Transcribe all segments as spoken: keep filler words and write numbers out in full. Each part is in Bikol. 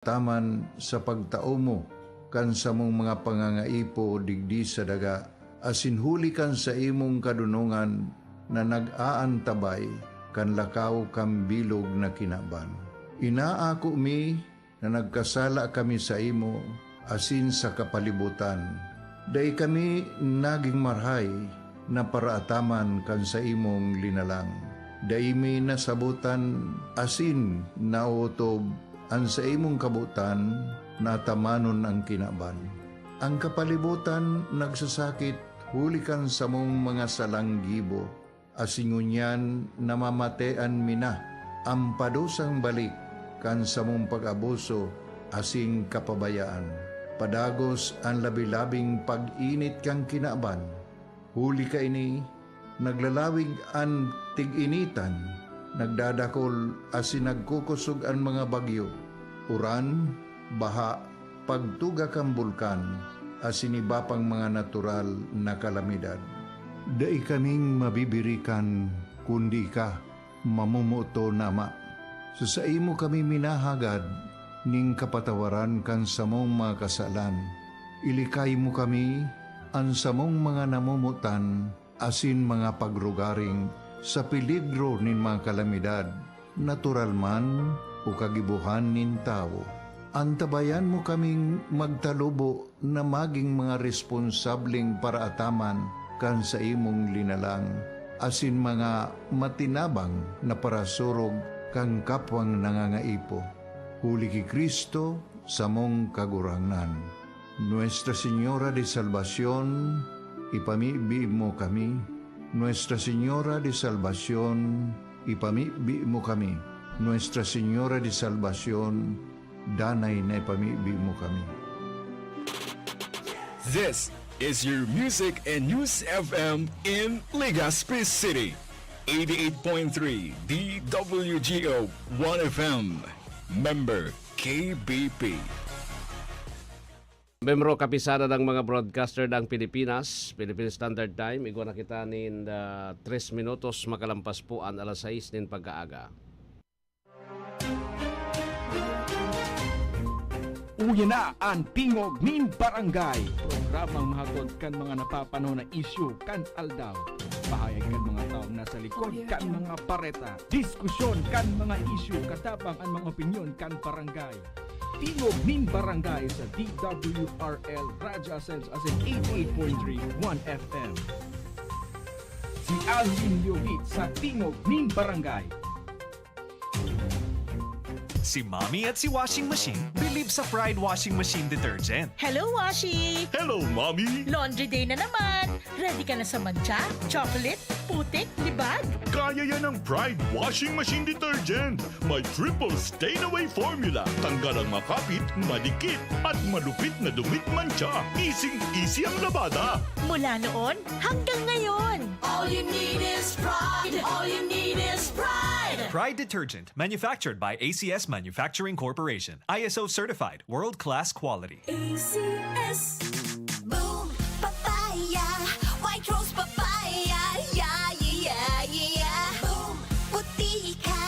taman sa pagtao mo kan samong mga pangangaipo digdi sa daga, asin huli kan saimong kadonongan na nag-aantabay kan lakaw kan bilog na kinaban. Inaako mi na nagkasala kami saimo asin sa kapalibotan. Dai kami nagin marahay na paraataman kan saimong linalang. Dai mi nasabotan asin naotob an saimong kabotan na atamanon an kinaban. An kapalibotan nagsasakit huli kan samong mga salang gibo, asin ngunyan namamatean mi na an padusang balik kan samong pag-abuso asin kapabayaan. Padagos an labi-labing pag-init kan kinaban. Huli kaini, naglalawig an tig-initan, nagdadakol asin nagkukosog an mga bagyo, uran, baha, pagtuga kan bulkan, asin iba pang mga natural na kalamidad. Dai kaming mabibirikan kundi ika, mamomoton na Ama. Sa saimo kami minahagad nin kapatawaran kan samong mga kasalan. Ilikay mo kami, an samong mga namomotan, asin mga pagrugaring sa peligro nin mga kalamidad, natural man o kagibohan nin tawo. Antabayan mo kaming magtalubo na magin mga responsableng paraataman kan saimong linalang, asin mga matinabang na parasurog kan kapwang nangangaipo. Huli ki Cristo, samong Kagurangnan. Nuestra Señora de Salvacion, ipamibi mo kami. Nuestra Señora de Salvacion, ipamibi mo kami. Nuestra Señora de Salvacion, danay na ipamibi mo kami. This is your Music and News F M in Legazpi City. Eighty-eight point three D W G O One F M. Member K B P. Membro, kapisada ng mga broadcaster ng Pilipinas, Philippine Standard Time. Igwa na kita nin, ah, tres minutos makalampas po an alas sais nin pagkaaga. Uya na an Tingog nin Barangay, programang mahatod kan mga napapanahon na isyu kan aldaw. Pahayag kan mga taong nasa likod kan mga bareta. Diskusyon kan mga isyu, katabang an mga opinyon kan barangay. Tingog nin Barangay sa D W R L Radyo Asensa asin eighty-eight point three One F M. Si Alvin Leovit sa Tingog nin Barangay. Si Mommy at si Washing Machine believe sa Pride Washing Machine Detergent. Hello, Washi! Hello, Mommy! Laundry day na naman! Ready ka na sa mantsa, chocolate, putik, libag? Kaya yan ng Pride Washing Machine Detergent. May triple stain away formula. Tanggal ang makapit, madikit, at malupit na dumit mantsa. Easing-easy ang labada. Mula noon hanggang ngayon. All you need is Pride. All you need is Pride. Pride Detergent, manufactured by A C S Manufacturing Corporation. I S O certified, world-class quality. A C S. Boom Papaya, White Rose Papaya, yeah, yeah, yeah, yeah. Boom, puti ka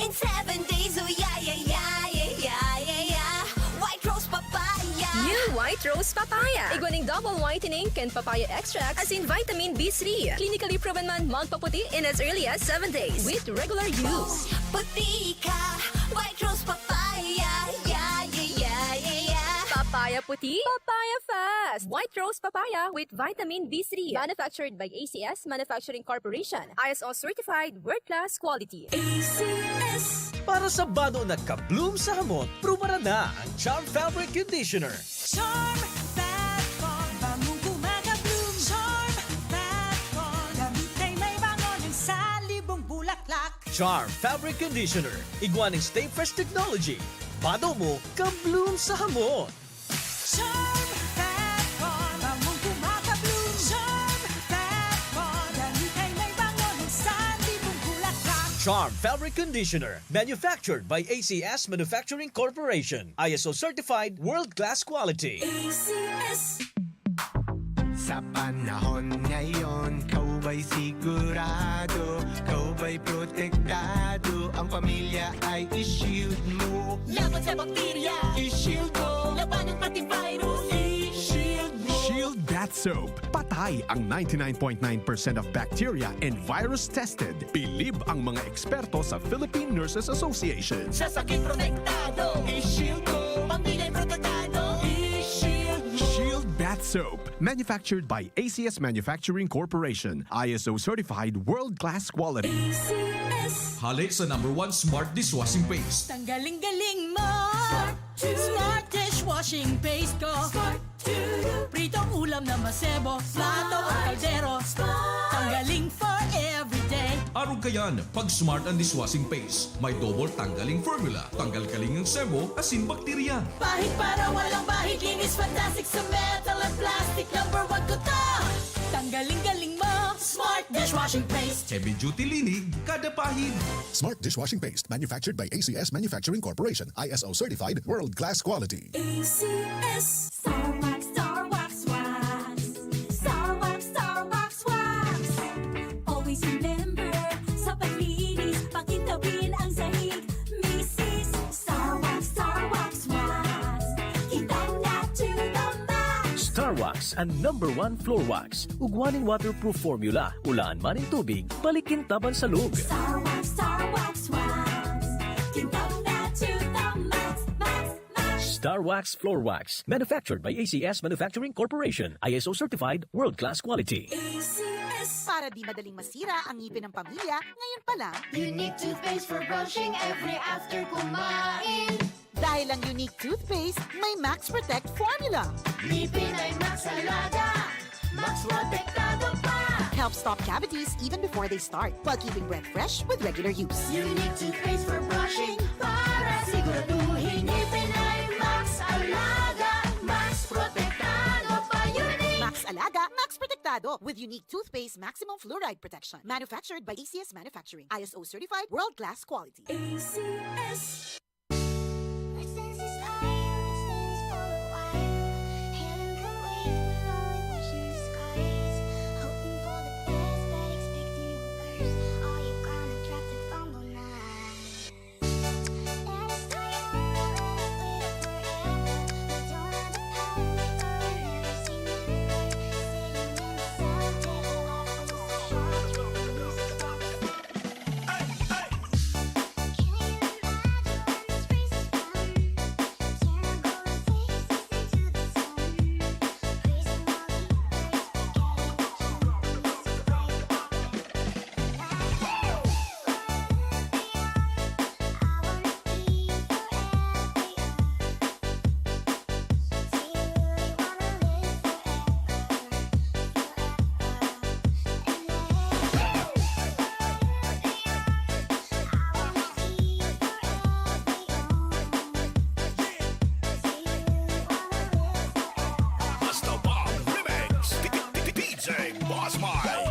in seven days, oh yeah, yeah, yeah, yeah, yeah, yeah, yeah. White Rose Papaya. New White Rose Papaya. Igwa nin double whitening kan papaya extract asin vitamin B three. Clinically proven man magpaputi in as early as seven days with regular use. Puti ka, White Rose Papaya, yeah, yeah, yeah, yeah, yeah. Papaya puti, papaya fast. White Rose Papaya with vitamin B three. Manufactured by A C S Manufacturing Corporation. I S O certified, world-class quality. A C S. Para sa bado na ka-bloom sa hamot, prubaran na ang Charm Fabric Conditioner. Charm Fat Con, bangong kumaka-bloom. Charm Fat Con, damit ay may bango ng salibong bulaklak. Charm Fabric Conditioner, igwa nin Stay Fresh Technology. Bado mo, ka-bloom sa hamot. Charm Fat Con, bangong kumaka-bloom. Charm Fat Con, damit ay may bango ng salibong bulaklak. Charm Fabric Conditioner, manufactured by A C S Manufacturing Corporation. I S O certified, world-class quality. A C S. Sa panahon ngayon, ikaw ba'y sigurado? Ikaw Ay protektado, ang pamilya ay i-shield mo. Laban sa bakterya, i-shield mo. Labanan pati virus, i-shield mo. Shield Bath Soap. Patay ang ninety-nine point nine percent of bacteria and virus tested. Bilib ang mga eksperto sa Philippine Nurses Association. Sa sakit protektado, i-shield mo. Pamilya protektado, i-shield mo. Shield Bath Soap. Manufactured by A C S Manufacturing Corporation. I S O certified world-class quality. A C S. Hali sa number one smart dishwashing paste. Tanggaling-galing mo. Smart to. Smart dishwashing paste ko. Smart to. Pritong ulam na masebo. Plato o kaldero. Smart. Tanggaling for everyday. Arog kayan, pag smart ang dishwashing paste. May double tanggaling formula. Tanggal kaling ang sebo, asin bakterya. Pahid para walang bahid, linis fantastic sa metal at plastic. Number one ko to. Tanggaling-galing mo. Smart dishwashing paste. Heavy duty linig, kada pahid. Smart dishwashing paste, manufactured by A C S Manufacturing Corporation, I S O certified, world-class quality. A C S. Star Wax, Star Wax, Wax. Star Wax, Star Wax, Wax. Always remember, sa paglinis, pakintabin ang sahig. Misis, Star Wax, Star Wax, Wax. Kintab na to the max. Star Wax, ang number one floor wax. Ugwa nin waterproof formula, ulaan man nin tubig, balikintaban sa loob. Star Wax, Star Wax, Wax. Kintab na to the max, max, max. Star Wax Floor Wax, manufactured by A C S Manufacturing Corporation, I S O certified, world-class quality. A C S. Para di madaling masira ang ngipin ng pamilya, ngayon pa lang. Unique toothpaste for brushing every after kumain. Dahil ang Unique toothpaste, may Max Protect formula. Ngipin ay Max Alaga, Max Protektado pa. Helps stop cavities even before they start, while keeping breath fresh with regular use. Unique toothpaste for brushing para siguraduhin ngipin ay Max Alaga, Max Protektado pa. Unique. Max Alaga, Max Protektado with Unique Toothpaste Maximum Fluoride Protection. Manufactured by A C S Manufacturing. I S O certified, world-class quality. A C S. Basta Bang Remix, D J Boss Mike.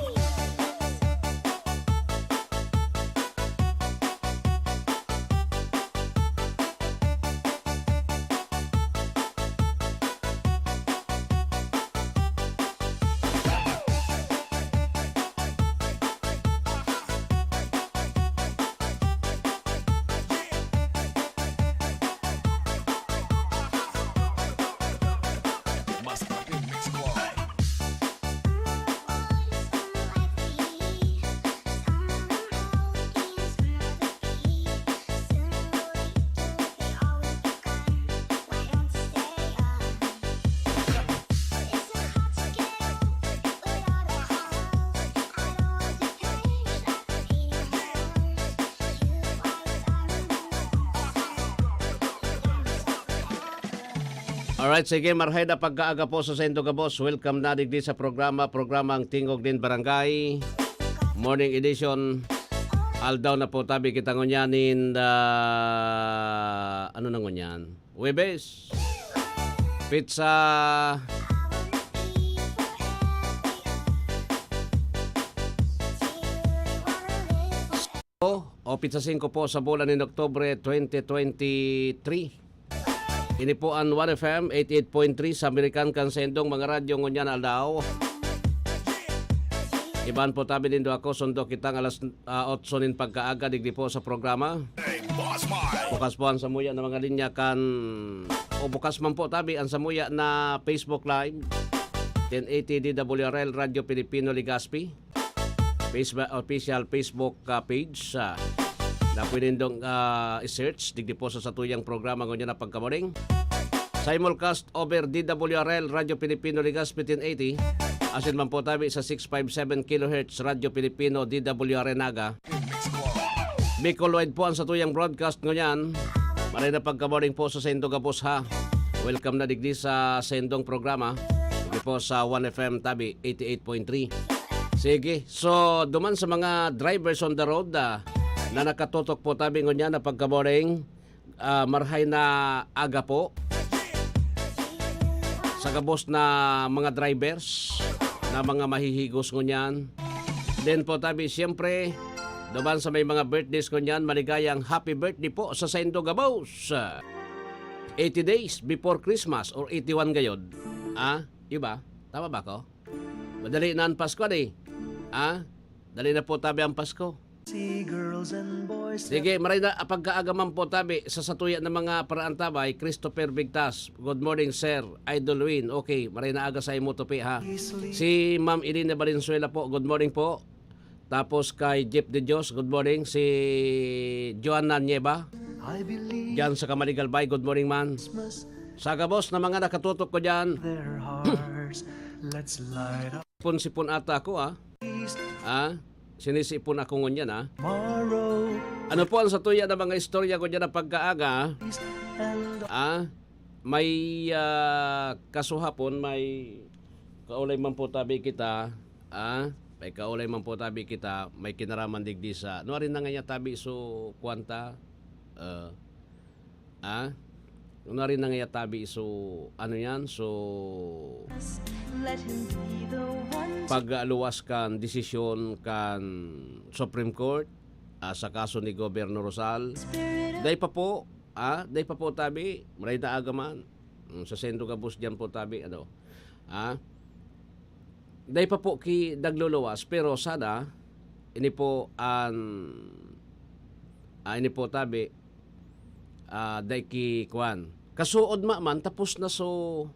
Alright, sige, marhay na pagkaaga po sa saindo gabos. Welcome na digdi sa programa, programang Tingog nin Barangay, Morning Edition. Aldaw na po tabi kita ngunyan nin, ah, ano na ngunyan? Huwebes. Pizza. O, o, pizza singko po sa bulan nin Oktubre twenty twenty-three. Ini po an One F M eighty-eight point three sa American kan saindong mga radyo ngunyan aldaw. Iban po tabi nindo ako, sundo kitang alas, ah, otso nin pagkaaga digdi po sa programa. Bukas po ang samuya na mga linya kan, o bukas man po tabi ang samuya na Facebook Live, ten eighty D W R L Radyo Pilipino Legazpi. Facebook, official Facebook, ah, page, ah, na pwede nindong, ah, i-search digdi po sa satuyang programa ngunyan na pagkamuning. Simulcast over D W R L Radyo Pilipino Legazpi ten eighty. Asin man po tabi sa six five seven kilohertz Radyo Pilipino D W R Naga. Bicol wide po ang satuyang broadcast ngunyan. Maray na pagkamuning po sa saindo gabos ha. Welcome na digdi sa saindong programa. Digdi po sa One F M tabi eighty-eight point three. Sige, so duman sa mga drivers on the road, ah, na nakatutok po tabi ngunyan na pagkamuning, ah, marhay na aga po sa gabos na mga drivers na mga mahihigos ngunyan. Then po tabi, siyempre, duman sa may mga birthdays ngunyan, maligayang happy birthday po sa saindo gabos. Eighty days before Christmas or eighty-one gayod. Ah, iba? Tama ba ko? Madali na ang Pasko, di? Ah, dali na po tabi ang Pasko. Sige, maray na, ah, pagkaaga man po tabi sa satuya ng mga paraantabay, Christopher Bigtas. Good morning, sir. Idol Win. Okay, maray na aga sa imo, tupi, ha. Si Ma'am Elena Valenzuela po, good morning po. Tapos kay Jeff De Dios, good morning. Si Joanna Nieva, diyan sa Kamaligalbay, good morning man. Sa gabos na mga nakatutok ko diyan, sipon-sipon ata ako, ah. Ah, sinisipon ako ngunyan, ah. Ano po ang satuya na mga istorya ko dyan na pagkaaga? Ah, may, ah, kasuhapon, may kaulay man po tabi kita, ah, may kaulay man po tabi kita, may kinaraman digdi sa, ano rin na nga niya tabi, so, kwanta, ah, ah, ano rin na nga niya tabi, so, ano yan, so, pag-aluwas kan desisyon kan Supreme Court, ah, sa kaso ni Gobernador Rosal. Dai pa po, ah, dai pa po tabi, maray na aga man. Mm, sa saindo gabos diyan po tabi, ano, ah, dai pa po ki nagluluwas, pero sana, ini po an, ah, ini po tabi, ah, dai ki kuwan. Kasuod ma man, tapos na so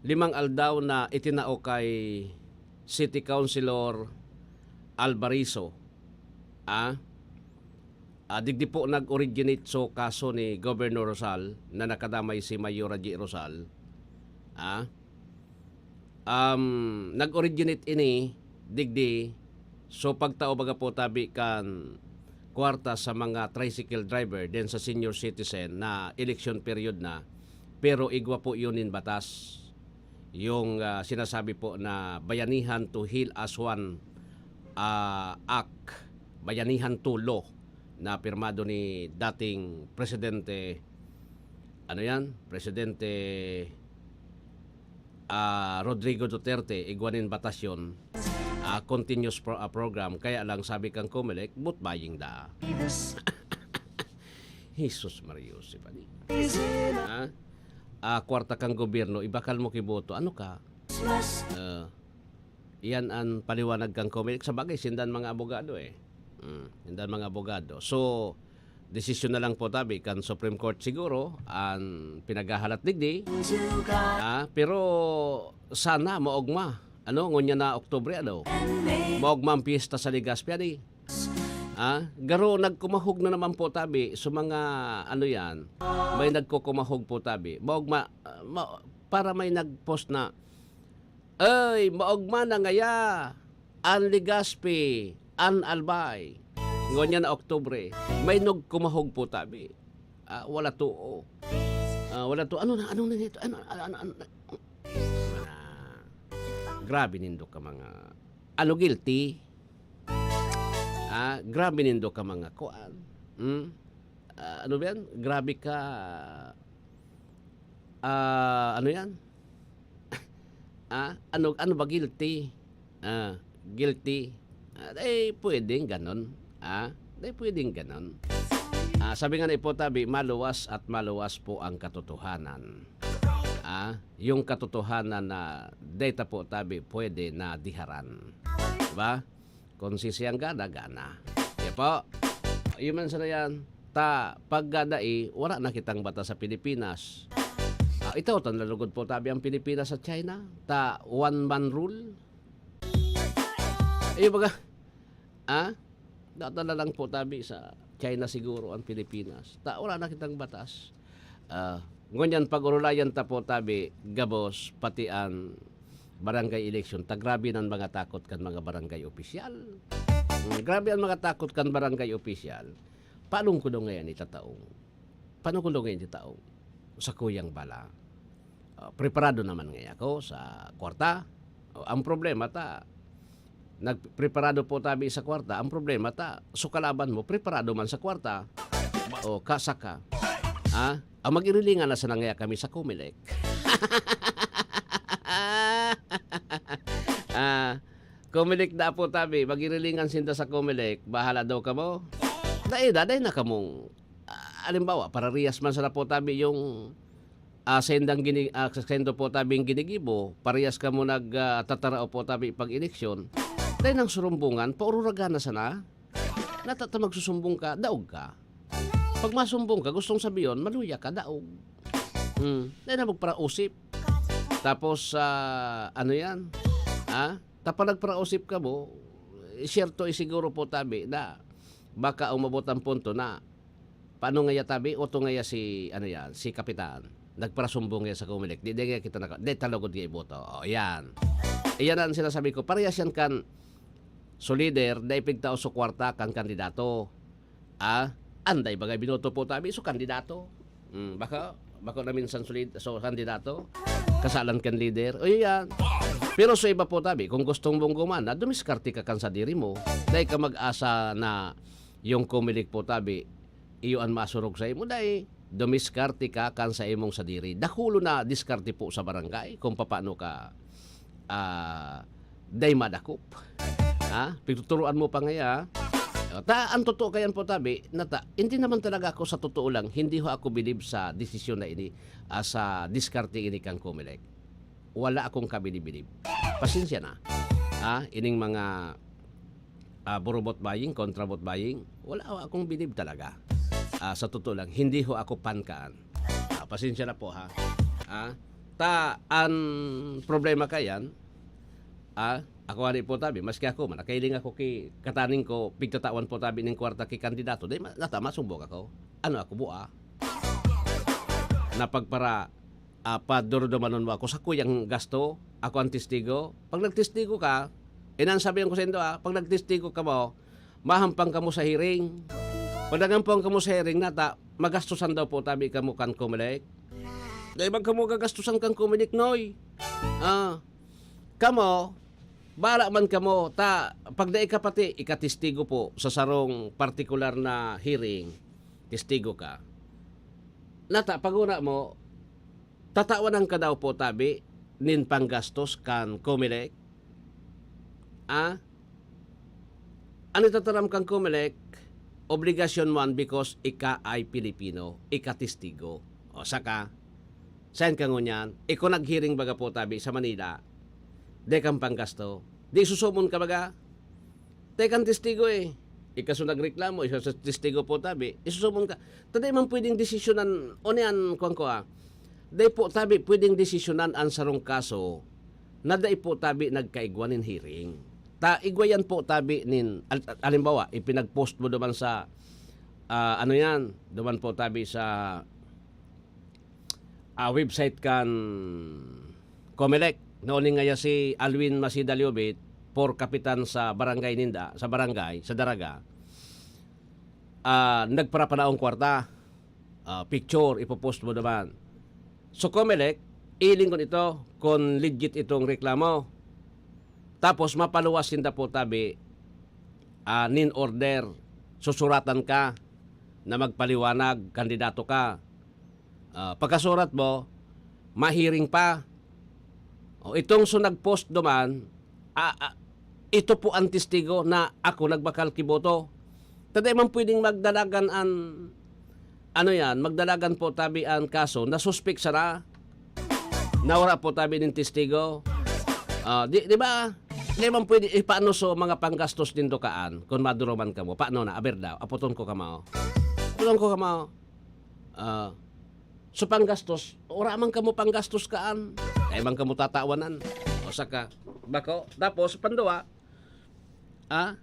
limang aldaw na itinao kay City Councilor Alvarizo. Ah, ah, digdi po nag-originate so kaso ni Governor Rosal na nakadamay si Mayor Raji Rosal. Ah, um, nag-originate ini digdi, so pagtao baga po tabi kan kwarta sa mga tricycle driver din sa senior citizen na election period na, pero igwa po yun in batas. Yung, ah, sinasabi po na Bayanihan to Heal Aswan, ah, Act, Bayanihan to Law na pirmado ni dating Presidente, ano yan? Presidente, ah, Rodrigo Duterte, igwa nin batas yun. Ah, continuous pro-, ah, program, kaya lang sabi kang Comelec, vote buying da. Jesus Maria Joseph, ani? Ah, ah, kwarta kang gobyerno, ibakal mo ki boto. Ano ka? Ah, iyan an paliwanag kang Comelec. Sa bagay, sindan mga abogado eh. Mm, sindan mga abogado. So, desisyon na lang po tabi kan Supreme Court siguro an pinaghahalat digdi. Ah, pero sana maogma. Ano, ngunyan na Oktubre, ano? Maogma ang piyesta sa Legazpi, ani? Ah, garo nagkumahog na naman po tabi sa mga, ano yan, may nagkukumahog po tabi. Maogma, ah, ma-, para may nag-post na, "Ay, maogma na ngaya an Legazpi, an Albay." Ngunyan na Oktubre, may nagkumahog po tabi. Ah, wala to, oh. Ah, wala to. Ano na, ano na nito? Ano, ano, ano, ano? Ah, grabe nindo ka mga, ano, guilty? Ah, grabe nindo ka mga kuan. Hmm? Ah, ano ba yan? Grabe ka, ah, ano yan? Ah, ano, ano ba, guilty? Ah, guilty. Ah, eh, pwedeng ganon. Ah, eh, pwedeng ganon. Ah, sabi nga ni Ipo Tabi, maluwas at maluwas po ang katotohanan. Ah, yung katotohanan na data po tabi pwede na diharan. Ba? Kung sisiyang gana, gana. Kaya po, yun man sana yan. Ta, paggadai, wala na kitang batas sa Pilipinas. Ah, ito, tan nalugod po tabi ang Pilipinas sa China. Ta, one man rule. Iyo baga, ah? Data na lang po tabi sa China siguro ang Pilipinas. Ta, wala na kitang batas. Ah, ngunyan pag-urulayan ta po tabi, gabos, pati an barangay election, ta grabe nan mga takot kan mga barangay opisyal. Mm, grabe an mga takot kan barangay opisyal. Paano ko daw ngayon itataong? Paano ko daw ngayon itataong? Sa kuyang bala. Ah, preparado naman ngayon ako sa kwarta. O, ang problema ta, nagpreparado po tabi sa kwarta. Ang problema ta, so kalaban mo, preparado man sa kwarta. O, kasaka. Ha? Ang mag-irilingan na sana ngaya kami sa Comelec. Ah, Comelec na po tabi, mag-irilingan sinda sa Comelec, bahala daw kamo. Dai, daday na kamong, ah, halimbawa, parariyas man sana po tabi yung, ah, sendang gini-, ah, sendo po tabi yung ginigibo, parehas kamo nag, ah, tatarao po tabi pag-eleksyon. Dai nang surumbungan, paururagan na sana. Natata magsusumbong ka, daog ka. Pag masumbong ka, gustong sabiyon, maluya ka, daog. Hmm, dai na magparausip. Tapos, ah, ano yan? Ha? Tapos nagparausip ka mo, eh, siyerto, eh, siguro po tabi na baka umabot ang punto na, paano ngaya tabi? Oto ngaya si, ano yan, si Kapitan. Nagparasumbong ngaya sa Comelec. Di, di ngaya kita naka-, di, talugod ngaya iboto. O, yan. Iyan ang sinasabi ko. Parehas yan kan so leader, dai pigtao so kwarta kan kandidato. Ah, anday bagay binoto po tabi, so kandidato. Hmm, baka, baka na minsan so lead-, so kandidato. Kasalan kan leader. O, yan. Pero sa iba po tabi, kung gustong mong gumana, dumiskarte ka kan sadiri mo. Dai ka mag-asa na yung Comelec po tabi, iyo an masurog sa imo. Dai, dumiskarte ka kan sa imong sadiri. Dakulo na diskarte po sa barangay kung papaano ka, ah, dai madakop. Ha? Pigtuturuan mo pa ngaya. Ta, ang totoo kayan po tabi, na ta, hindi naman talaga ako sa totoo lang, hindi ho ako bilib sa desisyon na ini, ah, sa diskarte ini kang Comelec. Wala akong kabilib-bilib. Pasensya na. Ha? Ining mga, ah, burubot buying, kontra vote buying, wala ho akong bilib talaga. Ah, sa totoo lang, hindi ho ako pan kaan. Ah, pasensya na po, ha? Ah, ta, an problema kayan, ah, ako ani po tabi, maski ako man, nakailing ako ki kataning ko, pigtatawan po tabi ning kwarta ki kandidato, dai ma-, nata, masumbong ako. Ano ako, bua? Na pagpara, ah, padurdumanon mo ako sa kuyang gasto, ako ang testigo. Pag nagtestigo ka, inan sabi ko sa indo, ah, pag nagtestigo ka mo, mahampang kamo sa hearing. Pag naghampang kamo sa hearing, nata, magastusan daw po tabi kamo kan Comelec. Dai man kamo gagastusan kan Comelec, Noy. Ah, kamo, bala man kamo, ta, pag dai ka pati, ikatestigo po sa sarong partikular na hearing, testigo ka. Nata, pag una mo, tatawan ang kadaw po tabi nin panggastos kan Comelec. Ah? Ano itataram kan Comelec? Obligasyon mo an because ika ay Pilipino, ika testigo. O saka, saan ka ngunyan? Ikaw naghiring baga po tabi sa Manila, dai kang panggasto. Di susumon ka baga? Dai kang testigo eh. Ika so nagreklamo, ika so testigo po tabi. Isusumon ka. Ta dai man pwedeng desisyonan, o niyan, kuwan ko ah. Dai po tabi pwedeng desisyonan an sarong kaso na dai po tabi nagkaigwa nin hearing. Ta igwa yan po tabi nin, al-, al-, halimbawa, ipinag-post mo duman sa, ah, ano yan, duman po tabi sa, ah, website kan Comelec. Noon ngaya si Alwin Masida Liobit, por kapitan sa barangay ninda, sa barangay, sa Daraga, ah, nagparapanaong kwarta. Ah, picture, ipopost mo naman. So, Comelec, iling ko nito kung legit itong reklamo. Tapos, mapaluwas sinda po tabi, ah, nin order. Susuratan ka na magpaliwanag, kandidato ka. Ah, pagkasurat mo, mahiring pa. O, itong so nag-post duman, ah, ah, ito po ang testigo na ako nagbakal ki boto. Ta dai man pwedeng magdalagan an, ano yan, magdalagan po tabi an kaso na suspek sana na wala po tabi nin testigo. Ah, di, di ba? Di man pwede, eh, paano so mga panggastos nindo kaan, kun maduruman kamo? Paano na? Aber daw, apoton ko kamo. Apoton ko kamo. Ah, so panggastos, wala man kamo panggastos kaan. Kaya man kamo tatawanan. O saka, bako. Tapos, panduwa, ah,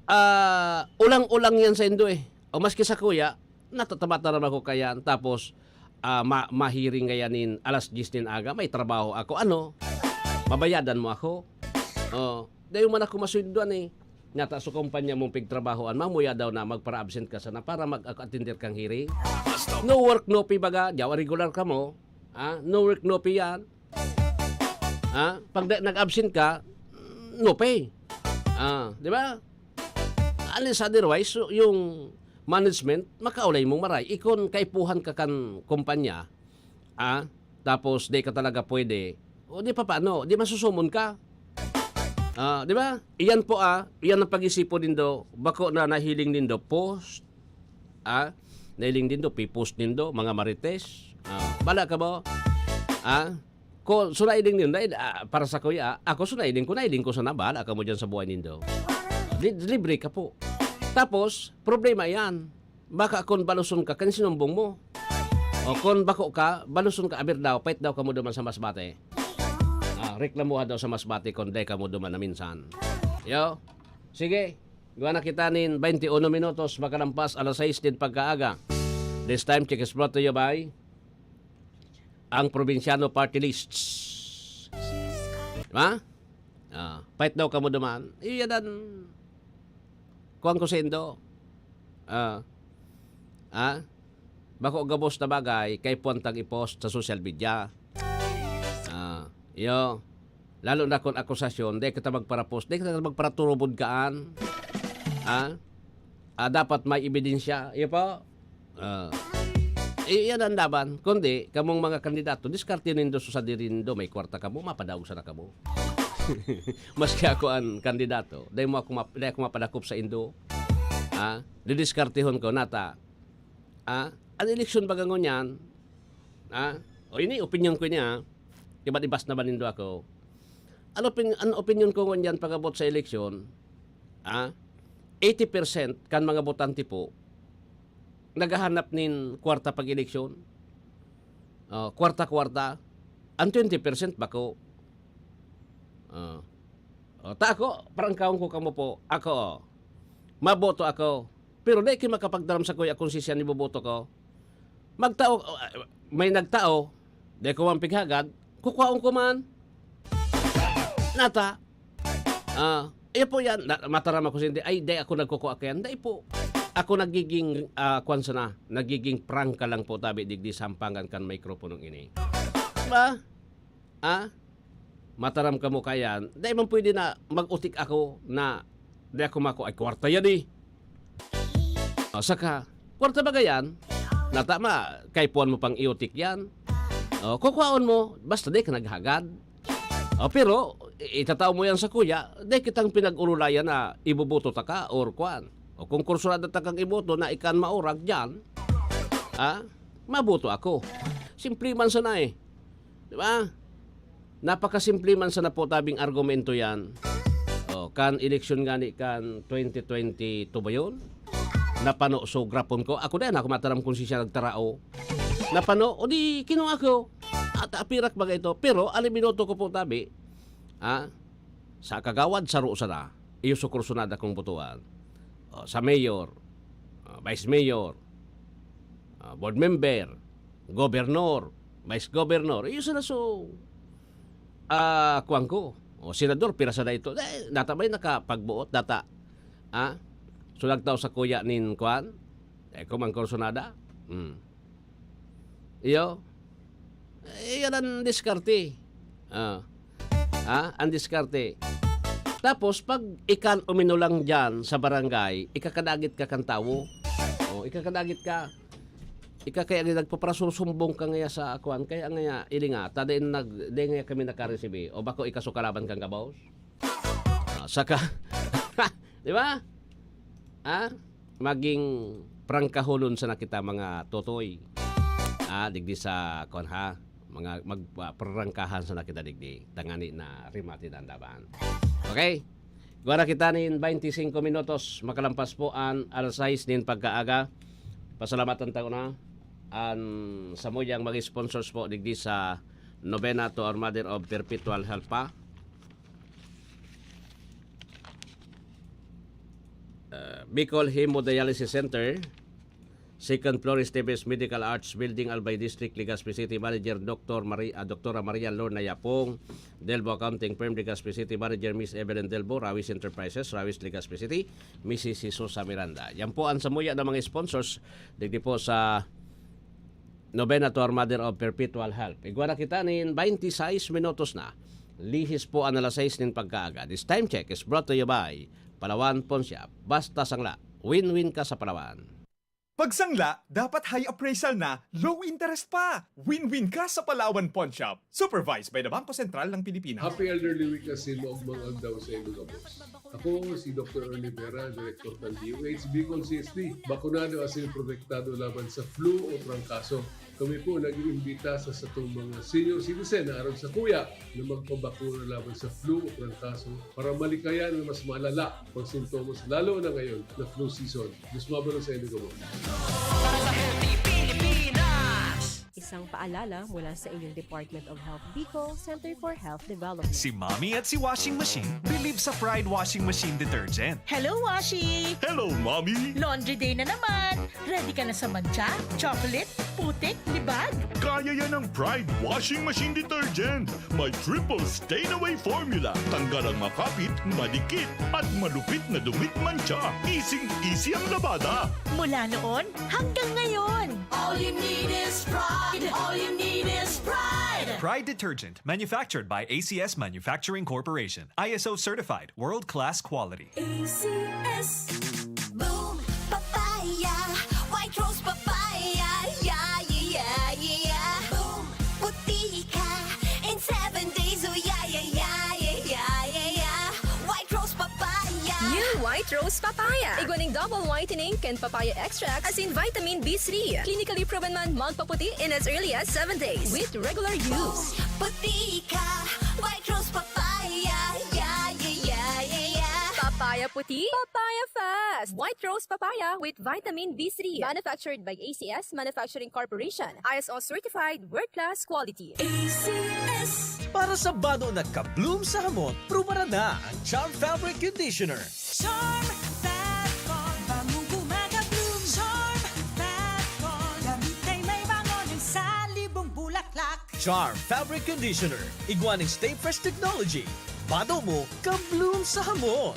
ah, ulang-ulang yan sa indo eh. O maski sa kuya, natataba-taba ako kayan. Tapos, ah, ma-, mahiring ngayon nin alas diyes nin aga, may trabaho ako. Ano? Mabayadan mo ako? Oh, dayo man ako masweldoan eh. Nata sa kumpanya mong pigtrabahoan, mamuya daw na magpara-absent ka sana para mag-attender kang hearing. No work, no pay baga, diyaw regular ka mo. Ah, no work, no pay yan. Ah, pag da-, nag-absent ka, no pay. Ah, di ba? Unless otherwise, so, yung management, makaulay mong maray. Ikon kaipuhan ka kan kumpanya, ah, tapos di ka talaga pwede, o di pa paano? Di masusumon ka. Ah, di ba? Iyan po, ah, iyan ang pag-isipon nindo. Bako na nahiling nindo, post. Ah, nahiling nindo, pi-post nindo, mga marites. Ah, bala ka mo? Ah, ko, so nahiling nindo, dahil, ah, para sa kuya, ah, ako so nahiling ko, nahiling ko sana, bahala ka mo dyan sa buhay nindo. Li-, libre ka po. Tapos, problema yan. Baka kun baluson ka, kan sinumbong mo. O kun bako ka, baluson ka, aber daw, pait daw kamo duman sa Masbate. Ah, reklamuha daw sa Masbate kun dai kamo duman na minsan. Yo, sige, gawa na kita nin twenty-one minutos, makalampas alas sais din pagkaaga. This time, check is brought to you by ang Probinsyano Party Lists. Di ba? Ah, pait daw kamo duman. Iyan ang kuwan ko sa indo. Ah, ah, bako gabos na bagay, kay puwantang i-post sa social media. Ah, iyo. Lalo na kung akusasyon, di kita magpara-post, di kita magparaturubod kaan. Ah? Ah, dapat may ebidensya. Iyo po. Ah. I-, iyan ang laban. Kundi, kamong mga kandidato, diskarte nindo sa sadiri nindo, may kwarta kamo, mapadaog sana kamo. Maski ako ang kandidato, dai mo ako map-, dai ako mapadakop sa indo. Ah? Didiskartehon ko, nata. Ah? Ang eleksyon baga ngunyan, ah? O ini, opinyon ko ini, ah. Iba't ibas naman nindo ako. Ang opin-, ang opinyon ko ngunyan pag-abot sa eleksyon, ah, eighty percent kan mga botante po, naghahanap nin kwarta pag-eleksyon. Oh, kwarta-kwarta. Ang twenty percent bako. Oh. Oh, ta ako, prangkahon ko kamo po. Ako, oh. Maboto ako. Pero di kayo makapagdaram sa kuya kung si siya niboboto ko. Magtao, ah, may nagtao, di ko man pighagad, kukwaon ko man. Nata, ah, iyo po yan, na, mataram ako sa hindi, ay, di ako nagkukwa kayan, di po. Ako nagiging, ah, kwan sana, nagiging prangka lang po tabi digdi sa hampangan kan mikroponong ini. Diba? Ah? Mataram kamo kayan, dai man pwede na mag-utik ako na di ako mako ay kwarta yan eh. O, saka, kwarta ba yan? Natama, kaipuhan mo pang iutik yan. O, kukwaon mo, basta di ka naghagad. O, pero, i-, itatao mo yan sa kuya, di kitang pinag-urulayan na iboboto ta ka or kwan. O kung kursunada ta kang iboto na ikan maurag dyan, ha? Maboto ako. Simple man sana eh. Di ba? Napakasimple man sana po tabing argumento yan. O, kan eleksyon gani kan twenty twenty-two ba yun? Napano, so grapon ko. Ako din, ako mataram kung si siya nagtarao. Napano, o di, kinuha ko. At apirak baga ito. Pero, ang binoto ko po tabi, ah, sa kagawad, saro sana. Iyo so kursunada kong botohan. O, sa mayor, ah, vice mayor, ah, board member, gobernador, vice governor. Iyo sana so, ah, kuwan ko. O, senador, pira sana ito. Eh, data may nakapagbuot, data. Ah? So, nagtao sa kuya nin kuwan? Eh, kung ang kursunada? Hmm. Iyo. Eh, yan ang diskarte. Ah. Ha? Ang diskarte. Tapos, pag ikan uminulang dyan sa barangay, ikakadagit ka kan tawo. O, ikakadagit ka. Ika kaya nga nagpaparasusumbong ka ngaya sa kuwan, kaya ngaya, ili nga, ta dai nag-, dai ngaya kami nakaresibi. O bako ika so kalaban kang gabos? Ah, saka, di ba? Ah? Maging prangkahonon sana kita, mga totoy. Ah, digdi sa, kuwan ha? Mga magpaprangkahan sana kita digdi, tangani na remate na an laban. Okay? Igwa na kita nin twenty-cinco minutos, makalampas po an alas sais nin pagkaaga. Pasalamatan ta na an samuyang mga sponsors po digdi sa Novena to Our Mother of Perpetual Help pa. Uh, Bicol Hemodialysis Center, second floor, Esteves Medical Arts Building, Albay District, Legazpi City. Manager, Doctor Mari-, ah, Doktora Maria Lorna Yapong, Delbo Accounting Firm, Legazpi City. Manager, Miss Evelyn Delbo, Rawis Enterprises, Rawis, Legazpi City. Missus Jesusa Miranda. Yan po ang samuya ng mga sponsors digdi po sa Novena to Our Mother of Perpetual Help. Igwa na kita nin twenty-sais minutos na. Lihis po an alas sais nin pagkaaga. This time check is brought to you by Palawan Pawnshop. Basta sangla, win-win ka sa Palawan. Pag sangla, dapat high appraisal na, low interest pa. Win-win ka sa Palawan Pawnshop. Supervised by the Bangko Sentral ng Pilipinas. Happy Elderly Week na sa inyo, mga aldaw sa inyo, gabos. Ako si Doktor Ernie Vera, Direktor ng D O H Bicol C S D. Bakunado asin protektado laban sa flu o trangkaso. Kami po nag-iimbita sa satong mga senior citizen na arog sakuya na magpabakuna laban sa flu o trangkaso para malikayan na mas malala pag sintomas, lalo na ngayon na flu season. Diyos mabalos sa inyo, gabos. Para sa Healthy Pilipinas! Isang paalala mula sa inyong Department of Health Bicol, Center for Health Development. Si Mommy at si Washing Machine believe sa Pride Washing Machine Detergent. Hello, Washi! Hello, Mommy! Laundry day na naman! Ready ka na sa mantsa, chocolate, putik, libag? Kaya yan ng Pride Washing Machine Detergent. May triple stain away formula. Tanggal ang makapit, madikit, at malupit na dumit mantsa. Easing-easy ang labada. Mula noon hanggang ngayon. All you need is pride. All you need is pride. Pride Detergent, manufactured by A C S Manufacturing Corporation. I S O certified, world-class quality. A C S. Boom, papaya. White rose papaya. Yeah, yeah, yeah, yeah. Boom, puti ka. In seven days, oh yeah, yeah, yeah, yeah, yeah, yeah, yeah. White rose papaya. New White Rose Papaya. Igwa ning double whitening kan papaya extract asin vitamin B three. Clinically proven man magpaputi in as early as seven days with regular use. Puti ka. White rose papaya. Yeah, yeah, yeah, yeah, yeah. Papaya puti, papaya fast. White Rose Papaya with vitamin B three. Manufactured by A C S Manufacturing Corporation. I S O certified, world-class quality. A C S. Para sa bado na ka-bloom sa hamot, prubaran na ang Charm Fabric Conditioner. Charm Fat Ball, bangong gumagabloom. Charm Fat Ball, damit ay may bango ng salibong bulaklak. Charm Fabric Conditioner, igwa ning Stay Fresh Technology. Bado mo, ka-bloom sa hamot.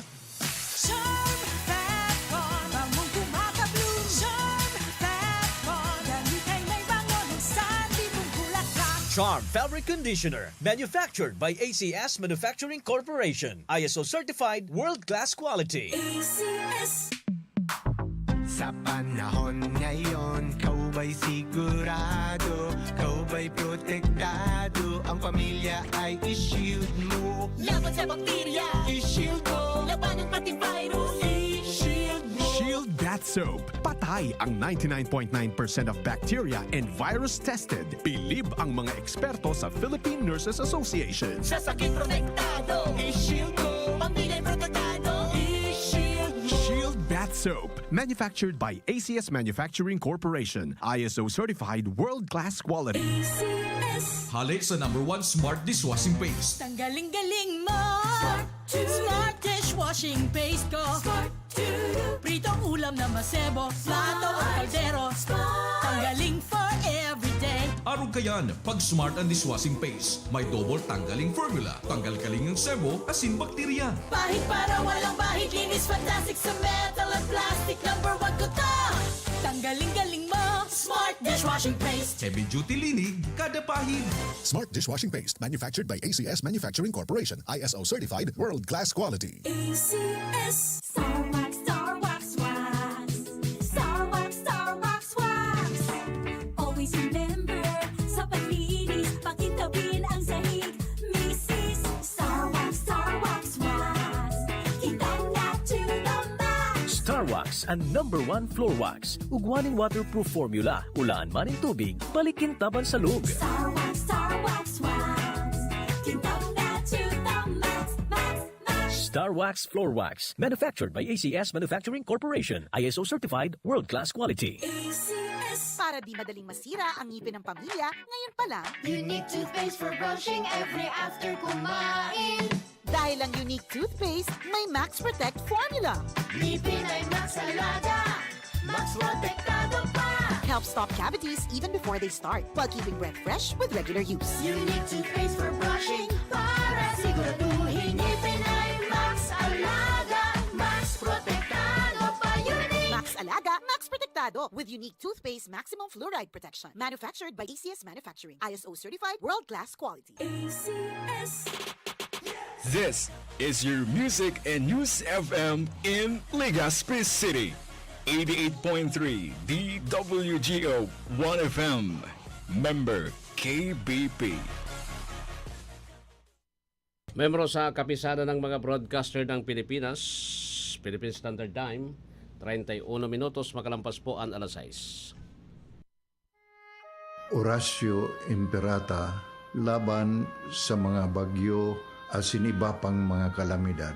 Charm Fat Ball, bangong gumagabloom. Charm Fat Ball, damit ay may bango ng salibong bulaklak. Charm Fabric Conditioner, manufactured by A C S Manufacturing Corporation. I S O certified, world-class quality. A C S. Sa panahon ngayon, ikaw ba'y sigurado? Ikaw ba'y protektado? Ang pamilya ay i-shield mo. Laban sa bakterya, i-shield mo. Labanan pati virus, i-shield mo. Shield Bath Soap. Patay ang ninety-nine point nine percent of bacteria and virus tested. Bilib ang mga eksperto sa Philippine Nurses Association. Sa sakit protektado, i-shield mo. Pamilya protektado, i-shield mo. Shield Bath Soap. Manufactured by A C S Manufacturing Corporation. I S O certified, world-class quality. A C S. Hale sa number one smart dishwashing paste. Tanggaling-galing mo! Smart dishwashing paste ko! Pritong ulam na masebo, plato o kaldero. Tanggaling for everyday. Arog kayan, pag smart ang dishwashing paste. May double tanggaling formula. Tanggal kaling ang sebo, asin bakterya. Pahid para walang bahid, linis fantastic sa metal at plastic. Number one ko to! Tanggaling-galing mo! Smart dishwashing paste! Heavy duty linig, kada pahid. Smart dishwashing paste, manufactured by A C S Manufacturing Corporation, I S O certified, world-class quality. A C S. Star Wax, Star Wax, Wax. Star Wax, Star Wax, Wax. Always remember, sa paglinis, pakintabin ang sahig. Misis, Star Wax, Star Wax, Wax. Kita na to the max. Star Wax, ang number one floor wax. Ugwa nin waterproof formula, ulaan man nin tubig, balikin taban sa lug. Star Wax, Star Darwax Floor Wax, manufactured by A C S Manufacturing Corporation, I S O certified, world-class quality. A C S. Para di madaling masira ang ngipin ng pamilya, ngayon pa lang. Unique toothpaste for brushing every after kumain. Dahil ang Unique Toothpaste may Max Protect Formula. Ngipin ay Max Alaga, Max Protektado pa. Helps stop cavities even before they start, while keeping breath fresh with regular use. Unique Toothpaste for brushing, para siguraduhin ngipin ay Max Alaga, Max Protektado pa. Unique! Max Alaga, Max Protektado, with Unique Toothpaste Maximum Fluoride Protection. Manufactured by A C S Manufacturing. I S O certified, world-class quality. A C S. This is your Music and News F M in Legazpi City. Eighty-eight point three D W G O One F M. Member K B P. Membro sa Kapisanan ng mga Broadcaster ng Pilipinas, Philippine Standard Time, treinta y uno minutos makalampas po an alas sais. Oratio Imperata laban sa mga bagyo asin iba pang mga kalamidad.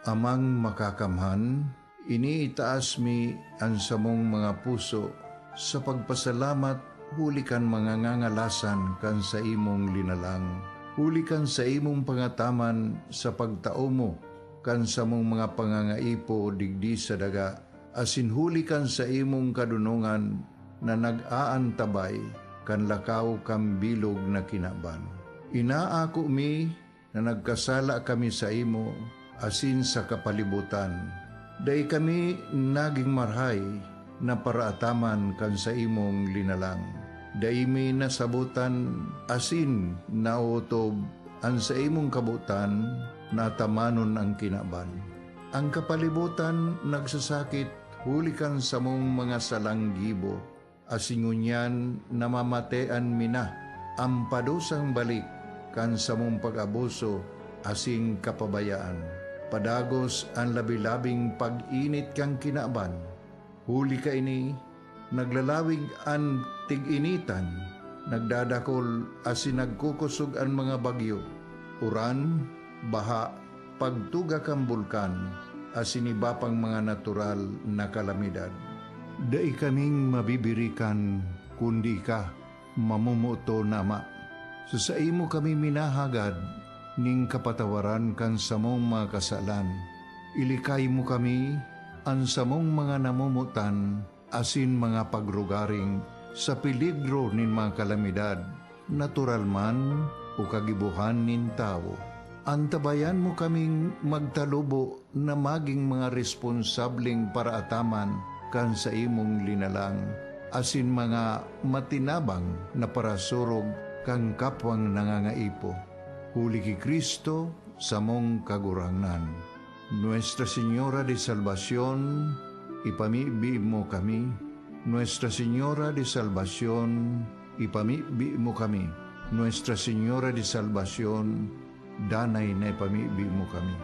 Amang Makakamhan, iniitaas mi an samong mga puso sa pagpasalamat huli kan mga ngangalasan kan saimong linalang, huli kan saimong pangataman sa pagtao mo kan samong mga pangangaipo digdi sa daga, asin huli kan saimong kadonongan na nag-aantabay kan lakaw kan bilog na kinaban. Inaako mi na nagkasala kami saimo asin sa kapalibotan. Dai kami nagin marahay na paraataman kan saimong linalang. Dai mi nasabotan asin naotob an saimong kabotan na atamanon an kinaban. An kapalibotan nagsasakit huli kan samong mga salang gibo, asin ngunyan namamatean mi na an padusang balik kan samong pag-abuso asin kapabayaan. Padagos an labi-labing pag-init kan kinaban. Huli kaini, naglalawig an tig-initan, nagdadakol asin nagkukosog an mga bagyo, uran, baha, pagtuga kan bulkan, asin iba pang mga natural na kalamidad. Dai kaming mabibirikan kundi ika, mamomoton na Ama. Sa saimo kami minahagad nin kapatawaran kan samong mga kasalan. Ilikay mo kami, an samong mga namomotan, asin mga pagrugaring sa peligro nin mga kalamidad, natural man o kagibohan nin tawo. Antabayan mo kaming magtalubo na magin mga responsableng paraataman kan saimong linalang, asin mga matinabang na parasurog kan kapwang nangangaipo. Huli ki Cristo, samong Kagurangnan. Nuestra Señora de Salvacion, ipamibi mo kami. Nuestra Señora de Salvacion, ipamibi mo kami. Nuestra Señora de Salvacion, danay na ipamibi mo kami.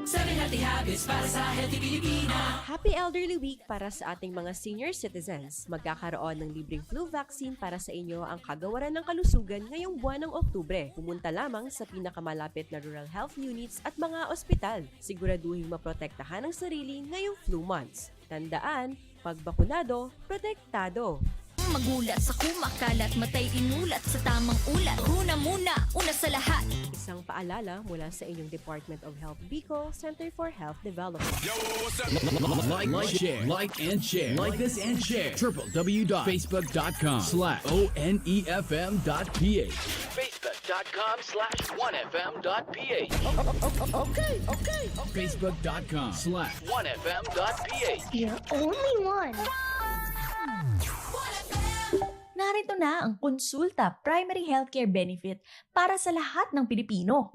Seven Healthy Habits para sa Healthy Pilipina. Happy Elderly Week para sa ating mga senior citizens. Magkakaroon ng libreng flu vaccine para sa inyo ang Kagawaran ng Kalusugan ngayong buwan ng Oktubre. Pumunta lamang sa pinakamalapit na rural health units at mga ospital. Siguraduhing maprotektahan ang sarili ngayong flu months. Tandaan, pag bakunado, protektado. Magulat sa kumakalat, matay inulat sa tamang ulat. Huna muna, una sa lahat. Isang paalala mula sa inyong Department of Health Bicol, Center for Health Development. Yo, what's up? Like, like, share, like and share, like this and share. Triple W dot facebook dot com slash O N E F M dot P H. Facebook dot com slash one F M dot P H. Okay, okay, okay. Facebook dot com slash one F M dot P H. You're only one. Narito na ang Konsulta Primary Healthcare Benefit para sa lahat ng Pilipino.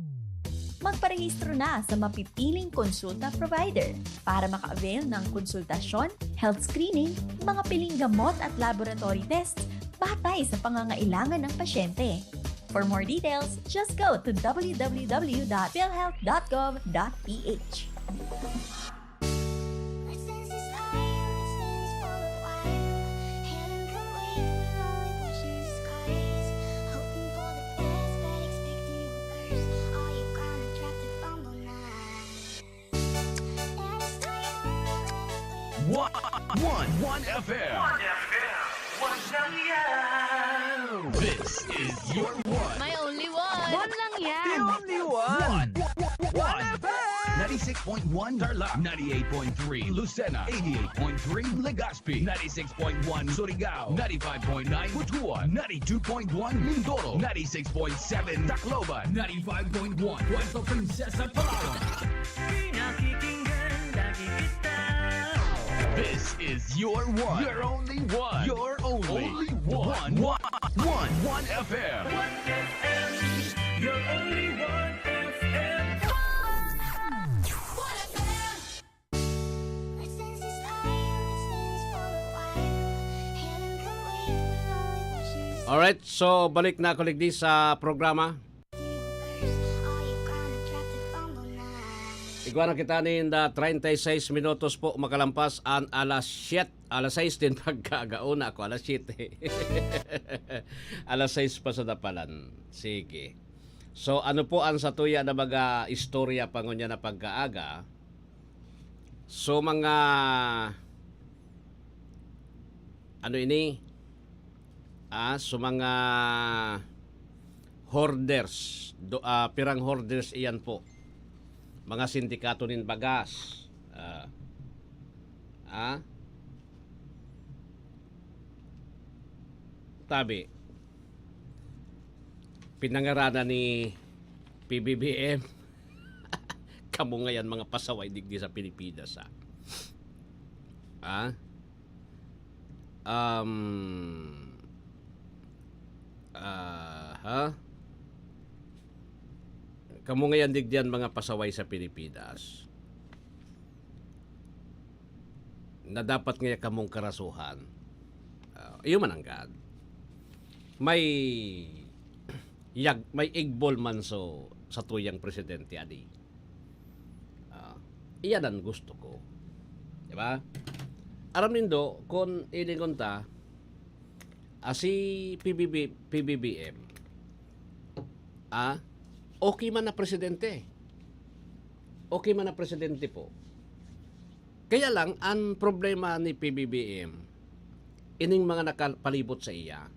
Magparehistro na sa mapipiling konsulta provider para maka-avail ng konsultasyon, health screening, mga piling gamot at laboratory tests batay sa pangangailangan ng pasyente. For more details, just go to W W W dot philhealth dot gov dot P H. One, One F M. One F M. One lang yan. This is your one. My only one. One lang yan. The only one. One. One F M. Ninety-six point one Tarlac, ninety-eight point three Lucena, eighty-eight point three Legazpi, ninety-six point one Surigao, ninety-five point nine Butuan, ninety-two point one Mindoro, ninety-six point seven Tacloban, ninety-five point one Puerto Princesa, Palawan. Pinakikinggan lagi kita. This is your one. Your only one. Your only Only one. One. One. One F M. One F M. Your only one F M. Alright, so balik na ako digdi sa programa. Igwa na kita ninda, treinta y seis minutos po makalampas an alas siyete, alas sais din pagkagaon ako, alas siyete. Alas sais pa sa dapalan. Sige. So, ano po ang satuya na mga istorya pa ngunyan na pagkaaga? So, mga, ano ini? Ah, so mga hoarders, do, ah, pirang hoarders iyan po. Mga sindikato nin bagas. Ah. Ah? Tabi. Pinangaranan ni P B B M. Kamo ngayan, mga pasaway digdi sa Pilipinas, ah. Ah? Um, ah, ha? Kamo ngayan digdiyan, mga pasaway sa Pilipinas, na dapat ngaya kamong karasuhan. Ah, iyo man anggad. May yag-, may igbol man so satuyang presidente, adi. Ah, iyan an gusto ko. Di ba? Aram nindo, kun ilingon ta, ah, si P B B, P B B M, ah, okay man na presidente. Okay man na presidente po. Kaya lang, ang problema ni P B B M, ining mga nakapalibot sa iya,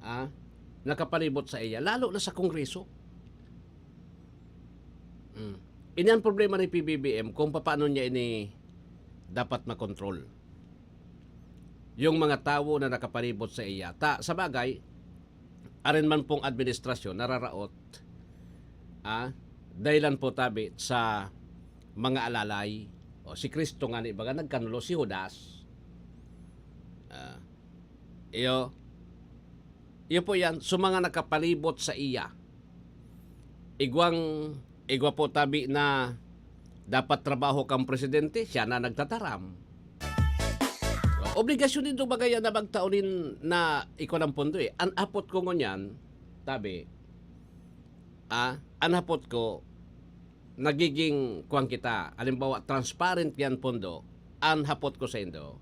ah, nakapalibot sa iya, lalo na sa Kongreso. Mm. Ini ang problema ni P B B M kung papaano niya ini dapat makontrol. Yung mga tawo na nakapalibot sa iya. Ta, sa bagay, arin man pong administrasyon nararaot, ah, dahilan po tabi sa mga alalay. O, si Kristo nga ni baga nagkanulo, si Judas. Ah, iyo, iyo po yan, so mga nakapalibot sa iya. Igwang, igwa po tabi na dapat trabaho kang presidente, siya na nagtataram. Obligasyon nindo baga yan na magtao nin na ikaw ng pondo eh. An apot ko ngunyan, tabi, ah, an hapot ko, nagiging kuwan kita. Halimbawa, transparent yan pondo. An hapot ko sa indo,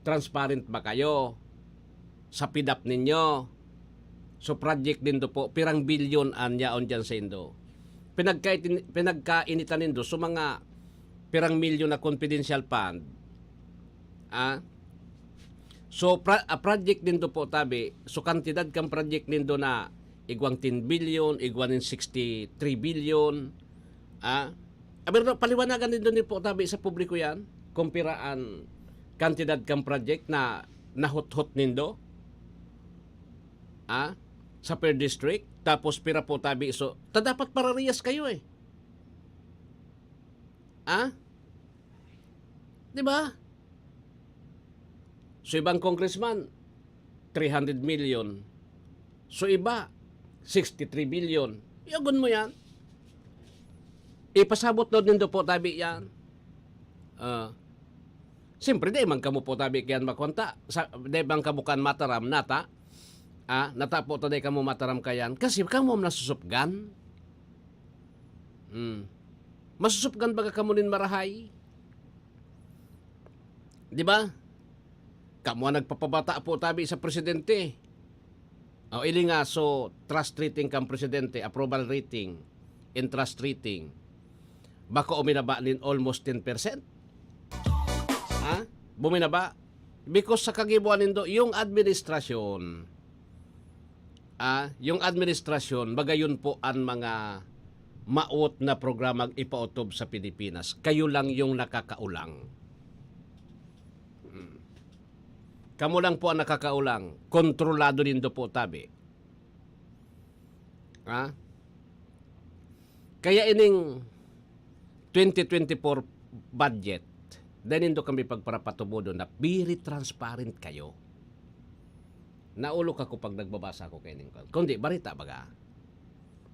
transparent ba kayo sa pidap ninyo? So, project nindo po, pirang bilyon an yaon dyan sa indo? Pinagkaitin-, pinagkainitan nindo so mga pirang milyon na confidential fund. Ah? So, pra-, ah, project nindo po, tabi, so kantidad kan project nindo na igwang ten billion, igwa nin sixty-three billion. Ah? Aber, no, paliwanagan nindo ni po, tabi, sa publiko yan, kung pira an kantidad kan project na nahuthot nindo. Ah? Sa per district, tapos pira po, tabi, so, ta dapat parariyas kayo eh. Ah? Di ba? So, ibang congressman, three hundred million. So, iba, sixty-three billion. Yagon mo yan. Ipasabot daw nindo po, tabi yan. Ah. Siyempre, di man kamo po, tabi, kayan makwanta. Sa, di man kamo kan mataram, nata? Ah, nata po, ta di kamo mataram kayan. Kasi kamo nasusupgan. Hmm. Masusupgan baga kamo nin marahay? Di ba? Kamo ang nagpapabata po, tabi, sa presidente. O, ili nga, so, trust rating kan presidente, approval rating, and trust rating, bako uminaba nin almost ten percent. Buminaba. Because sa kagiboan nindo, yung administrasyon, ah, yung administrasyon, magayon po an mga mawot na programang ipaotob sa Pilipinas. Kayo lang yung nakakaulang. Hmm. Kamo lang po ang nakakaulang. Kontrolado nindo po, tabi. Ha? Kaya ining twenty twenty-four budget, dai nindo kami pagparapatubodon na very transparent kayo. Naulok ako pag nagbabasa ako kaining kwan. Kundi barita baga.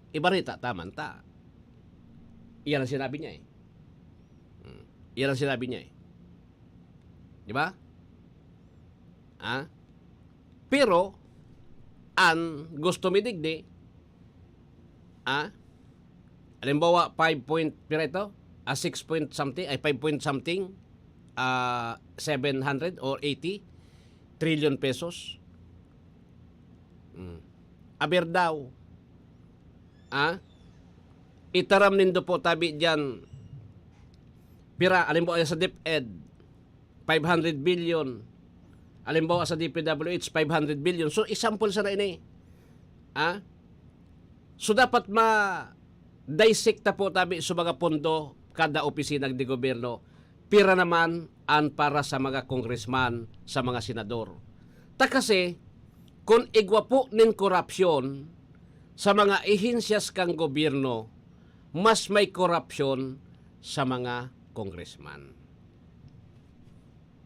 Ibarita ta man ta. Iyan ang sinabi niya eh. Hmm. Iyan ang sinabi niya eh. Di ba? Ah? Pero, an gusto mi digdi, ah, halimbawa, five point, pira ito? Ah, six point something, ay, five point something, ah, seven hundred or eighty trillion pesos. Hmm. Aber daw, ah, itaram nindo po tabi diyan, pira, halimbawa, sa DepEd, five hundred billion. Halimbawa, sa DPWH, five hundred billion. So, example sana ini. Ah? So, dapat ma-dissect ta po tabi sa mga pondo kada opisina de gobyerno. Pira naman an para sa mga congressman, sa mga senador. Ta kasi, kun igwa po nin korapsyon sa mga ehensyas kan gobyerno, mas may korapsyon sa mga congressman.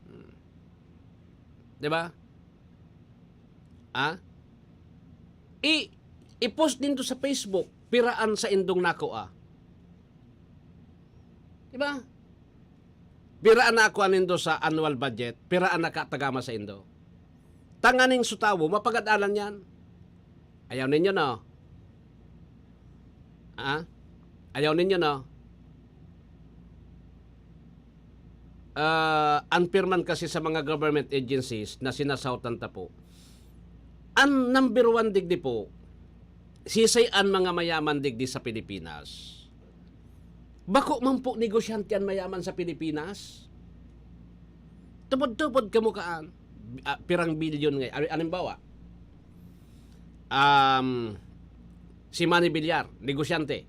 Hmm. Di ba? Ah? I, i-post nindo sa Facebook, pira an saindong nakua. Di ba? Pira an nakua nindo sa annual budget, pira an nakatagama saindo. Tanganing su tawo, mapagad-alan yan. Ayaw ninyo, no? Ah? Ayaw ninyo, no? Ah, an pirman kasi sa mga government agencies na sinasautan ta po, an number one digdi po, sisay an mga mayaman digdi sa Pilipinas? Bako man po negosyante an mayaman sa Pilipinas. Tubod-tubod kamo kaan. Ah, pirang bilyon ngay-, ali-, halimbawa, um, si Manny Villar, negosyante.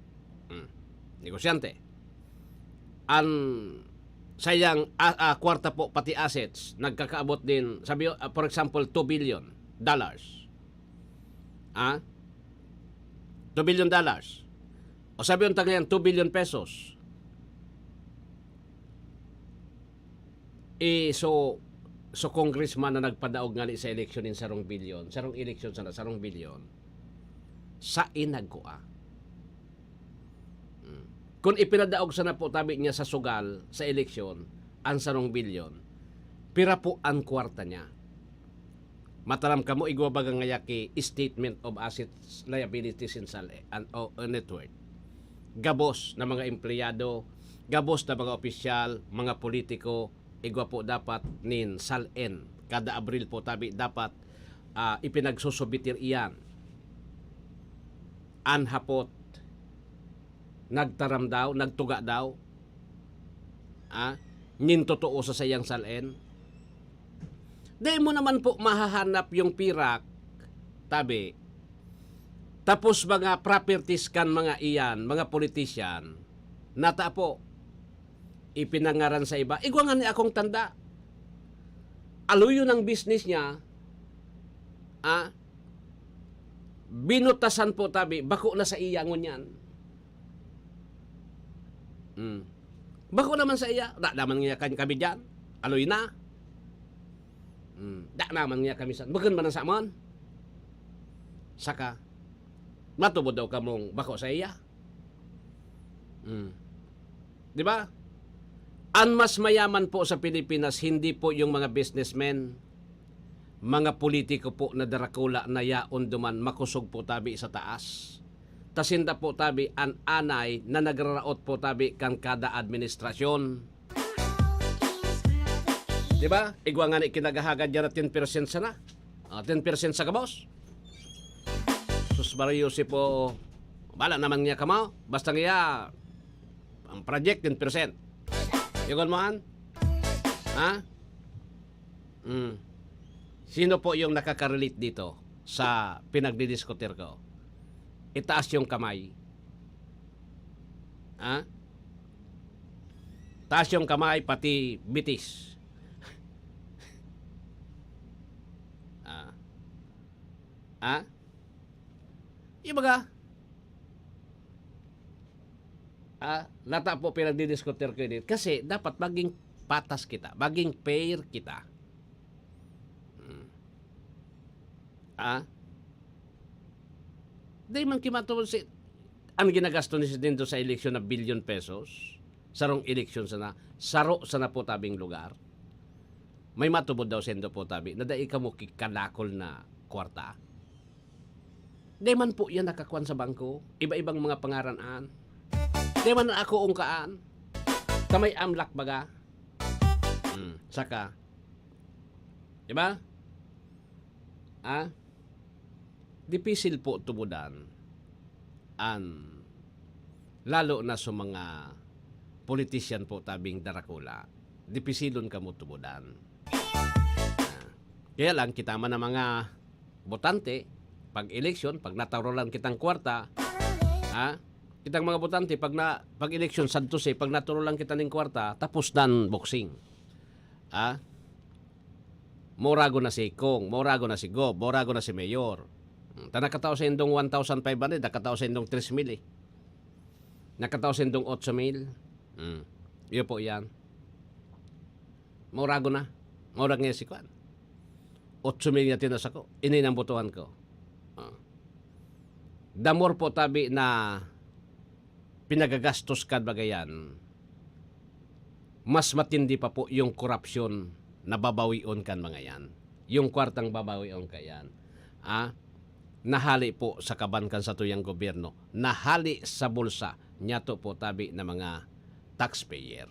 Hmm. Negosyante. An saiyang, ah, ah, kwarta po, pati assets, nagkakaabot din, sabi, ah, for example, two billion dollars. Ah? Two billion dollars. O sabi yung taga yan, two billion pesos. Eh, so, so congressman na nagpadaog ngani sa eleksyon nin sarong bilyon, sarong eleksyon sana, sarong bilyon, sa inagkoa. Hmm. Kung ipinadaog sana po tabi niya sa sugal, sa eleksyon, ang sarong bilyon, pira po ang kwarta niya? Mataram kamo, igwa baga ngaya ki statement of assets, liabilities, and sal-, and, o, o net worth. Gabos na mga empleyado, gabos na mga opisyal, mga politiko, igwa po dapat nin sal-en. Kada Abril po tabi dapat, ah, ipinagsusubitir iyan. An hapot, nagtaram daw, nagtuga daw, ah, nin totoo sa saiyang sal-en. Dai mo naman po mahahanap yung pirak, tabi. Tapos mga properties kan mga iyan, mga politician, nata po, ipinangaran sa iba. Igwa ngani akong tanda. Aloyon ang business niya, ah, binutasan po tabi, bako na sa iya ngunyan. Hmm. Bako naman sa iya, da naman niya kan kami diyan. Aloy na. Hmm. Da naman niya kami sa, bukon man ang samon. Saka, matubod daw kamong bako sa iya. Hmm. Di ba? An mas mayaman po sa Pilipinas, hindi po yung mga businessmen, mga politiko po na darakula na yaon duman makosog po tabi sa taas. Ta sinda po tabi an anay na nagraraot po tabi kan kada administrasyon. Di ba? Igwa ngani kinagahagad diyan na ten percent sana. Ah, ten percent sa gabos. Sus, Mario, si po, bala naman niya kamo. Basta niya, ang project, ten percent. Yugon mo, an? Ha? Mm. Sino po yung nakaka-relate dito sa pinagdidiskutir ko? Itaas yung kamay. Ha? Taas yung kamay, pati bitis. Ah. Ah? Yung baga, ah, lata po pinagdidiskutir ko yun. Kasi dapat maging patas kita, maging fair kita. Hmm. Ah? Di man kimatubod si, ang ginagasto ni Sidney sa eleksyon na bilyon pesos, sarong eleksyon sana, saro sana po tabing lugar. May matubod daw sendo po tabi na dai kamo ki-, kadakol na kwarta. Di man po yan nakakuan sa bangko. Iba-ibang mga pangaran an. Di man ako ungkaan. Ta may amlak baga. Hmm, saka. Di ba? Ah? Dipisil po tubudan an, lalo na sa mga politician po tabing darakula. Dipisilon kamo tubudan. Ah, kaya lang, kita man ang mga botante, pag eleksyon, pag nataurolan kitang kwarta, ha? Kitang mga botante, pag na, pag eleksyon, sadto si, pag nataurolan kita ning kwarta, tapos dan boxing. Ha? Maurago na si Kong, maurago na si Gob, maurago na si Mayor. Hmm, ta nakatao sa indong one thousand five hundred, nakatao sa indong tres mil eh. Nakatao sa indong otso mil. Hmm. Iyo po yan. Maurago na. Maurag ngayon si Kwan. Otso mil nga tinasa ko. Ini nang botohan ko. Ah. The more po tabi na pinagagastos kan mga yan, mas matindi pa po yung korupsyon na babawion kan mga yan. Yung kwartang babawion ka yan, ah, nahali po sa kaban kan satuyang gobyerno, nahali sa bulsa niyato po tabi na mga taxpayer.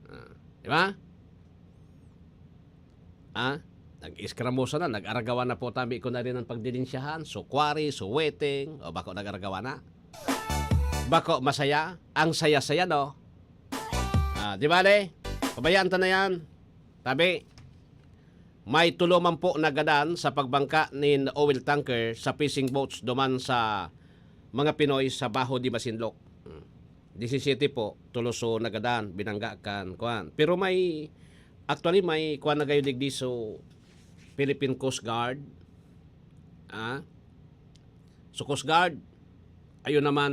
Ah, di ba? Ah, nag-iskramosa na, nag-aragawan na po tabi ko na rin ang pagdilinsyahan, so quarry, so waiting, o bako nag-aragawan na. Bako masaya, ang saya-saya, no? Ah, di bale, pabayaan ta na yan. Tabi, may tulo man po nagadan sa pagbangka nin oil tanker sa fishing boats duman sa mga Pinoy sa Baho de Masinloc. Hmm. Disisiete po, tulo so nagadan, binangga kan, kuan. Pero may, actually, may kuan na gayo digdi so Philippine Coast Guard. Ah? So, Coast Guard, ayun naman,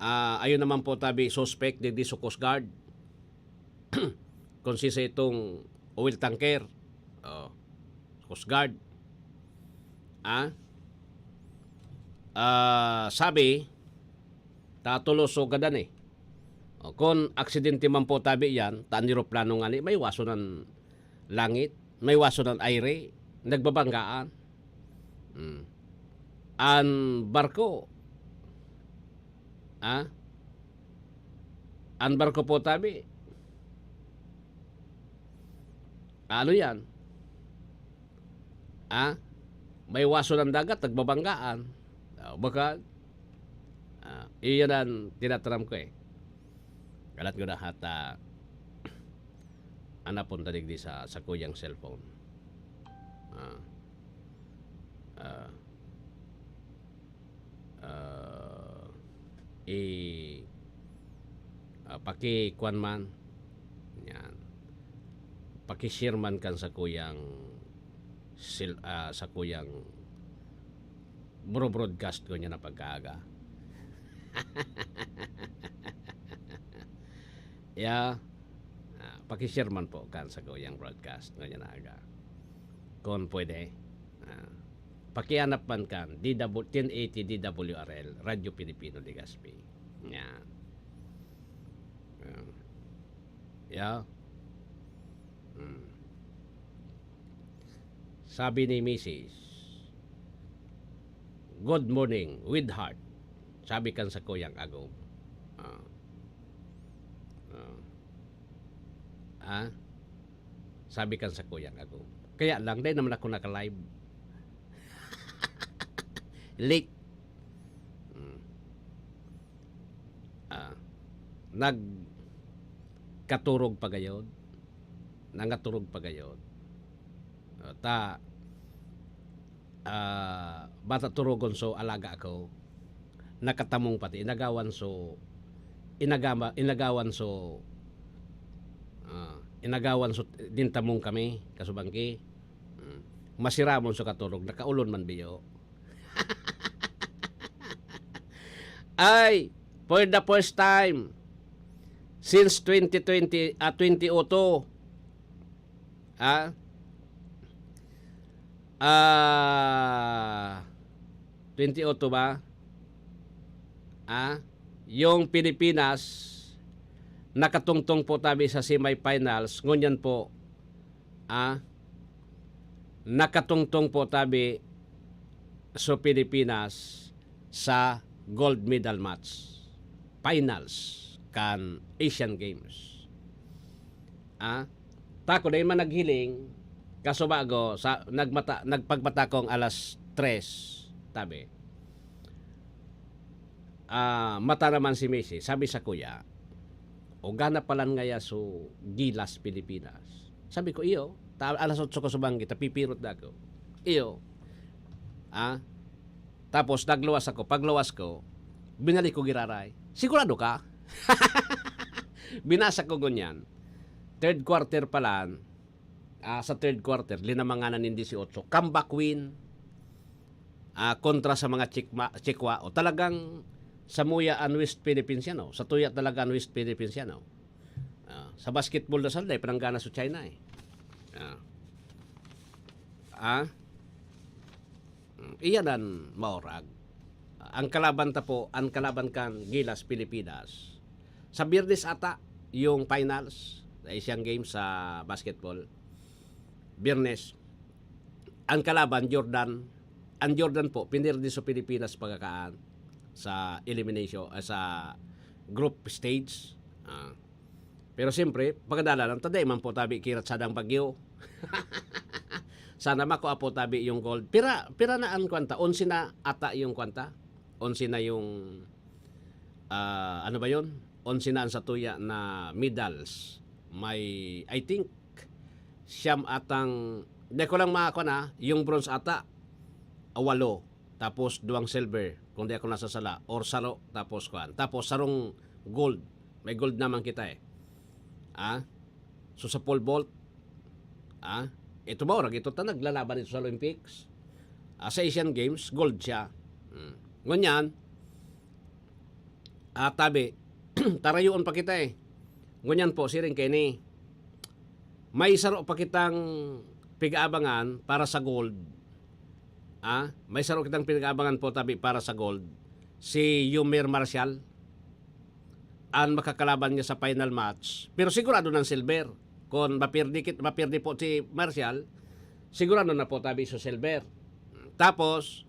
ah, ayun naman po tabi suspect digdi so Coast Guard. Kung si sa itong oil tanker, oh, Coast Guard. Ah? Ah, sabi, tatulos so gadan eh. O, kung aksidente man po tabi yan, ta an eroplano ngani, may waso ng langit, may waso ng aire, nagbabanggaan. Hmm. An barko, ah? An barko po tabi, ano yan? Ah? May waso ng dagat, nagbabanggaan. Ah, baka, ah, iyan ang tinataram ko eh. Kalat ko na hata, anapon ta digdi sa sakuyang cellphone. Ah. Ah. Ah, i-, ah, paki-kuan man. Yan. Paki-share man kan sakuyang sil-, ah, sakuyang bro-broadcast ko niya na pagkaaga. Yeah. Ah, paki-share man po kan sakuyang broadcast ko niya na aga. Kung pwede. Ah, pakihanap man kan D W, ten eighty D W R L, Radyo Pilipino Legazpi. Yan. Ah. Yeah. Hmm. Sabi ni Misis, "Good morning, with heart." Sabi kan sakuyang agom. Ah. Ah. Ah? Sabi kan sakuyang agom. Kaya lang, dai naman ako naka-live. Late. Hmm. Ah. Nagkaturog pa gayod. nangaturog pa gayod. Ah, ta, ah, bata turogon so alaga ako, nakatamong pati, inagawan so, inagama inagawan so, ah, inagawan so din tamong kami, kasubangki. Hmm. Masiramon so katurog, nakaulon man biyo. Ay, for the first time since twenty twenty, ah, twenty oh two, ah, ah, twenty oh two ba? Ah, yung Pilipinas nakatungtong po tabi sa semifinals, ngunyan po, ah, nakatungtong po tabi so Pilipinas sa gold medal match, finals kan Asian Games. Ah, tako dai man naghiling, kaso bago sa nagmata, nagpagmata kong alas tres, tabi. Ah, mata naman si Messi, sabi sa kuya, "O gana palan ngaya so Gilas Pilipinas?" Sabi ko, "Iyo, ta alas otso ko subang kita, pipirot na ako." "Iyo." Ah? Tapos nagluwas ako. Pagluwas ko, binalik ko giraray. "Sigurado ka?" Binasa ko ngunyan. Third quarter palan, ah, sa third quarter, linamanganan nin dieciocho. Comeback win, ah, kontra sa mga Chikma, Chikwa. O talagang samuya an West Philippines yan, oh. Satuya talaga an West Philippines yan, oh. Ah, sa basketball na salday, pananggana sa China, eh. Ah. Ah? Mm, iyan an maorag. Ang kalaban ta po, ang kalaban kan Gilas Pilipinas. Sa Biyernes ata yung finals sa Asian Games sa basketball. Biyernes. Ang kalaban, Jordan. Ang Jordan po, pinirdi sa Pilipinas pagkakaan sa elimination, ah, sa group stage. Ah. Pero siyempre, pagkadalanan ta, dai man po tabi kirat sadang bagyo. Sana makua po tabi yung gold. Pira, pira na an kwanta? Onse na ata yung kwanta? Onse na yung, ah, ano ba yun? Onse na ang satuya na medals. May, I think, siyam atang, di ko lang makakuha na, yung bronze ata, ah, walo. Tapos duwang silver, kung di ako nasasala, or saro, tapos kuan. Tapos sarong gold. May gold naman kita eh. Ah? So sa pole vault, ah? Ito ba, orag ito ta naglalaban ito sa Olympics? Ah, sa Asian Games, gold siya. Hmm. Ngunyan, ah, tabi, tarayoon pa kita eh. Ngunyan po, siring kaini, may saro pa kitang pig-aabangan para sa gold. Ah, may saro kitang pinag-aabangan po tabi para sa gold. Si Yumer Marshall ang makakalaban niya sa final match. Pero sigurado ng silver. Kung mapirdi, kit- mapirdi po si Marshall, sigurado na po tabi sa silver. Tapos,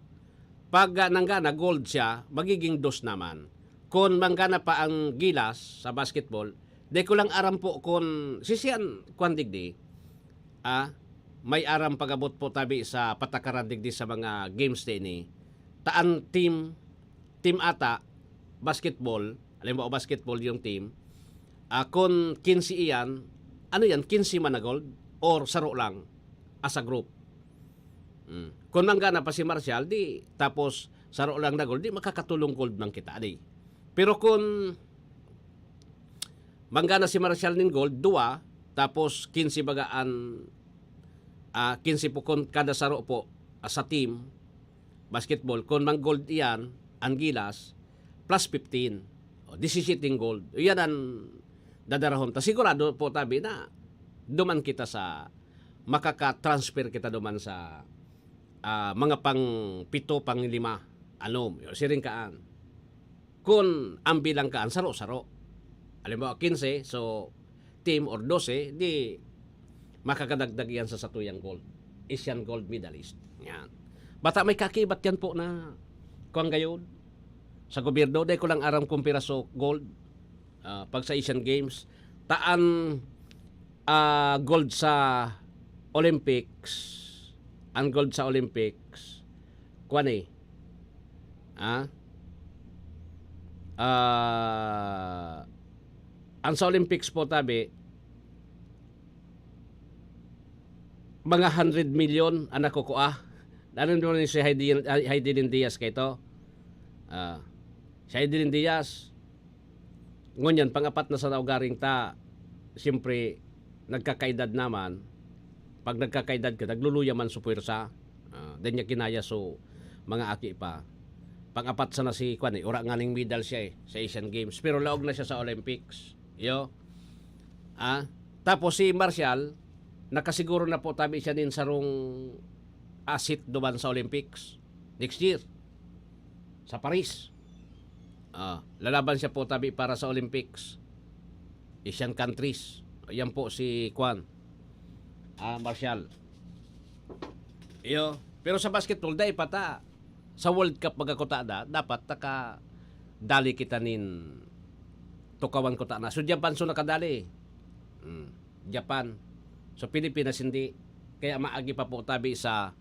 pag ah, nanggana gold siya, magiging dos naman. Kung manggana pa ang Gilas sa basketball, di ko lang aram po kung sisian kwan digdi. Ah, may aram pag-abot po tabi sa patakaran digdi sa mga games din eh. Taan team, team ata, basketball, halimbawa basketball yung team, ah, kung quince iyan, ano yan, quince man na gold or saro lang as a group? Mm. Kung manggana pa si Marshall, di, tapos saro lang na gold, di makakatulong gold man kita, di. Pero kung manggana si Marshall nin gold, dua, tapos quince baga an, ah, quince po kun kada saro po, ah, sa team, basketball, kun mang-gold iyan, ang Gilas, plus fifteen. O, disisiyete gold. Iyan ang dadarahon ta. Sigurado po tabi na duman kita sa, makaka-transfer kita duman sa, ah, mga pang-pito, pang-lima. Anom, siring kaan. Kun ang bilang kaan, saro-saro. Halimbawa, quince, so, team or dose, di makakadagdag yan sa satuyang gold. Asian gold medalist. Yan. Bata may kakibat yan po na kuwan gayod sa gobyerno. Dai ko lang aram kung piraso gold, ah, pag sa Asian Games. Taan, ah, gold sa Olympics. Ang gold sa Olympics, kuwan eh. Ah? Ah, ang sa Olympics po, tabi, Mga hundred million ang nakukua. Ano naman si Hidilyn, Hidilyn Diaz kay to? Ah, si Hidilyn Diaz, ngunyan, pang-apat na sa naugaring ta, siyempre, nagkakaedad naman. Pag nagkakaedad ka, nagluluya man sa puwersa. Ah, dai niya kinaya, so, mga aki pa. Pang-apat sana si, kwan eh, ura nganing medal siya eh, sa Asian Games. Pero laog na siya sa Olympics. Yo. Ah, tapos si Marshall, nakasiguro na po tabi siya nin sarong asit duman sa Olympics next year sa Paris. Ah, lalaban siya po tabi para sa Olympics. Asian countries. Yan po si kwan. Ah, Marshall. Iyo. Pero sa basketball, dai pa ta. Sa World Cup, magkakuta na, dapat taka dali kita nin tukawan kuta na. So, Japan so nakadali. Hmm. Japan. So, Pilipinas hindi. Kaya maagi pa po tabi sa,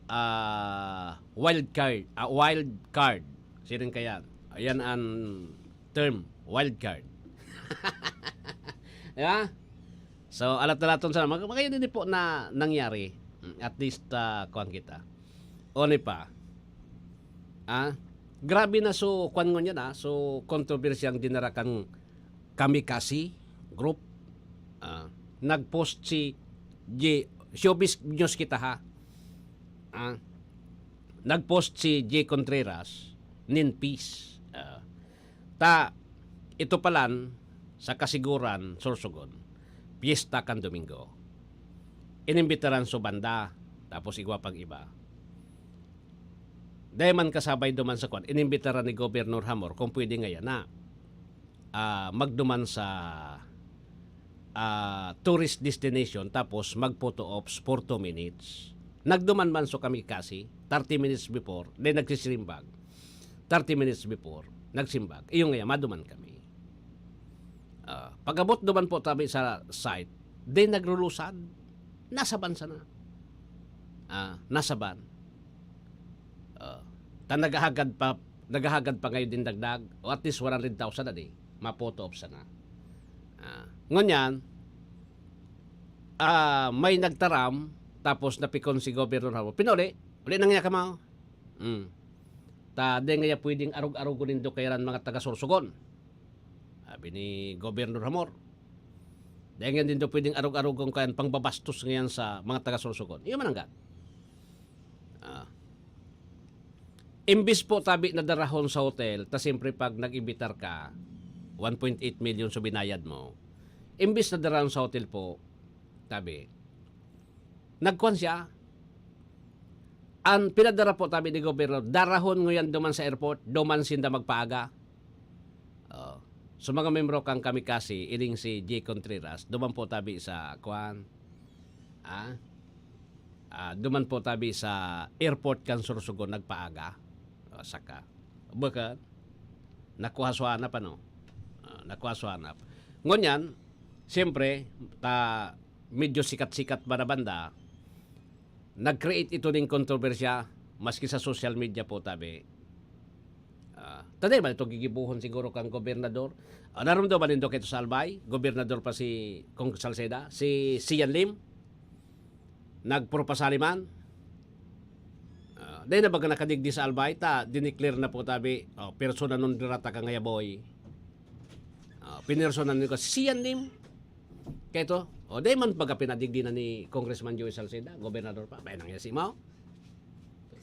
ah, wild card. Ah, wild card. Siring kaya. Ayan ang term, wild card. Di ba? So, alat-alaton sana. Mag-, magayon din po na nangyari. Mm, at least, ah, kuwan kita. Oni pa. Ah, grabe na so, kuwan ngunyan, ah, so, kontrobersyang dinara kan Kamikasi Group. Ah, nag-post si J-, Showbiz News kita, ha. Ah, nag-post si J Contreras nin peace. Ah, ta, ito palan, sa kasiguran, Sorsogon, piyesta kan Domingo. Inimbitaran so banda, tapos igwa pang iba. Dai man kasabay duman sa kwan, inimbitaran ni Gobernador Hamor kung pwede ngayon na, ah, magduman sa, ah, tourist destination, tapos mag-photo ops for two minutes. Nagduman man so Kamikasi, thirty minutes before, then nagsisimbag. Thirty minutes before, nagsimbag. Iyo ngayon, maduman kami. Ah, pag-abot duman po tabi sa site, then naglulusan. Nasa ban sana. Ah, nasa ban. Ah, ta naghahagad pa, naghahagad pa ngayon din dagdag, o at least one hundred thousand na di, ma-photo ops sana. Ah, ngunyan, ah, may nagtaram, tapos napikon si Gobernador Hamor. Pinuli, uli na nga kamo. Mm. Ta, di nga pwedeng arog-arogon nindo kairan mga taga-Sorsogon. Sabi ni Gobernador Hamor, "Dai ngayon din daw pwedeng arog-arogon kan pangbabastos ngayon sa mga taga-Sorsogon." Iyo man ang gat. Ah. Imbis po tabi na darahon sa hotel, ta siyempre pag nag-imbitar ka, one point eight million so binayad mo. Imbis na darahon sa hotel po, tabi, nagkuhan siya. Ang pinadara po tabi ni Gobernador, darahon ngunyan duman sa airport, duman sinda magpaaga. Oh. So, mga membro kan Kamikasi, ining si Jay Contreras, duman po tabi sa, kwan, ah, ah, duman po tabi sa airport kan Sorsogon, nagpaaga. Oh, saka. Baka, nakuha suhanap, ano? Ah, nakuha suhanap. Ngunyan, siyempre, ta, medyo sikat-sikat ba na banda, nag-create ito ning kontrobersya, maski sa social media po, tabi. Ah, ta dai man ito gigibohon siguro kan gobernador. Ah, narumduman nindo kaito sa Albay, gobernador pa si Cong Salceda, si Sian Lim, nagpropasali man. Ah, dai na baga nakadigdi sa Albay, ta dineclare na po tabi, oh, persona non grata ka ngaya, boy. Ah, pinersona ni ko, Sian Lim. Kaito, o, dai man baga pinadigdi na ni Congressman Joey Salceda, gobernador pa. Bay, nangyasi mo?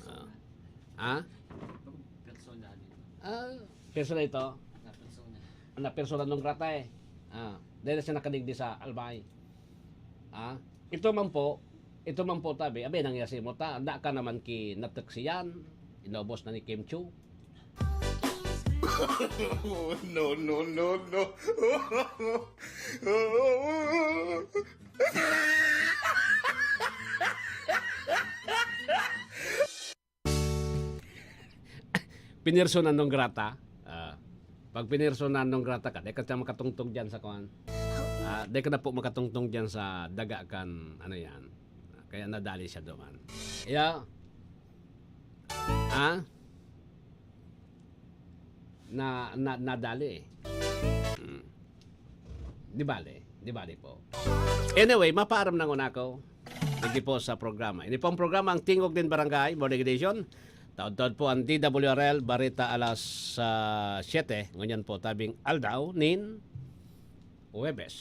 Ah. Ha? Persona dito. Ah, persona ito? Na persona. Na persona non grata eh. Ah, dai na siya nakadigdi sa Albay. Ah, ito man po, ito man po tabi, abay, nangyasi mo ta, da ka naman ki nateksiyan, inobos na ni Kim Chiu. No, no, no, no. Pinersona non grata. Ah, pag pinersona non grata ka, di ka siya makatungtog dyan sa kuwan. Ah, di ka na po makatungtong dyan sa daga kan, ano yan. Kaya nadali siya duman. Yeah. Ah? Na, na, nadali eh. Hmm. Di bale, di bale po. Anyway, mapaaram na ngun ako. Sige po sa programa. Ini pong programa, ang Tingog nin Barangay, Morning Edition. Taod-taod po ang D W R L Barita alas, ah, siyete. Ngunyan po, tabing aldaw nin Huwebes.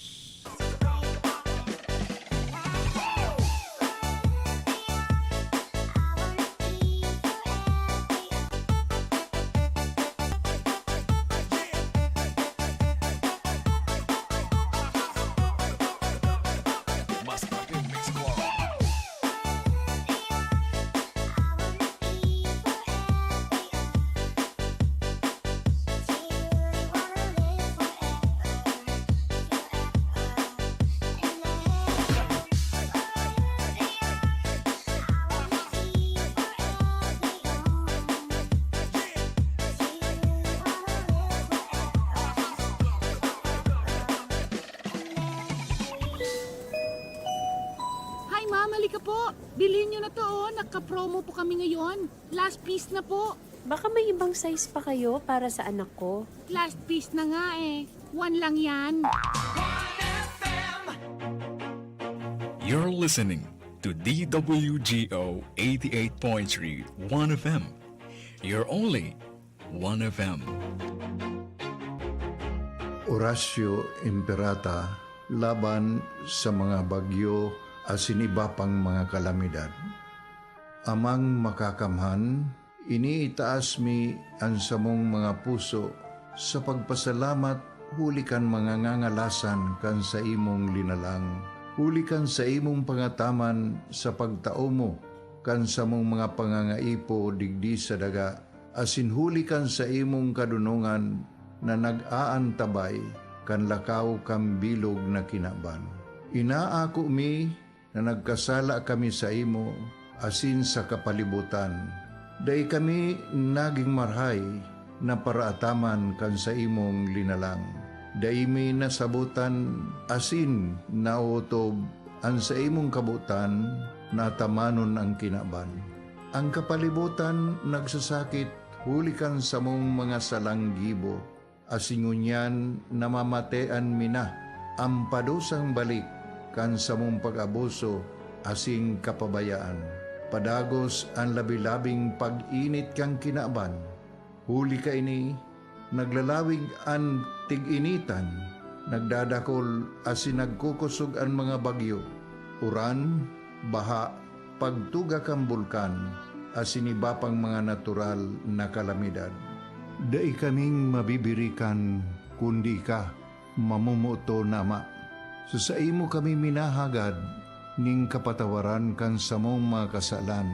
Hi, ma'am. Halika po. Bilhin nyo na to, oh. Nagka-promo po kami ngayon. Last piece na po. Baka may ibang size pa kayo para sa anak ko. Last piece na nga, eh. One lang yan. You're listening to D W G O eighty-eight point three One F M, your only One F M. Horacio Imperata laban sa mga bagyo asin iba pang mga kalamidad. Amang Makakamhan, iniitaas mi an samong mga puso sa pagpasalamat huli kan mga ngangalasan kan saimong linalang, huli kan saimong pangataman sa pagtao mo kan samong mga pangangaipo digdi sa daga, asin huli kan saimong kadonongan na nag-aantabay kan lakaw kan bilog na kinaban. Inaako mi na nagkasala kami saimo asin sa kapalibotan. Dai kami nagin marahay na paraataman kan saimong linalang. Dai mi nasabotan asin naotob an saimong kabotan na atamanon an kinaban. An kapalibotan nagsasakit huli kan samong mga salang gibo, asin ngunyan namamatean mi na an padusang balik kan samong pag-abuso asin kapabayaan. Padagos an labi-labing pag-init kan kinaban. Huli kaini, naglalawig an tig-initan, nagdadakol asin nagkukosog an mga bagyo, uran, baha, pagtuga kan bulkan, asin iba pang mga natural na kalamidad. Dai kaming mabibirikan kundi ika, mamomoton na Ama. Sa saimo kami minahagad nin kapatawaran kan samong mga kasalan.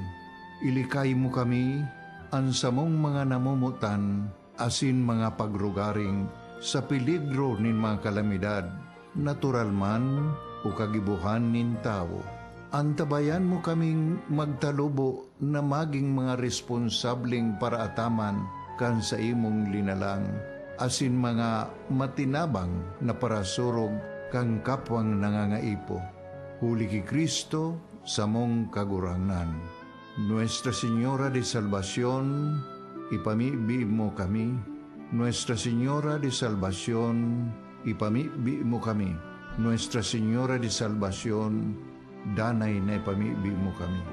Ilikay mo kami, an samong mga namomotan, asin mga pagrugaring sa peligro nin mga kalamidad, natural man o kagibohan nin tawo. Antabayan mo kaming magtalubo na magin mga responsableng paraataman kan saimong linalang, asin mga matinabang na parasurog kan kapwang nangangaipo. Huli ki Cristo, samong Kagurangnan. Nuestra Señora de Salvacion, ipamibi mo kami. Nuestra Señora de Salvacion, ipamibi mo kami. Nuestra Señora de Salvacion, danay na ipamibi mo kami.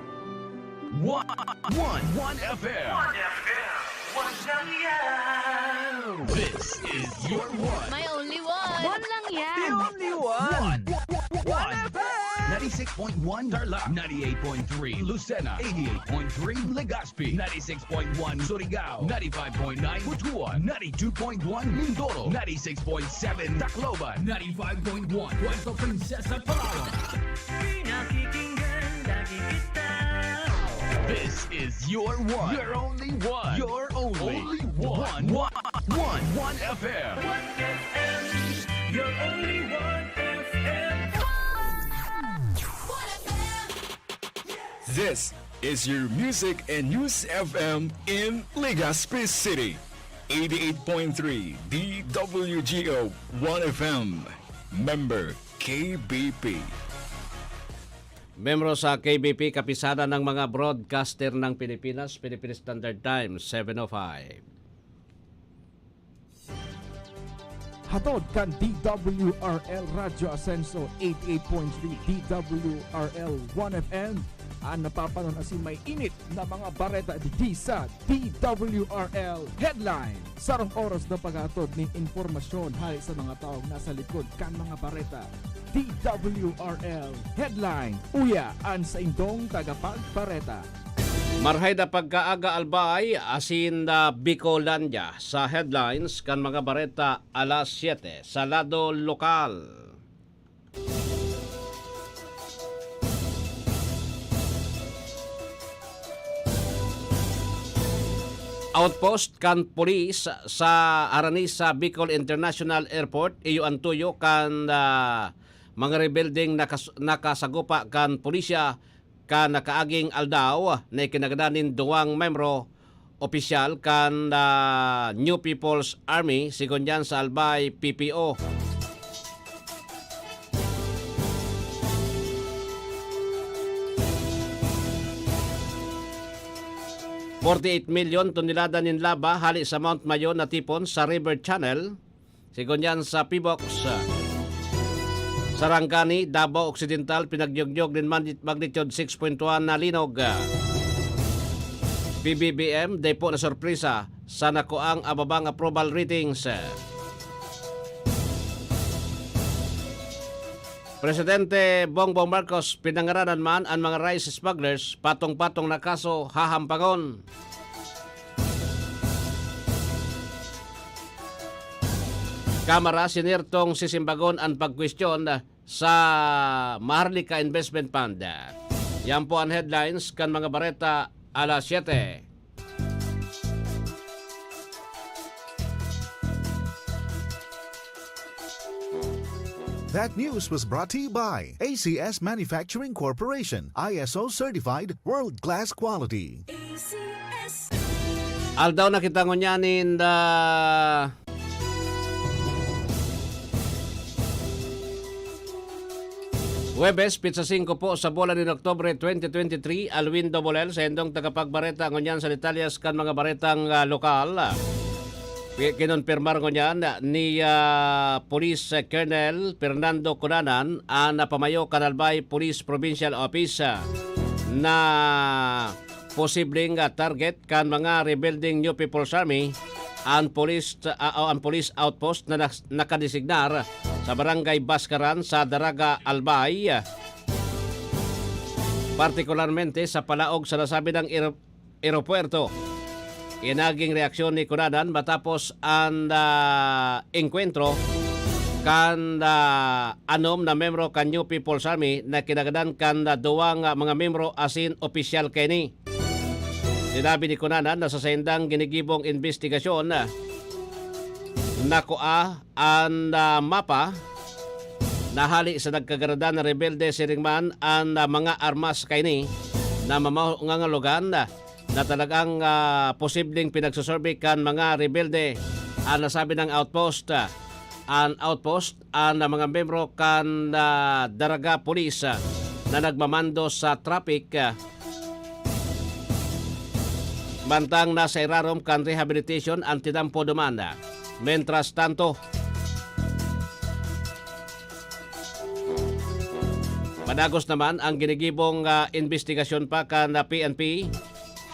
One, one, one F M. One F M. One lang yan. This is your one. My only one. One lang yan. The only one. One. One F M. Ninety-six point one Tarlac, ninety-eight point three Lucena, eighty-eight point three Legazpi, ninety-six point one Surigao, ninety-five point nine Butuan, ninety-two point one Mindoro, ninety-six point seven Tacloban, ninety-five point one Puerto Princesa, Palawan. Pinakikinggan lagi kita. This is your one. Your only one. Your only Only one. One. One. One F M. One F M. Your only one F M. This is your music and news F M in Legazpi City. Eighty-eight point three D W G O One F M. Member K B P. Membro sa K B P, Kapisanan ng mga Broadcaster ng Pilipinas, Philippine Standard Time, seven oh five. Hatod kan D W R L Radyo Asenso eighty-eight point three, D W R L one F M. An napapanon asin may init na mga bareta digdi sa D W R L Headline. Sarong oras na paghatod nin impormasyon hale sa mga tawong nasa likod kan mga bareta. D W R L Headline. Uya an saindong tagapagbareta. Marhay na pagkaaga, Albay, asin na Bicolandia sa headlines kan mga bareta alas siyete sa lado lokal. Outpost kan pulis sa harani sa Bicol International Airport, iyo an tuyo kan, ah, mga rebeldeng nakas-, nakasagupa kan pulisya kan nakaaging aldaw na ikinagadan nin duwang membro opisyal kan, ah, New People's Army, sigon diyan sa Albay P P O. Forty-eight milyon tonelada nin laba hale sa Mount Mayon natipon sa River Channel. Sigon yan sa P B O X, Sarangani, Davao Occidental, pinagyugyog nin magni-, magnitude six point one na linog. P B B M, dai po nasurpresa sa nakuang ababang approval ratings. Presidente Bongbong Marcos, pinangaranan man an mga rice smugglers, patong-patong na kaso hahampangon. Kamara, sinertong sisimbagon an pagkwestiyon sa Maharlika Investment Fund. Yan po an headlines kan mga bareta alas siyete. That news was brought to you by A C S Manufacturing Corporation, I S O certified, world-class quality. A C S. Aldaw na kita ngunyan in the Huwebes, pitsa singko po sa bulan nin Oktubre twenty twenty-three, Alwin Dobol L, saindong tagapagbareta ngunyan sa detalyes kan mga baretang, ah, lokal. Ki-, kinonpirmar ngunyan ni, ah, Police Colonel Fernando Cunanan, an napamayo kan Albay Police Provincial Office, ah, na posibleng, ah, target kan mga rebeldeng New People's Army an police, ah, o an police outpost na nas-, nakadesignar sa Barangay Bascaran sa Daraga, Albay, partikularmente sa palaog sa nasabing aer-, eropuwerto. Yan naging reaksyon ni Cunanan matapos an, ah, engkwentro kan, ah, anom na membro kan New People's Army na kinagadan kan, ah, duwang, ah, mga membro asin opisyal kaini. Sinabi ni Cunanan na sa saindang ginigibong imbestigasyon, ah, nakua an, ah, mapa na hali sa nagkagaradan na rebelde, siring man an, ah, mga armas kaini na mamangangalogan, ah, na talagang, ah, posibleng pinagsusurvey kan mga rebelde an nasabing outpost. An outpost, an mga membro kan, ah, Daraga Police, ah, na nagmamando sa traffic, ah, mantang nasa irarom kan rehabilitation an tinampo duman. Mientras tanto, padagos naman an ginigibong, ah, imbestigasyon pa kan, ah, P N P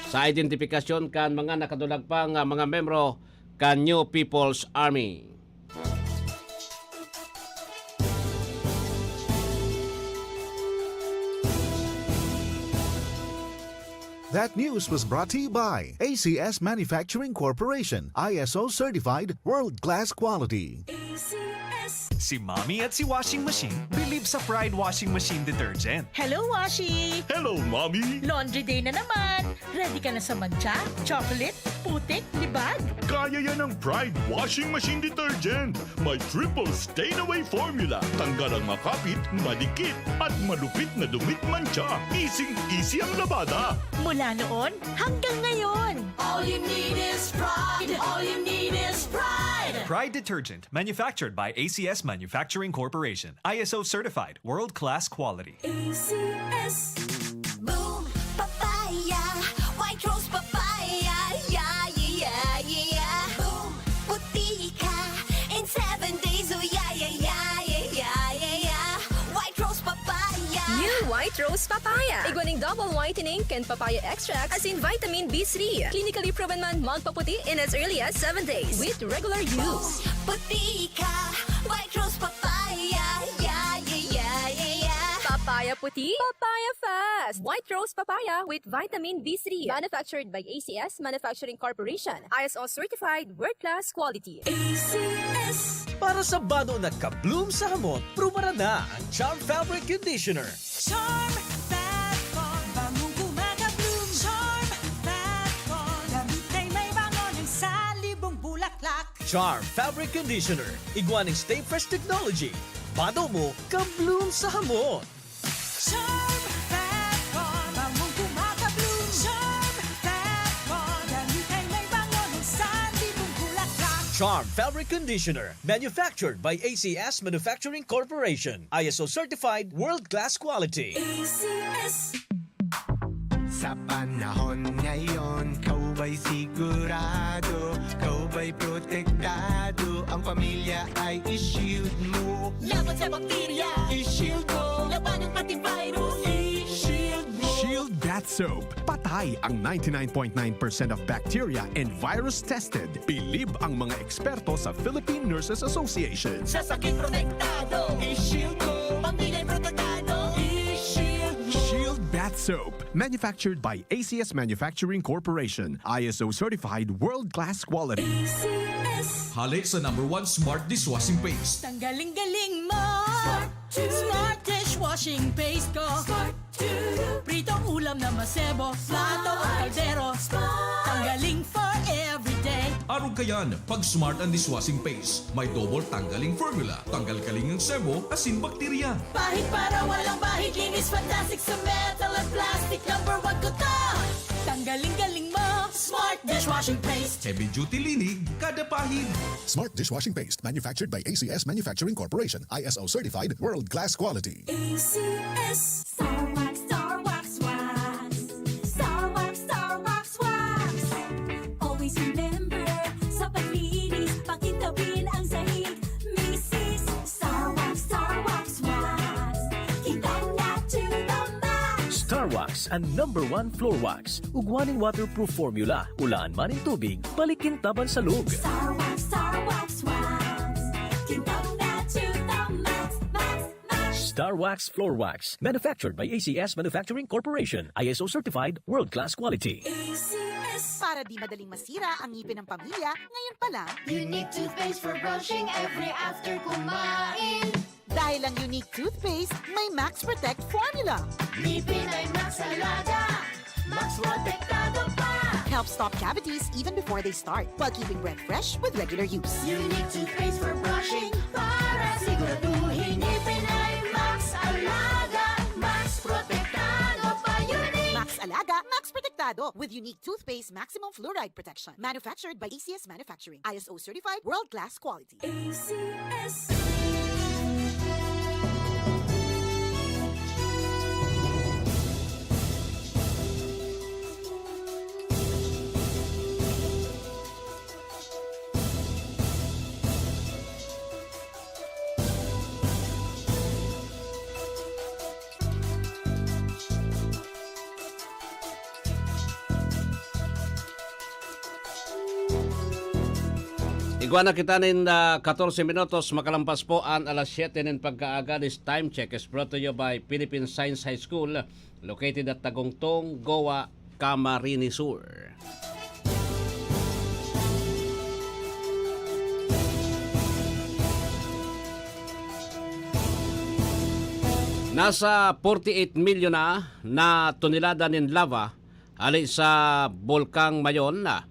sa identifikasyon kan mga nakadulag pang, ah, mga membro kan New People's Army. That news was brought to you by A C S Manufacturing Corporation, I S O certified, world-class quality. A C S. Si Mommy at si Washing Machine believe sa Pride Washing Machine Detergent. Hello, Washi! Hello, Mommy! Laundry day na naman! Ready ka na sa mantsa, chocolate, putik, libag? Kaya yan ng Pride Washing Machine Detergent. May triple stain away formula. Tanggal ang makapit, madikit, at malupit na dumit mantsa. Easing-easy ang labada. Mula noon hanggang ngayon. All you need is Pride. All you need is Pride. Pride Detergent, manufactured by A C S Manufacturing Corporation. I S O certified, world-class quality. A C S. Boom Papaya, White Rose Papaya, yeah, yeah, yeah, yeah. Boom, puti ka in seven days. Papaya. Igwa ning double whitening kan papaya extract asin vitamin B three. Clinically proven man magpaputi in as early as seven days with regular use. Puti ka, White Rose Papaya. Yeah, yeah, yeah, yeah, yeah. Papaya puti, papaya fast. White Rose Papaya with vitamin B three. Manufactured by A C S Manufacturing Corporation. I S O certified, world-class quality. A C S. Para sa bado na ka-bloom sa hamot, prubaran na ang Charm Fabric Conditioner. Charm Fat Con, bangong gumagabloom. Charm Fat Con, damit ay may bango ng salibong bulaklak. Charm Fabric Conditioner, igwa ning Stay Fresh Technology. Bado mo, ka-bloom sa hamot. Charm Fat Con, bangong gumagabloom. Charm Fat Con, damit ay may bango ng salibong bulaklak. Charm Fabric Conditioner, manufactured by A C S Manufacturing Corporation. I S O certified, world-class quality. A C S. Sa panahon ngayon, kaw ba'y sigurado? Kaw ba'y protektado? Ang pamilya ay i-shield mo. Laban sa bakterya, i-shield mo. Labanan pati virus, i-shield mo. Shield Bath Soap. Patay ang ninety-nine point nine percent of bacteria and virus tested. Bilib ang mga eksperto sa Philippine Nurses Association. Sa sakit protektado, i-shield mo. Pamilya'y protektado, i-shield mo. Shield Bath Soap. Manufactured by A C S Manufacturing Corporation. I S O certified, world-class quality. A C S. Hale sa number one smart dishwashing paste. Tanggaling-galing mo. Smart to. Smart dishwashing paste ko. Smart to. Pritong ulam na masebo, plato o kaldero. Smart. Tanggaling for everyday. Arog kayan, pag Smart ang dishwashing paste, may double tanggaling formula. Tanggal kaling ang sebo, asin bakterya. Pahid para walang bahid, linis fantastic sa metal at plastic. Number one ko to. Tanggaling-galing mo, Smart dishwashing paste. Heavy duty linig, kada pahid. Smart dishwashing paste, manufactured by A C S Manufacturing Corporation, I S O certified, world-class quality. A C S. Star Wax, Star Wax Wax. Star Wax, Star Wax Wax. Always remember, sa paglinis, pakintabin ang sahig. Misis, Star Wax, Star Wax Wax. Kitang na to the max. Star Wax, ang number one floor wax. Ugwa nin waterproof formula. Ulaan man nin tubig, balik kintaban sa log. Star Wax, Star Wax Wax. Kintaw na to the max, max, max. Star Wax Floor Wax. Manufactured by A C S Manufacturing Corporation. I S O certified, world-class quality. A C S. Para di madaling masira ang ngipin ng pamilya, ngayon pa lang. Unique toothpaste for brushing every after kumain. Dahil ang Unique Toothpaste may Max Protect Formula. Ngipin ay Max Alaga, Max Protektado pa. Helps stop cavities even before they start, while keeping breath fresh with regular use. Unique Toothpaste for brushing, para siguraduhin ngipin ay Max Alaga, Max Protektado pa. Unique. Max Alaga, Max Protektado, with Unique Toothpaste Maximum Fluoride Protection. Manufactured by A C S Manufacturing. I S O certified, world-class quality. A C S. Igwa na kita nin, ah, katorse minutos, makalampas po an alas siyete nin pagkaaga. This time check is brought to you by Philippine Science High School, located at Tagungtong, Goa, Camarines Sur. Nasa forty-eight milyon na na tonelada nin lava hali sa Bulkang Mayon na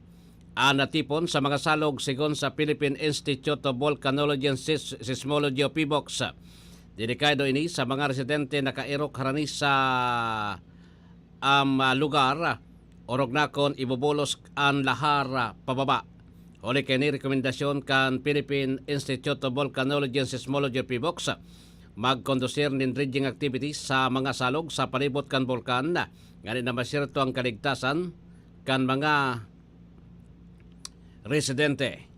an natipon sa mga salog, sigon sa Philippine Institute of Volcanology and Sis-, Seismology o PHIVOLCS. Delikado ini sa mga residente na kaerok harani sa, um, ah, lugar, orog na kun ibubulos an lahar, ah, pababa. Huli kaini, rekomendasyon kan Philippine Institute of Volcanology and Seismology o PHIVOLCS, magkondusir nin dredging activities sa mga salog sa palibot kan bulkan, ngani na maserto ang kaligtasan kan mga residente.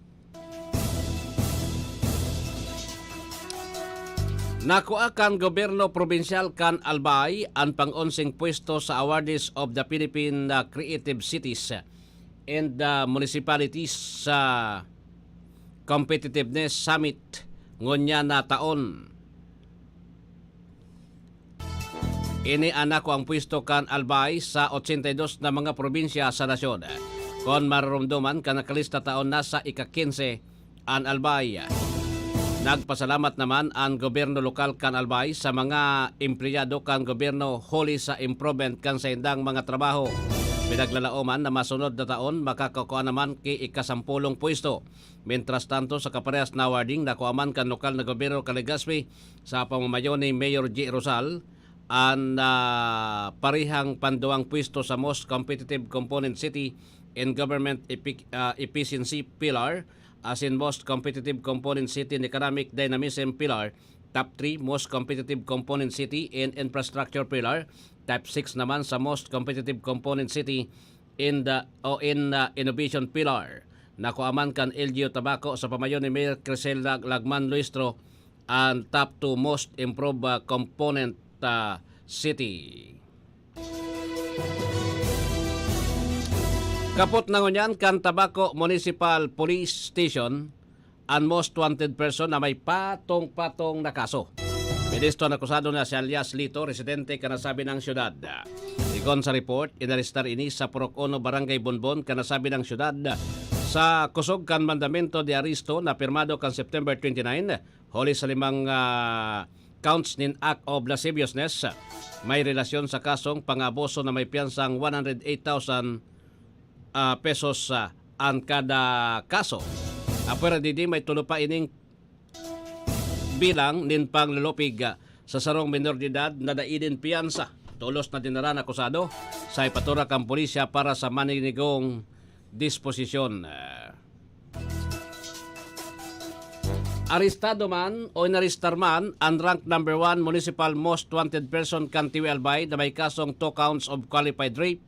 Nakua kan gobyerno probinsyal kan Albay an pang-onseng pwesto sa Awardees of the Philippine, ah, Creative Cities and, ah, Municipalities sa Competitiveness Summit ngunyan na taon. Ini an nakuang pwesto kan Albay sa ochenta y dos na mga probinsya sa nasyon. Kon maroromdoman kan nakalista taon, nasa ika-kinse an Albay. Nagpasalamat naman an gobyerno lokal kan Albay sa mga empleyado kan gobyerno huli sa improvement kan saindang mga trabaho. Pinaglalaoman na masunod na taon makakakua naman ki ikasampolong pwesto. Mientras tanto, sa kaparehas na awarding, nakua man kan lokal na gobyerno kan Legazpi sa pamamayo ni Mayor J. Rosal an, ah, parehang panduwang pwesto sa Most Competitive Component City in Government Epic-, ah, Efficiency Pillar asin Most Competitive Component City in Economic Dynamism Pillar, top three Most Competitive Component City in Infrastructure Pillar, top six naman sa Most Competitive Component City in the, o in, ah, Innovation Pillar. Nakua man kan L G U Tabaco sa pamayo ni Mayor Crisel Lag-, Lagman Luistro an top two most improved, ah, component, ah, city. Kapot na ngunyan kan Tabaco Municipal Police Station an most wanted person na may patong-patong na kaso. Ministro na akusado na si alias Lito, residente kan nasabing syudad. Sigon sa report, inarestar ini sa Purok Uno, Barangay Bonbon, kan nasabing syudad, sa kusog kan mandamento de aresto na pirmado kan September twenty-nine, huli sa limang, ah, counts nin act of lasciviousness. May relasyon sa kasong pang-abuso na may piyansang one hundred eight thousand, ah, pesos, ah, an kada kaso. Apwera digdi, may tulo pa ining bilang nin panglulupig, ah, sa sarong menor de edad na dai nin piyansa. Tolos na dinara an akusado sa ipatura kan pulisya para sa manigong disposisyon. Arestado man o inarestar man an rank number one municipal most wanted person kan Tiwi Albay na may kasong two counts of qualified rape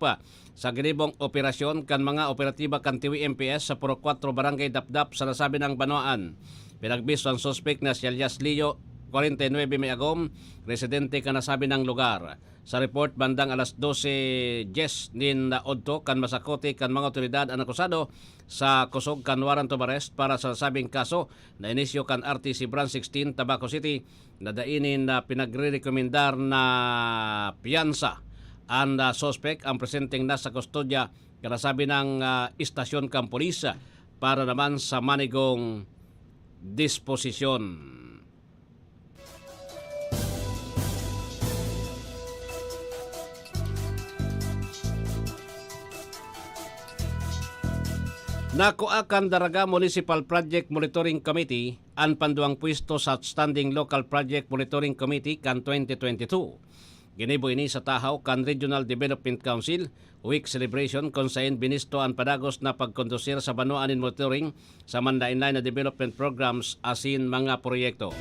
sa ginibong operasyon kan mga operatiba kan Tiwi M P S sa Purok Kuwatro, Barangay Dapdap sa nasabing banwaan. Pinagbisto an suspek na si alias Leo, kwarenta y nuebe may agom, residente kan nasabing lugar. Sa report, bandang alas dose dyes nin udto kan masakote kan mga awtoridad an akusado sa kusog kan warrant of arrest para sa nasabing kaso na inisyu kan R T C Branch sixteen, Tabaco City, na dai nin, ah, pinagrerekomendar na piyansa. An, ah, suspek an presenteng nasa kustodya kan nasabing, ah, estasyon kan pulis, ah, para naman sa manigong disposisyon. Nakua kan Daraga Municipal Project Monitoring Committee an panduwang pwesto sa Outstanding Local Project Monitoring Committee kan twenty twenty-two. Ginibo ini sa tahaw kan Regional Development Council Week celebration, kun saen binisto an padagos na pagkondusir sa banwaan nin monitoring sa manlaen-laen na development programs asin mga proyekto.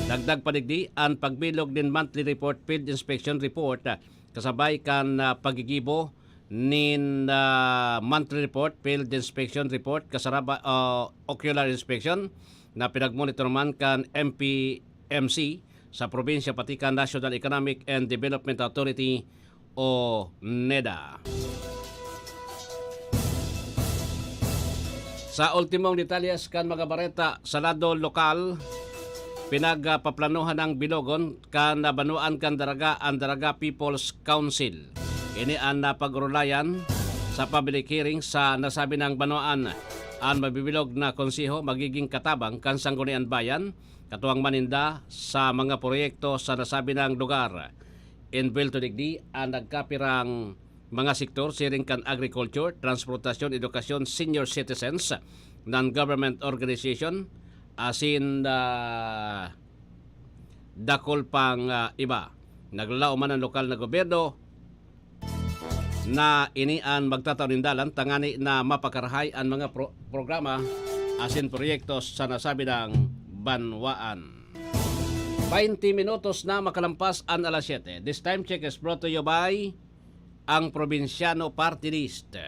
Dagdag pa digdi, an pagbilog nin monthly report, field inspection report, kasabay kan, ah, paggigibo nin, ah, monthly report, field inspection report, kasaraba-, ah, ocular inspection na pinagmonitor man kan M P M C sa probinsya, pati kan National Economic and Development Authority o NEDA. Sa ultimong detalyes kan mga bareta sa lado lokal, pinagpaplanohan ang bilogon kan banwaan kan Daraga, ang Daraga People's Council. Ini an napag-orolayan sa public hearing sa nasabing banwaan. An mabibilog na konseho magiging katabang kan Sangguniang Bayan, katuwang man ninda sa mga proyekto sa nasabing lugar. Inbuwelto digdi an nagkapirang mga sektor, siring kan agriculture, transportasyon, edukasyon, senior citizens, non-government organization, asin, ah, dakul pang, ah, iba. Naglalaom man an lokal na gobyerno na ini an magtatao nin dalan tangani na mapakarahay an mga pro-, programa asin proyekto sa nasabing banwaan. Baynte minutos na makalampas an alas siyete. This time check is brought to you by ang Probinsyano Party List.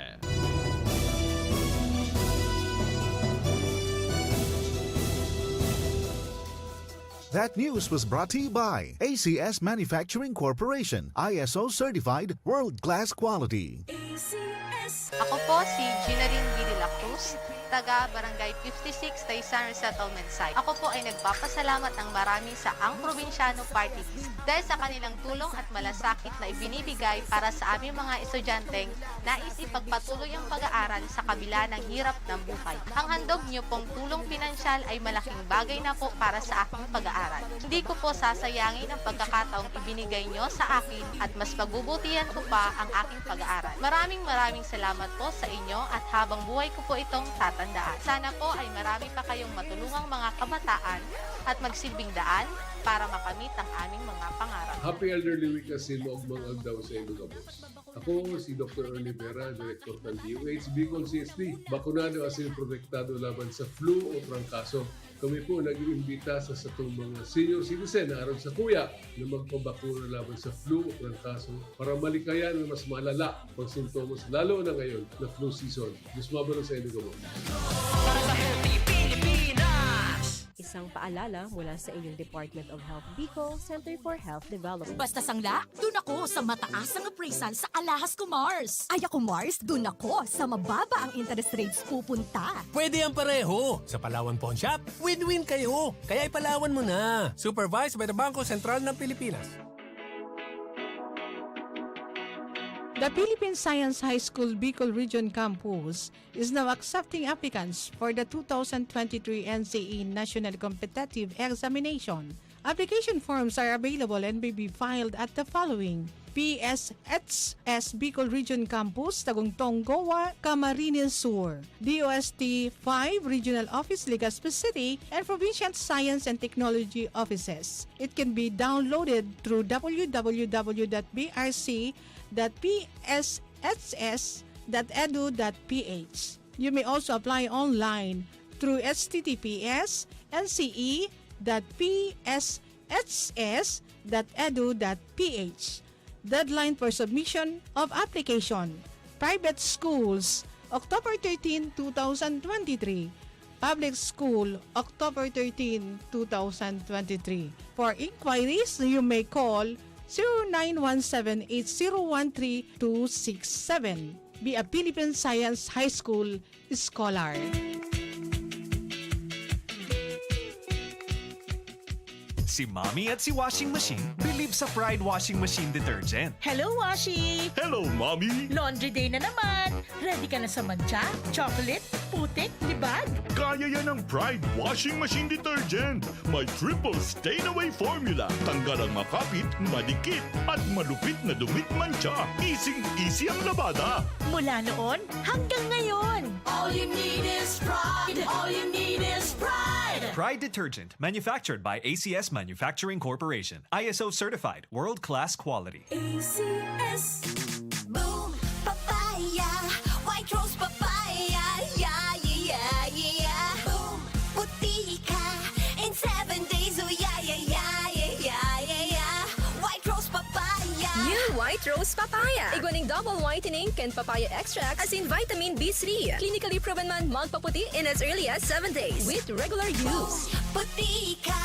That news was brought to you by A C S Manufacturing Corporation, I S O certified, world-class quality. Ako po si Ginaline B. De La Cruz, taga Barangay fifty-six, Taysan Resettlement Site. Ako po ay nagpapasalamat ng marami sa Ang Probinsyano Party List dahil sa kanilang tulong at malasakit na ibinibigay para sa aming mga estudyanteng nais ipagpatuloy ang pag-aaral sa kabila ng hirap ng buhay. Ang handog niyo pong tulong pinansyal ay malaking bagay na po para sa aking pag-aaral. Hindi ko po sasayangin ang pagkakataong ibinigay niyo sa akin at mas pagbubutihan ko pa ang aking pag-aaral. Maraming maraming salamat po sa inyo at habang buhay ko po itong tatandaan. Sana po ay marami pa kayong matulungang mga kabataan at magsilbing daan para makamit ang aming mga pangarap. Happy Elderly Week asin maogmang aldaw sa inyo gabos. Ako si Doktor Ernie Vera, Direktor kan D O H, Bicol C S D. Bakunado asin protektado laban sa flu o trangkaso. Kami po nag-iimbita sa satong mga senior citizen na aram sa kuya na magpabakuna laban sa flu o trangkaso para malikayan na mas malala pang sintomas, lalo na ngayon na flu season. Diyos mabalos sa inyo gabos. Para sa Healthy Pilipinas! Isang paalala mula sa inyong Department of Health Bicol, Center for Health Development. Basta sangla, dun ako sa mataas ang appraisal sa Alahas Kumars. Ay ako Mars, dun ako sa mababa ang interest rates pupunta. Pwede ang pareho. Sa Palawan Pawn Shop, win-win kayo. Kaya ipalawan mo na. Supervised by the Bangko Sentral ng Pilipinas. The Philippine Science High School Bicol Region Campus is now accepting applicants for the two thousand twenty-three N C E National Competitive Examination. Application forms are available and may be filed at the following: P S H S Bicol Region Campus, Tagungtong, Goa, Camarines Sur, D O S T five Regional Office, Legazpi City, and Provincial Science and Technology Offices. It can be downloaded through w w w dot b r c dot p s h s dot edu dot p h. You may also apply online through h t t p s n c e dot p s h s dot edu dot p h. Deadline for submission of application: private schools, October thirteen, two thousand twenty-three; public school, October thirteen, two thousand twenty-three. For inquiries, you may call zero nine one seven eight zero one three two six seven. Be a Philippine Science High School scholar. Si Mommy at si Washing Machine believe sa Pride Washing Machine Detergent. Hello, Washi! Hello, Mommy! Laundry day na naman! Ready ka na sa mantsa, chocolate, putik, libag? Kaya yan ng Pride Washing Machine Detergent. May triple stain away formula. Tanggal ang makapit, madikit, at malupit na dumit mantsa. Easy-easy ang labada. Mula noon hanggang ngayon. All you need is pride. All you need is pride. Pride Detergent, manufactured by A C S Manufacturing Corporation. I S O certified, world-class quality. A C S. Boom, papaya, white rose papaya, yeah, yeah, yeah, yeah. Boom, puti ka in seven days, oh yeah, yeah, yeah, yeah, yeah, yeah, yeah. White rose papaya. New White Rose Papaya. Igwa ning double whitening kan papaya extract asin vitamin B three. Clinically proven man magpaputi in as early as seven days with regular use. Puti ka,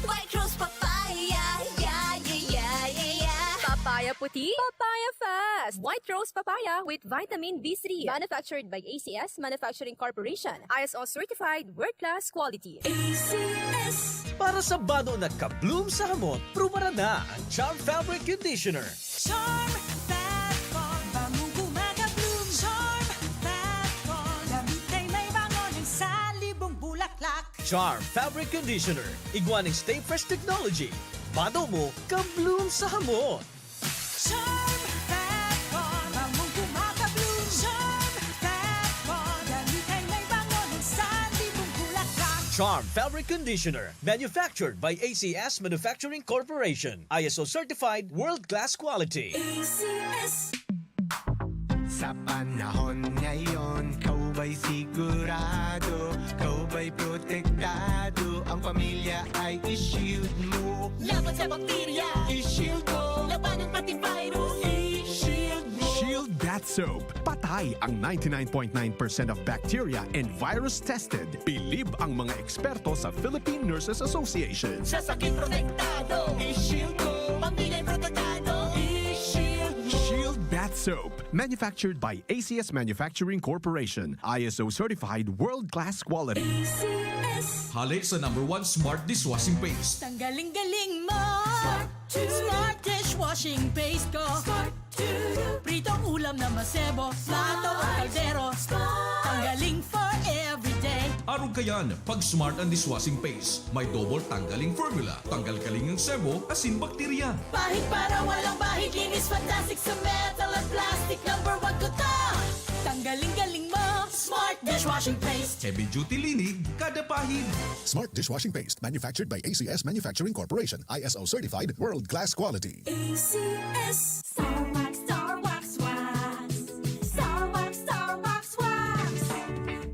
white rose papaya, yeah, yeah, yeah, yeah, yeah. Papaya puti, papaya fast. White Rose Papaya with vitamin B three. Manufactured by A C S Manufacturing Corporation. I S O certified, world-class quality. A C S. Para sa bado na ka-bloom sa hamot, prubaran na ang Charm Fabric Conditioner. Charm Fat Con, bangong kumaka-bloom. Charm Fat Con, damit ay may bango ng salibong bulaklak. Charm Fabric Conditioner, igwa ning Stay Fresh Technology. Bado mo, ka-bloom sa hamot. Charm Fat Con, bangong kumaka-bloom. Charm Fat Con, damit ay may bango ng salibong bulaklak. Charm Fabric Conditioner, manufactured by A C S Manufacturing Corporation. I S O certified, world-class quality. A C S. Sa panahon ngayon, kaubay sigurado, kaubay protektado, ang pamilya ay i-shield mo. Laban sa bakterya, i-shield mo. Labanan pati virus, i-shield mo. Shield Bath Soap. Pata Ay ang ninety-nine point nine percent of bacteria and virus tested. Bilib ang mga eksperto sa Philippine Nurses Association. Sa sakit protektado, i-shield ko. Pamilya protektado, i-shield mo. Shield Bath Soap. Manufactured by A C S Manufacturing Corporation. I S O certified world-class quality. A C S. Halik sa number one smart dishwashing paste. Tanggaling-galing mo. Smart dishwashing paste ko. Pritong ulam na masebo, plato o kaldero. Tanggaling for everyday. Arog kayan, pag Smart ang dishwashing paste, may double tanggaling formula. Tanggal kaling ang sebo, asin bakterya. Pahid para walang bahid, linis fantastic sa metal at plastic. Number one ko to. Tanggaling-galing mo, Smart dishwashing paste. Heavy duty linig, kada pahid. Smart dishwashing paste, manufactured by A C S Manufacturing Corporation, I S O certified, world-class quality. A C S. Star Wax, Star Wax, Wax. Star Wax, Star Wax, Wax.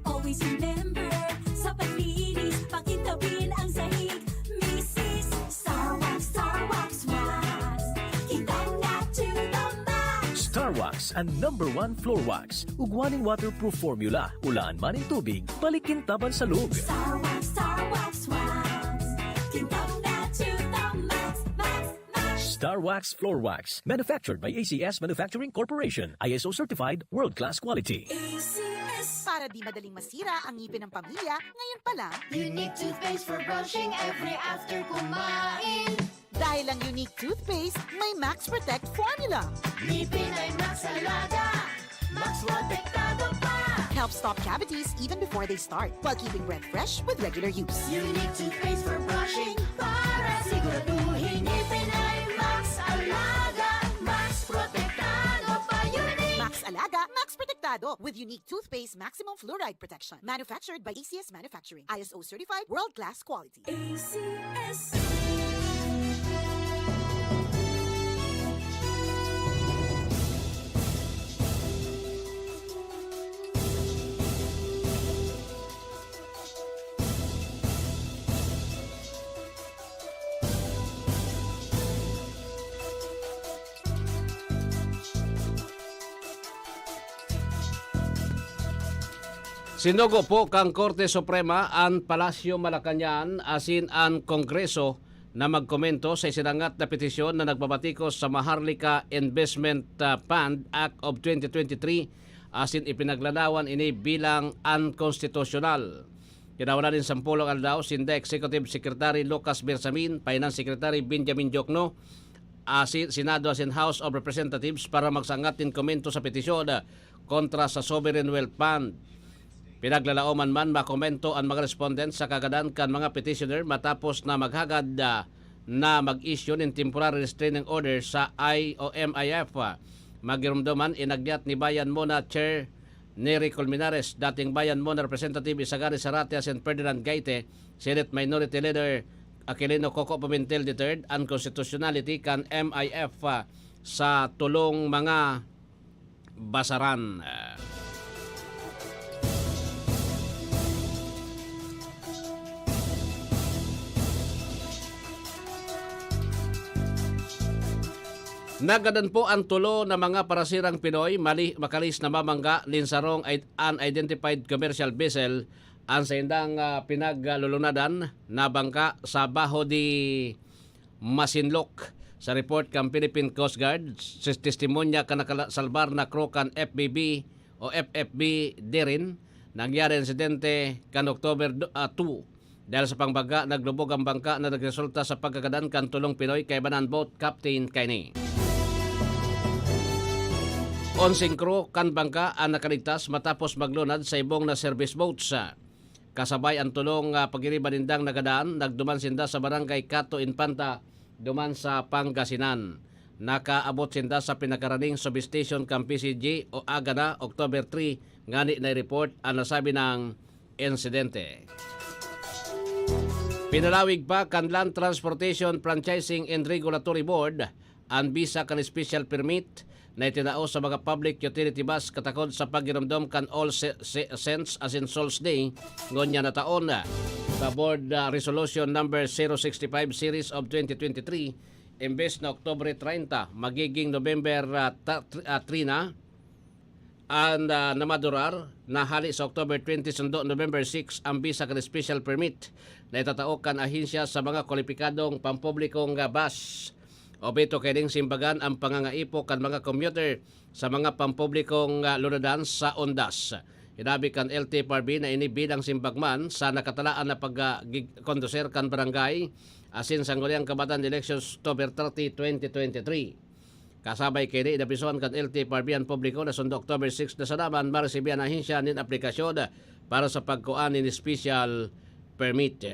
Always remember, sa paglinis, pakintabin ang sahig. Misis, Star Wax, Star Wax, Wax. Kintang na to the max. Star Wax, ang number one floor wax. Ugwa nin waterproof formula. Ulaan man nin tubig, balik kintaban sa log. Star Wax, Star Wax, Wax. Kintang na to the max, max, max. Star Wax Floor Wax, manufactured by A C S Manufacturing Corporation, I S O certified, world-class quality. A C S. Para di madaling masira ang ngipin ng pamilya, ngayon pa lang. Unique toothpaste for brushing every after kumain. Dahil ang Unique Toothpaste may Max Protect Formula. Ngipin ay Max Alaga, Max Protektado pa. Helps stop cavities even before they start, while keeping breath fresh with regular use. Unique toothpaste for brushing para siguraduhin ngipin ay Max Alaga, Max Protektado pa. Unique. Max Alaga, Max Protektado with Unique Toothpaste Maximum Fluoride Protection. Manufactured by A C S Manufacturing. I S O certified, world-class quality. A C S. Sinugo po kan Korte Suprema an Palasyo Malacañang asin an Kongreso na magkomento sa isinangat na petisyon na nagpapatikos sa Maharlika Investment, ah, Fund Act of twenty twenty-three asin ipinaglalawan ini bilang unconstitutional. Kinawalan nin sampolong aldaw sinda Executive Secretary Lucas Bersamin, Finance Secretary Benjamin Diokno, asin Senado asin House of Representatives para magsangat nin komento sa petisyon kontra sa Sovereign Wealth Fund. Pinaglalaoman man makomento an mga respondent sa kagadan kan mga petitioner matapos na maghagad, ah, na mag-issue nin temporary restraining order sa I O M I F. Magiromdom man inagyat ni Bayan Mona Chair Nery Colmenares, dating Bayan Mona Representative Isagani Zarate asin Ferdinand Gaite, Senate Minority Leader Aquilino Coco Pimentel the third, an constitutionality kan M I F, ah, sa tulong mga basaran. Nagadan po an tulo na mga parasirang Pinoy mali, makalis na mamangga nin sarong id-, unidentified commercial vessel an saindang, ah, pinaglulunadan na bangka sa Baho de Masinloc. Sa report kan Philippine Coast Guard, sis-, testimonya kan nakasalbar na crew kan F B B o F F B Dirin, nangyari ang insidente kan October do-, ah, two. Dahil sa pangbaga, naglubog ang bangka na nagresulta sa pagkagadan kan tulong Pinoy kaiba na an boat captain kaini. Onseng crew kan bangka ang nakaligtas matapos maglunad sa ibong na service boats. Kasabay an tulong, ah, pagiriba nindang nagadan, nagduman sinda sa Barangay Cato Infanta, duman sa Pangasinan. Nakaabot sinda sa pinakaraning substation kan P C G o Agana, October three, ngani na-report an nasabi nang insidente. Pinalawig pa kan Land Transportation Franchising and Regulatory Board an bisa kan special permit na itinao sa mga public utility bus katakod sa pagiromdom kan All Se-, Se-, Saints asin Souls Day ngunyan na taon. Sa Board, ah, Resolution Number zero sixty-five Series of twenty twenty-three, imbes na Oktubre treinta, magiging November, ah, ta-, tr-, ah, three na. An, ah, namadurar na hali sa October twenty sundo November six ang bisa kan special permit na itatao kan ahensya sa mga kwalipikadong pampublikong, ah, bus. Obheto kaining simbagan ang pangangaipo kan mga commuter sa mga pampublikong, ah, lunadan sa undas. Hinabi kan L T F R B na ini bilang simbag man sa nakatalaan na pag, ah, gig-, konduser kan barangay asin sangguniang kabataan elections October thirty, twenty twenty-three. Kasabay kaini, inabisohan kan L T F R B an publiko na sundo October six na sana man maresibi an ahensya nin aplikasyon para sa pagkua nin special permit.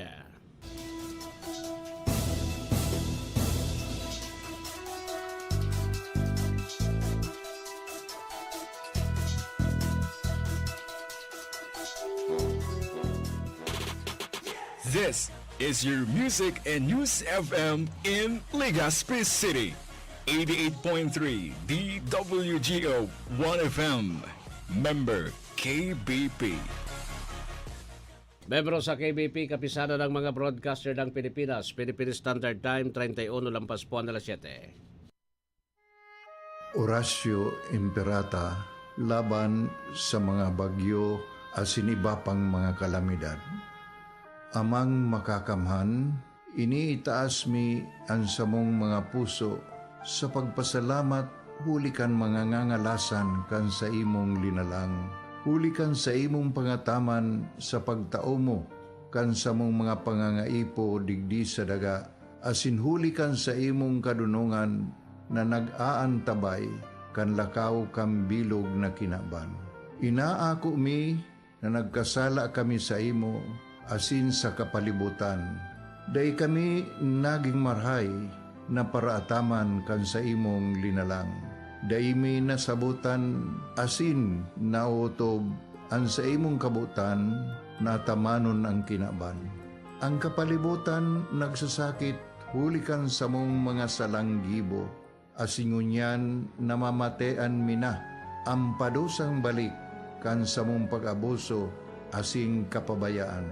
This is your music and news F M in Legazpi City. Eighty-eight point three D W G O One F M. Member K B P. Membro sa K B P, Kapisanan ng mga Broadcaster ng Pilipinas, Philippine Standard Time, treinta y uno lampas po ang alas siyete. Oratio Imperata laban sa mga bagyo asin iba pang mga kalamidad. Amang Makakamhan, iniitaas mi an samong mga puso sa pagpasalamat huli kan mga ngangalasan kan saimong linalang, huli kan saimong pangataman sa pagtao mo kan samong mga pangangaipo digdi sa daga, asin huli kan saimong kadonongan na nag-aantabay kan lakaw kan bilog na kinaban. Inaako mi na nagkasala kami saimo asin sa kapalibotan. Dai kami nagin marahay na paraataman kan saimong linalang. Dai mi nasabotan asin naotob an saimong kabotan na atamanon an kinaban. An kapalibotan nagsasakit huli kan samong mga salang gibo, asin ngunyan namamatean mi na an padusang balik kan samong pag-abuso asin kapabayaan.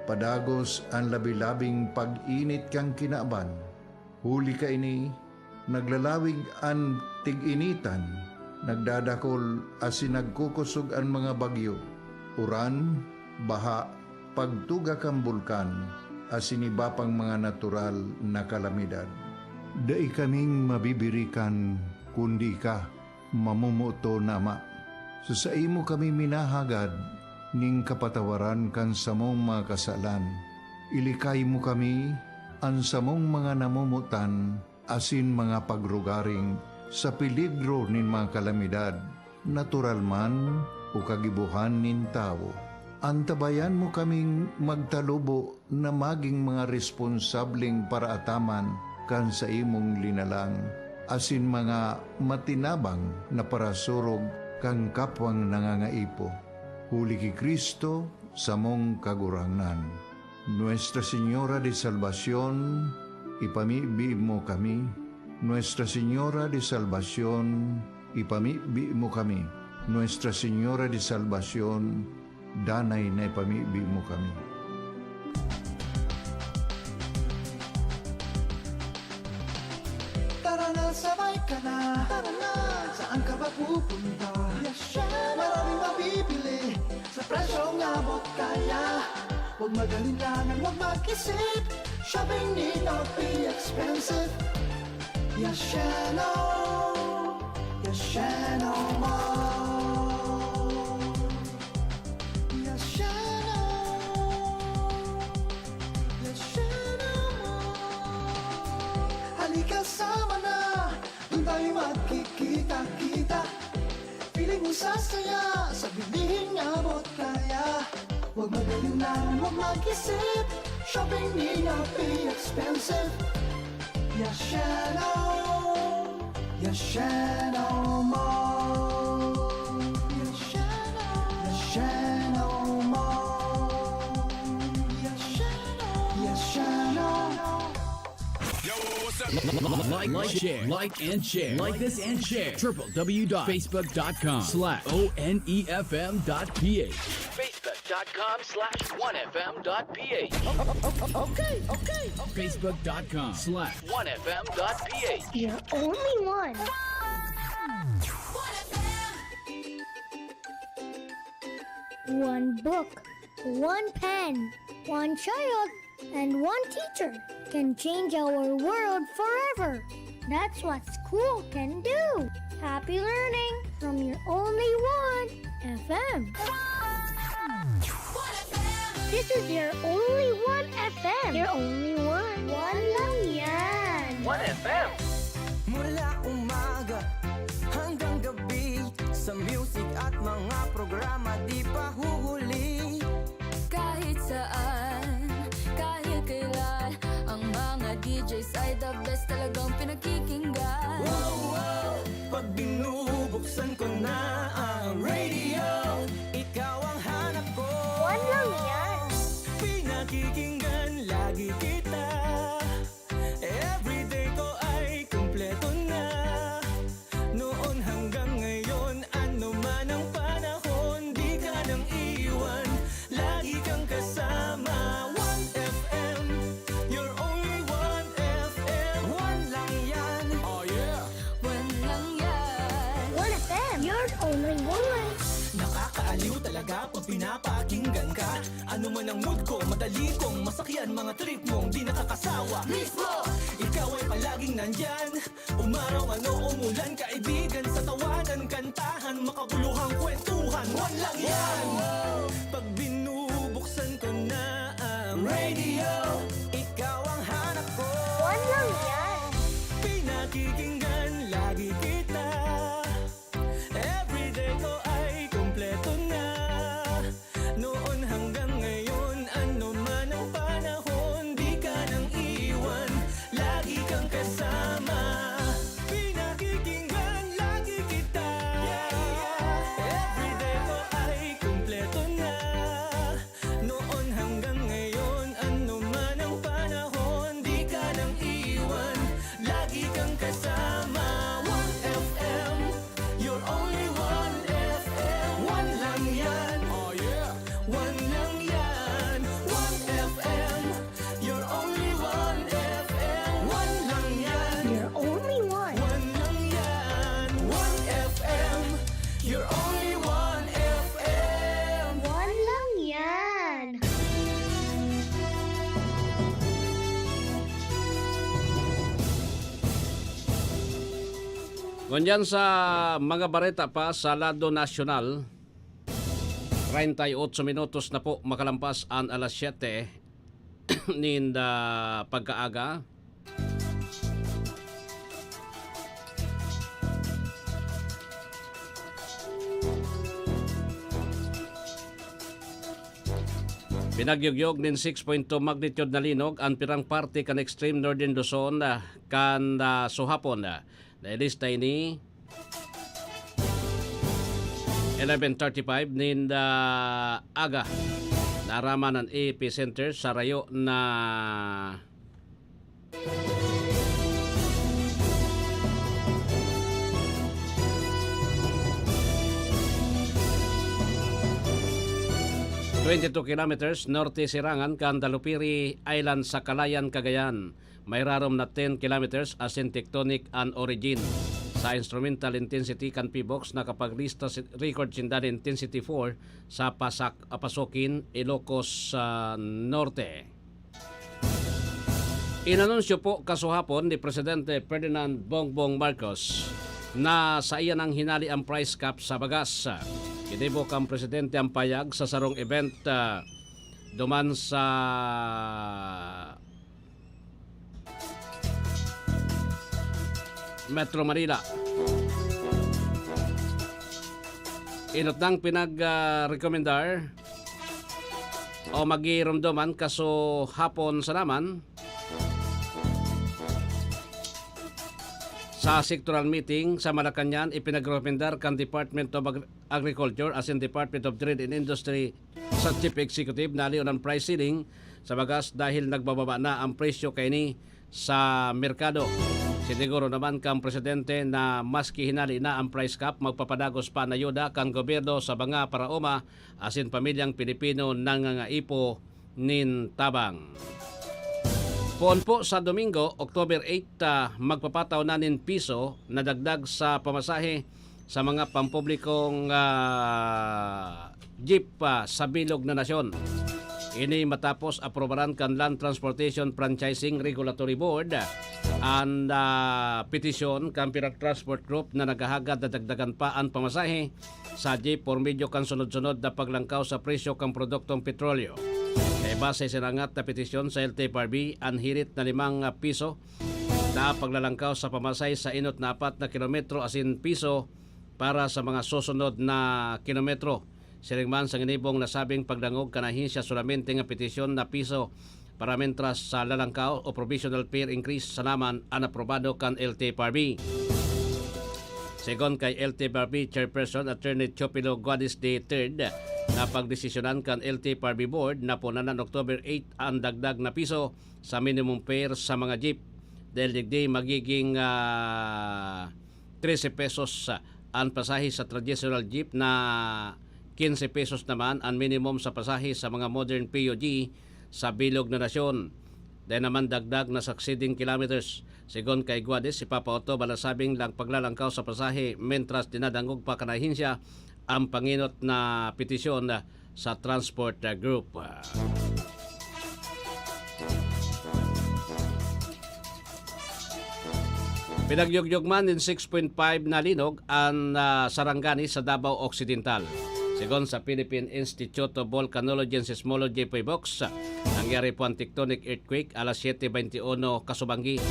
Padagos an labi-labing pag-init kan kinaban. Huli kaini, naglalawig an tig-initan, nagdadakol asin nagkukosog an mga bagyo, uran, baha, pagtuga kan bulkan, asin iba pang mga natural na kalamidad. Dai kaming mabibirikan kundi ika, mamomoton na Ama. Sa saimo kami minahagad nin kapatawaran kan samong mga kasalan. Ilikay mo kami, an samong mga namomotan, asin mga pagrugaring sa peligro nin mga kalamidad, natural man o kagibohan nin tawo. Antabayan mo kaming magtalubo na magin mga responsableng paraataman kan saimong linalang, asin mga matinabang na parasurog kan kapwang nangangaipo. Huli ki Cristo, samong Kagurangnan. Nuestra Señora de Salvacion, ipamibi mo kami. Nuestra Señora de Salvacion, ipamibi mo kami. Nuestra Señora de Salvacion, danay na ipamibi mo kami. Tara na, sabay ka na. Tara na. Saan ka ba pupunta? Yasheno. Maraming mabibili sa presyong abot kaya. Huwag mag-alinlangan, huwag mag-isip. Shopping need not be expensive. Yasheno. Yasheno Mall. Yasheno. Yasheno Mall. Halika, sama na. Doon tayo magkikita-kita. Feeling mo sasaya sa bilihing abot kaya. Huwag mag-alinlangan, huwag mag-isip. Shopping need not be expensive. Yasheno, Yasheno Mall. Yasheno, Yasheno Mall. Yasheno, Yasheno. Yo, what's up? Like, like, share, like and share, like this and share. Triple W dot facebook dot com slash O N E F M dot P H. Facebook dot com slash one F M dot P H. Okay, okay, okay. Facebook dot com slash one F M dot P H. You're only one. One book, one pen, one child, and one teacher can change our world forever. That's what school can do. Happy learning from your only one F M. This is your only one F M. Your only one. One lang yan. One F M. Mula umaga hanggang gabi, sa music at mga programa di pa huhuli. Kahit saan, kahit kailan, ang mga D Js ay the best, talagang pinakikinggan. Wow, wow! Pag binubuksan ko na ang radio, ikaw ang hanap ko. One lang yan. Pinakikinggan lagi kita. Everyday ko ay kumpleto na. Noon hanggang ngayon, ano man ang panahon, di ka nang iwan. Lagi kang kasama, One F M. You're only One F M. One lang yan. Oh yeah. One lang yan. One F M, you're only one. Nakakaaliw talaga pag pinapakinggan ka. Ano man ang mood ko, madali kong masakyan. Mga trip mong di nakakasawa. Mismo! Ikaw ay palaging nandyan. Umaraw man o umulan, kaibigan sa tawanan, kantahan, makabuluhang kwentuhan. One lang yan. Pag binubuksan ko na ang radio, ikaw ang hanap ko. One lang yan. Pinakikinggan lagi kita. Everyday ko ay kumpleto na. Noon hanggang ngayon, ano man ang panahon, di ka nang iwan. Lagi kang kasama. Pinakikinggan lagi kita. Yeah, yeah. Everyday ko ay kumpleto na. Noon hanggang ngayon, ano man ang panahon, di ka nang iwan. Lagi kang kasama. One F M, you're only One F M. One lang yan. Oh yeah. One lang yan. One F M, you're only One F M. One lang yan. You're only one. One lang yan. One F M, you're only One F M. One lang yan. Ngunyan sa mga bareta pa sa lado nasyonal, treinta y ocho minutos na po makalampas an alas siyete nin, ah, pagkaaga. Pinagyugyog nin six point two magnitude na linog an pirang parte kan extreme northern Luzon, ah, kan, ah, suhapon. Nailista ini eleven thirty-five nin, ah, aga. Naaraman an epicenter sa rayo na twenty-two kilometers norte sirangan kan Dalupiri Island sa Calayan, Cagayan. May rarom na ten kilometers asin tectonic an origin. Sa instrumental intensity kan PHIVOLCS, nakapaglista si, record sinda nin intensity four sa Pasak-, Pasokin, Ilocos, ah, Norte. Inanunsyo po kasuhapon ni Presidente Ferdinand Bongbong Marcos na saiya nang hinali ang price cap sa bagas. Ginibo kan Presidente ang payag sa sarong event, ah, duman sa Metro Manila. Inot nang pinag, ah, rekomendar o magiromdoman kasuhapon sana man sa sectoral meeting sa Malacañang, ipinagrekomendar kan Department of Agri-, Agriculture asin Department of Trade and Industry sa Chief Executive na alion an price ceiling sa bagas dahil nagbababa na ang presyo kaini sa merkado. Siniguro naman kan Presidente na maski hinali na ang price cap, magpapadagos pa an ayuda kan gobyerno sa mga paraoma asin pamilyang Pilipino nangangaipo nin tabang. Poon po sa Domingo, October eight, ah, magpapataw na nin piso na dagdag sa pamasahe sa mga pampublikong, ah, jeep, ah, sa bilog na nasyon. Ini matapos aprobaran kan Land Transportation Franchising Regulatory Board an, ah, petisyon kan Pirak Transport Group na naghahagad na dagdagan pa an pamasahe sa jeep por medio kan sunod-sunod na paglangkaw sa presyo kan produktong petrolyo. Kaiba sa isinangat na petisyon sa L T F R B, an hirit na limang piso na paglalangkaw sa pamasahe sa inot na apat na kilometro asin piso para sa mga susunod na kilometro. Siring man sa ginibong nasabing pagdangog kan ahensya, solamente nga petisyon na piso para mentras sa lalangkaw o provisional fare increase sa naman an aprobado kan L T F R B. Segun kay L T F R B Chairperson Attorney Teofilo Guadis the third, na pagdesisyonan kan L T F R B Board na punanan October eight an dagdag na piso sa minimum fare sa mga jeep. Dahil digdi, magiging, ah, trese pesos, ah, an pasahe sa traditional jeep, na quince pesos naman an minimum sa pasahe sa mga modern P U G sa bilog na nasyon. Dahil naman dagdag na succeeding kilometers. Segun kay Guadis, ipapaotob an nasabing lang paglalangkaw sa pasahe, mentras dinadangog pa kan ahensya ang pangenot na petisyon sa Transport Group. Pinagyugyog man nin six point five na linog an, ah, Sarangani sa Davao Occidental. Segun sa Philippine Institute of Volcanology and Seismology, PHIVOLCS, nangyari po ang tectonic earthquake alas siyete beintiuno kasubanggi.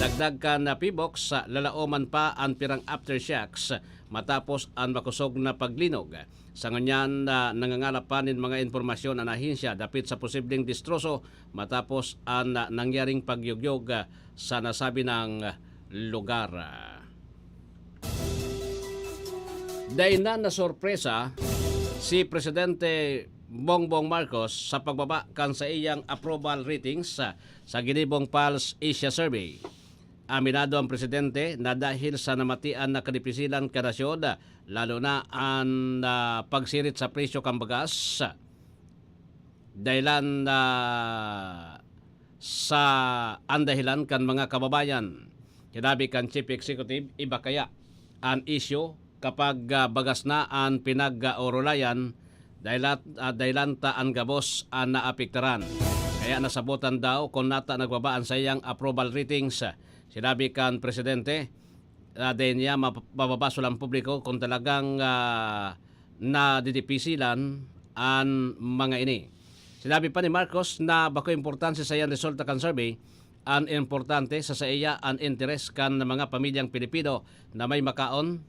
Dagdag kan, ah, PHIVOLCS, lalaoman pa an pirang aftershocks matapos an makosog na paglinog. Sa ngunyan, ah, nangangalap pa nin mga impormasyon an ahensya dapit sa posibleng destroso matapos an, ah, nangyaring pagyugyog, ah, sa nasabi nang lugar. Dai na nasorpresa si Presidente Bongbong Marcos sa pagbaba kan saiyang approval ratings sa, sa ginibong PALS Asia Survey. Aminado ang presidente na dahil sa namatian na kadipisilan kan nasyon, lalo na an, ah, pagsirit sa presyo kan bagas, dahilan, ah, sa, an dahilan kan mga kababayan. Sinabi kan Chief Executive, iba kaya an isyu kapag, ah, bagas na an pinag-orolayan, dahilan, ah, dahilan ta an gabos an naapektaran. Kaya nasabotan daw kun nata nagbaba an saiyang approval ratings. Sinabi kan presidente, ah, dai niya map-, mababaso lang publiko kung talagang, ah, nadidipisilan an mga ini. Sinabi pa ni Marcos na bako importante sa saiyang resulta kan survey, an importante sa saiya an interes kan mga pamilyang Pilipino na may makaon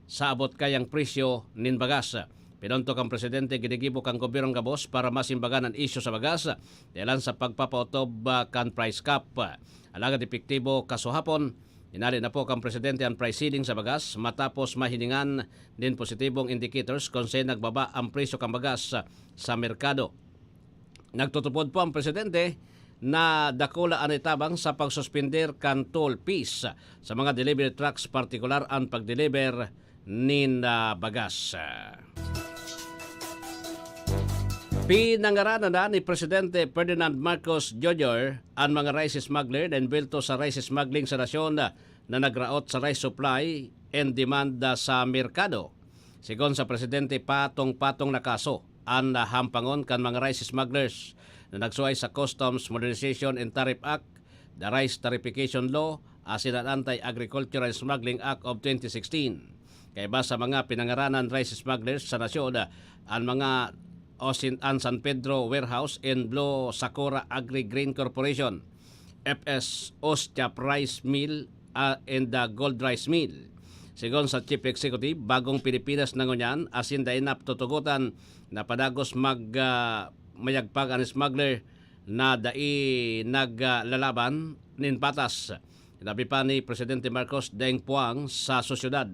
sa abot kayang presyo nin bagas. Pinunto kan presidente, ginigibo kan gobyerno an gabos para masimbagan an isyu sa bagas, dahilan sa pagpapaotob, ah, kan price cap. Alagad epektibo kasuhapon, hinale na po kan presidente an price ceiling sa bagas matapos mahilingan nin positibong indicators kun saen nagbaba an presyo kan bagas sa merkado. Nagtutupod po ang presidente na dakula an itabang sa pagsuspender kan toll fees sa mga delivery trucks, partikular an pagdeliver nin, ah, bagas. Pinangaranan na ni Presidente Ferdinand Marcos Junior an mga rice smuggler na envuelto sa rice smuggling sa nasyon na nagraot sa rice supply and demand sa merkado. Segun sa presidente, patong-patong na kaso an hampangon kan mga rice smugglers na nagsuhay sa Customs Modernization and Tariff Act, the Rice Tariffication Law, asin an Anti-Agricultural Smuggling Act of twenty sixteen. Kaiba sa mga pinangaranan rice smugglers sa nasyon, an mga o sin-, an San Pedro Warehouse and Blue Sakura Agri-Grain Corporation, F S Ostiap Rice Mill, ah, and the Gold Rice Mill. Segun sa Chief Executive, bagong Pilipinas na ngunyan, asin dai na tutugotan na padagos mag, ah, mayagpag an smuggler na dai nag, ah, lalaban nin patas. Sinabi pa ni Presidente Marcos, daing puwang sa sosyedad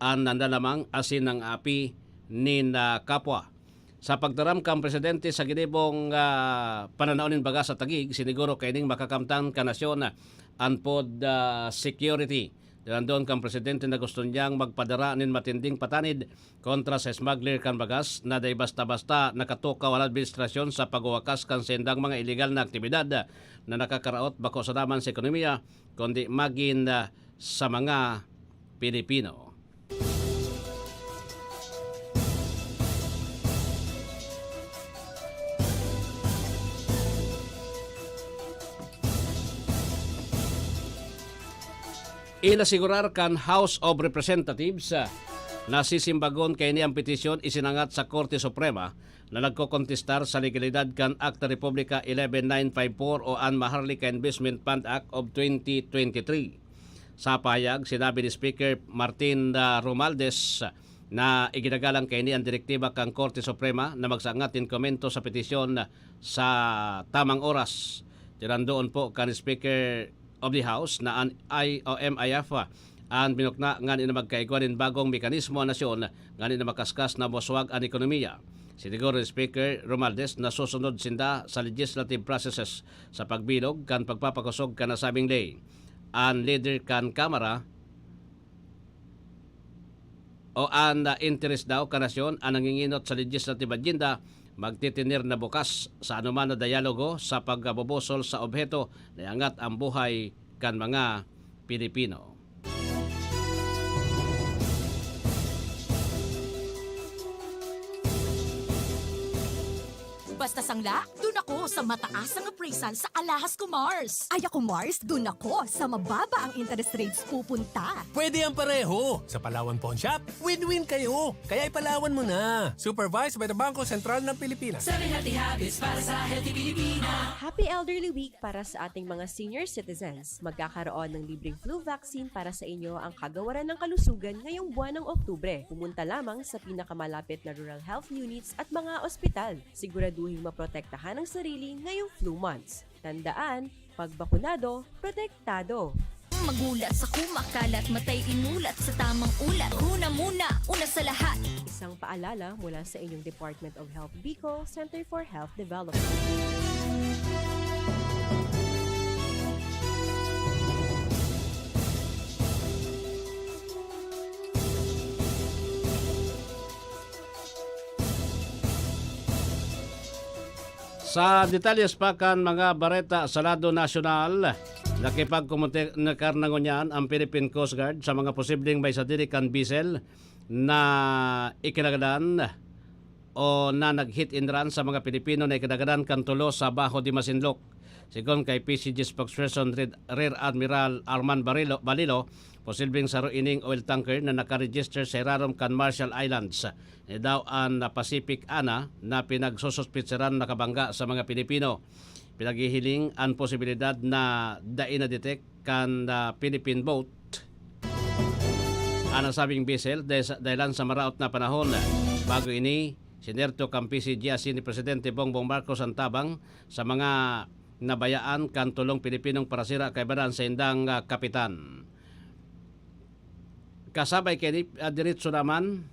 an nanlalamang asin nang-aapi nin, ah, kapwa. Sa pagtaram kan presidente sa ginibong, ah, pananaw nin bagas sa Taguig, siniguro kaining makakamtan kan nasyon an food, ah, security. Dinandon kan presidente na gusto niyang magpadara nin matinding patanid kontra sa smuggler kan bagas na dai basta-basta nakatukaw an administrasyon sa pagwawakas kan saindang mga iligal na aktibidad na nakakaraot bako sana man sa ekonomiya, kundi magin, ah, sa mga Pilipino. Inasigurar kan House of Representatives, ah, na sisimbagon kaini an petisyon isinangat sa Korte Suprema na nagkokontestar sa legalidad kan Acta Republica eleven nine five four o an Maharlika Investment Fund Act of twenty twenty-three. Sa pahayag, sinabi ni Speaker Martin, ah, Romualdez na iginagalang kaini an direktiba kan Korte Suprema na magsangat nin komento sa petisyon sa tamang oras. Tirandoon po kan Speaker of the House na an I O M I F an binukna ngani na magkaigwa nin bagong mekanismo an nasyon ngani na makaskas na muswag an ekonomiya. Siniguro ni Speaker Romualdez na susunod sinda sa legislative processes sa pagbilog kan pagpapakosog kan nasabing ley. An leader kan Kamara o an, ah, interes daw kan nasyon an nanginginot sa legislative agenda, magtitener na bukas sa anoman na dialogo sa pagbubusol sa obheto na iangat ang buhay kan mga Pilipino. Basta sangla, dun ako sa mataas ang appraisal sa Alahas ko, Mars. Ay ako, Mars, dun ako sa mababa ang interest rates pupunta. Pwede ang pareho! Sa Palawan Pawn Shop, win-win kayo! Kaya ipalawan mo na! Supervised by the Bangko Sentral ng Pilipinas. Seven healthy habits para sa healthy Pilipina. Happy Elderly Week para sa ating mga senior citizens. Magkakaroon ng libreng flu vaccine para sa inyo ang Kagawaran ng Kalusugan ngayong buwan ng Oktubre. Pumunta lamang sa pinakamalapit na rural health units at mga ospital. Siguraduhing maprotektahan ang sarili ngayong flu months. Tandaan, pag bakunado, protektado. Magulat sa kumakalat, matay inulat sa tamang ulat. Huna muna, una sa lahat. Isang paalala mula sa inyong Department of Health Bicol, Center for Health Development. Sa detalyes pa kan mga bareta sa lado nasyonal, nakipagkomunikar na ngunyan ang Philippine Coast Guard sa mga posibleng may sadiri kan bisel na ikinagadan o na nag-hit and run sa mga Pilipino na ikinagadan kan tulo sa Baho de Masinloc. Sigon kay P C G spokesperson Rear Admiral Arman Barilo, Balilo, posibleng saro ining oil tanker na nakaregister sa irarom kan Marshall Islands. Ni daw an Pacific Ana na pinagsususpitsaran nakabangga sa mga Pilipino. Pinaghihiling an posibilidad na dai na-detect kan, ah, Philippine boat an nasabing vessel dahil sa, dahilan sa maraot na panahon. Bago ini, sinerto kan P C G asin ni Presidente Bongbong Marcos ang tabang sa mga nabayaan kan tulong Pilipinong parasira kaiba na an saindang, ah, kapitan. Kasabay kaini, ah, diretso naman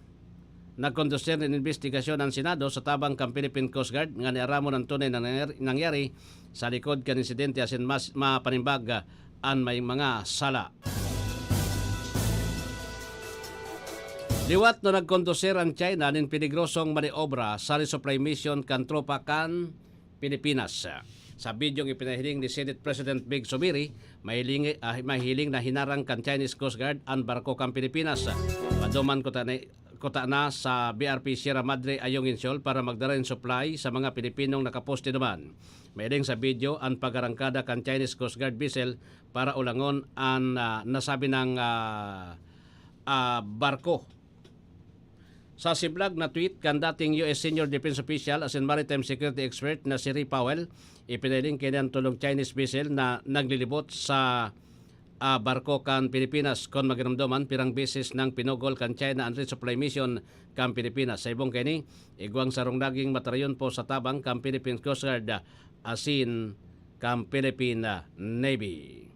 nagkondusir nin imbestigasyon an Senado sa tabang kan Philippine Coast Guard ngani aramon an tunay na nangyari, nangyari sa likod kan insidente asin mas mapanimbag, ah, an may mga sala. Liwat na nagkondusir an China nin peligrosong maniobra sa resupply mission kan tropa kan Pilipinas. Sa bidyong ipinahiling ni Senate President Mig Zubiri, mahiling, ah, mahiling na hinarang kan Chinese Coast Guard an barko kan Pilipinas. Paduman kuta na, kuta na sa B R P Sierra Madre Ayungin Shoal para magdara nin supply sa mga Pilipinong nakaposte duman. Mahiling sa video an pag-arangkada kan Chinese Coast Guard vessel para ulangon an, ah, nasabi nang, ah, ah, barko. Sa siblag na tweet kan dating U S Senior Defense Official asin Maritime Security Expert na si Ray Powell, ipinahiling kaini an tulong Chinese vessel na naglilibot sa, ah, barko kan Pilipinas. Kon magiromdoman, pirang beses nang pinugol kan China an resupply mission kan Pilipinas. Sa ibong kaini, igwang sarong naging matarayon po sa tabang kan Philippine Coast Guard, ah, asin kan Philippine, ah, Navy.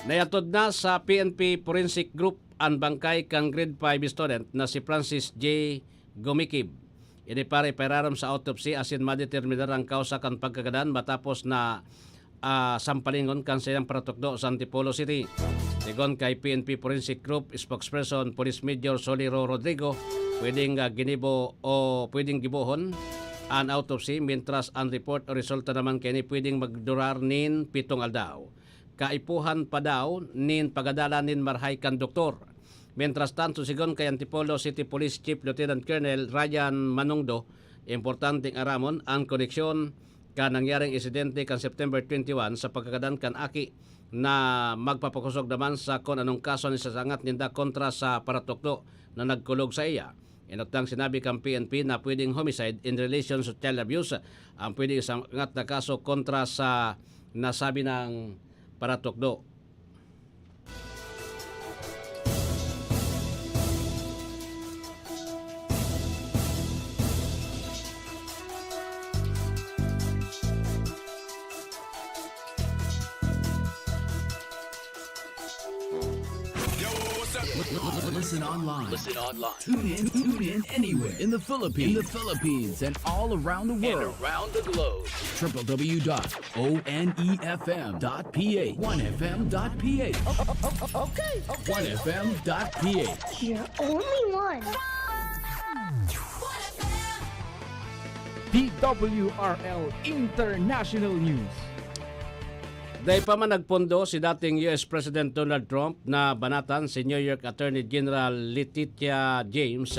Naihatod na sa P N P Forensic Group an bangkay kan grade five student na si Francis J Gumikib. Ini para ipairarom sa autopsy asin madeterminar ang kausa kan pagkagadan matapos na, ah, sampalingon kan saiyang paratukdo sa Antipolo City. Sigon kay P N P Forensic Group spokesperson Police Major Soliro Rodrigo, pwedeng, ah, ginibo o pwedeng gibohon an autopsy, mientras an report o resulta naman kaini pwedeng magdurar nin pitong aldaw. Kaipuhan pa daw nin pagadalan nin marahay kan doktor. Mientras tanto, sigon kay Antipolo City Police Chief Lieutenant Colonel Ryan Manungdo, importanteng aramon an koneksyon kan nangyaring insidente kan September twenty-one sa pagkagadan kan aki na magpapakosog naman sa kun anong kaso an isasangat ninda kontra sa paratukdo na nagkulog saiya. Enot nang sinabi kan P N P na pwedeng homicide in relation to child abuse ang pwedeng isangat na kaso kontra sa nasabi nang paratukdo. Yo, what's up? Listen online. Listen online. Tune in, tune in anywhere in the Philippines, in the Philippines and all around the world. And around the globe. Triple W dot O N E F M dot P H, One F M dot P H. Okay, okay. One F M dot P H. You're only one. D W R L International News. Dai pa man nagpondo si dating U S President Donald Trump na banatan si New York Attorney General Letitia James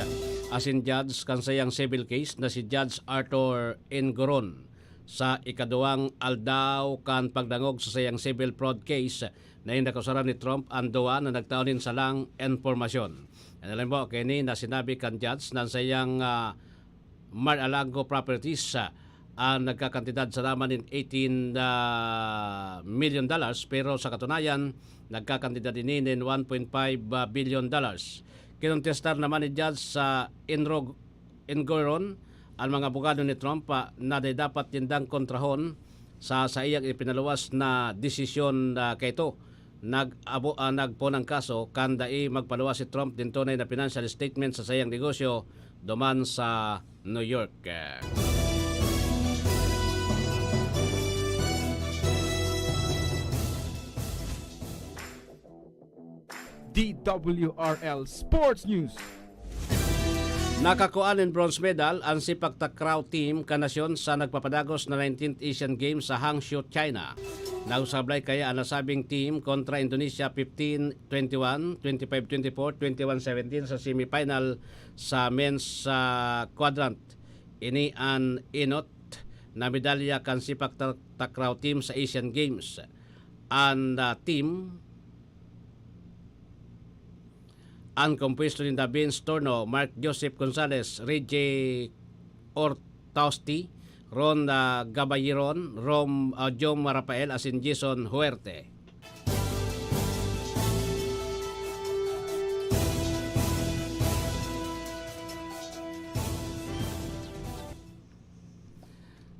asin judge kan saiyang civil case na si Judge Arthur Engoron. Sa ikaduwang aldaw kan pagdangog sa saiyang civil fraud case na inakusaran ni Trump an duwa na nagtao nin salang impormasyon. An halimbawa kaini na sinabi kan judge na an saiyang, ah, Mar-a-Lago properties, ah, an nagkakantidad sana man nin eighteen, ah, million dollars, pero sa katunayan, nagkakantidad ini nin one point five billion dollars. Kinontestar naman ni Judge sa Enrog-, Engoron an mga abogado ni Trump, ah, na dai dapat nindang kontrahon sa saiyang ipinaluwas na desisyon, ah, kaito. Nag-abo-, ah, nagpoon an kaso kan dai magpaluwas si Trump nin tunay na financial statement sa saiyang negosyo duman sa New York. D W R L Sports News. Nakakua nin bronze medal an sepak takraw team kan nasyon sa nagpapadagos na nineteenth Asian Games sa Hangzhou, China. Nagsablay kaya an nasabing team kontra Indonesia fifteen twenty-one, twenty-five twenty-four, twenty-one seventeen sa semifinal sa men's, ah, quadrant. Ini an enot na medalya kan sepak ta-, takraw team sa Asian Games. An, ah, team, an kompuesto ninda Vince Torno, Mark Joseph Gonzalez, Reggie Ortausti, Ron, ah, Gabayiron, Rom, ah, Jom Rafael asin Jason Huerte.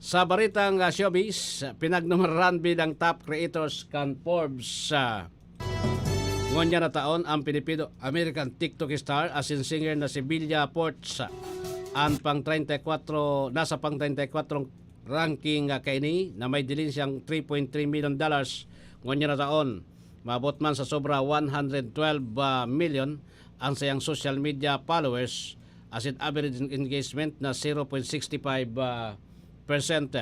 Sa baretang, ah, showbiz, pinagnumeran bilang top creators kan Forbes, ah, ngunyan na taon ang Pilipino-American TikTok star asin singer na si Bilya Porch. An pang treinta y cuatro, nasa pang treinta y cuatro ranking, ah, kaini na may dilin siyang three point three million dollars ngunyan na taon. Maabot man sa sobra one hundred twelve, ah, million ang sayang social media followers asin average en-, engagement na zero point six five, ah, percent.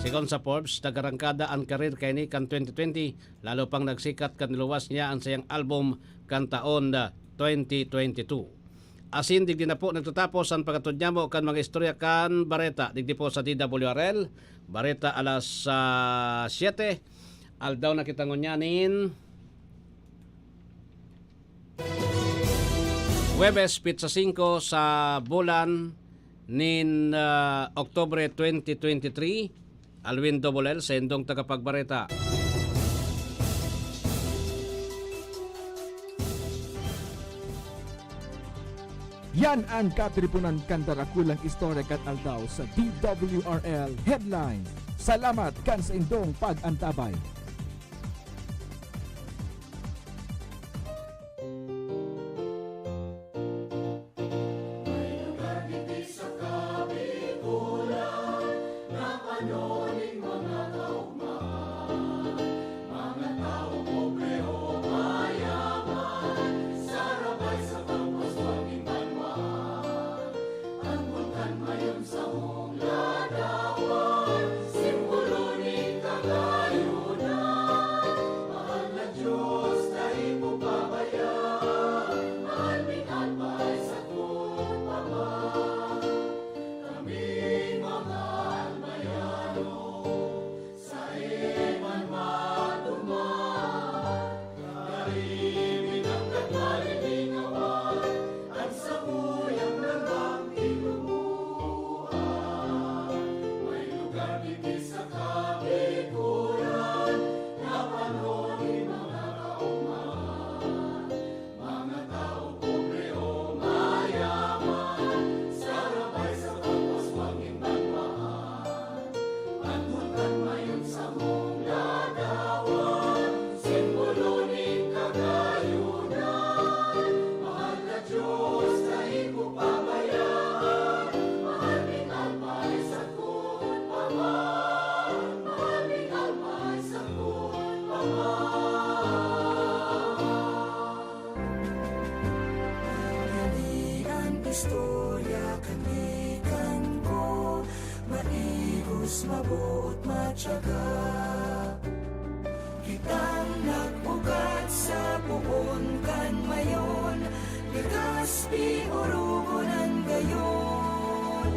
Sigon sa Forbes, nagarangkada an career kaini kan twenty twenty, lalo pang nagsikat kan niluwas niya an sayang album kan taon na twenty twenty-two. Asin digdi na po nagtatapos an paghatod nyamo kan mga istorya kan bareta digdi po sa D W R L. Bareta alas, ah, siyete. Aldaw na kita ngunyan nin Huwebes, petsa singko sa bulan nin, ah, Oktubre twenty twenty-three. Alwin Dobol El, saindong tagapagbareta. Yan an katiriponan kan darakulang istorya kan aldaw sa D W R L Headlines. Salamat kan saindong pag-antabay. May lugar digdi sa Kabikulan na pano nin mga kaugmahan, mga tawo pobre o mayaman, sarabay sa pagpaswag nin banwaan. An bulkan mayon sa hong ladawan, simbolo nin kagayunan. Istorya kan gikan ko, maigos, maboot, matyaga. Kitang nag-ugat sa poon kan Mayon, Legazpi, Orogon an gayon.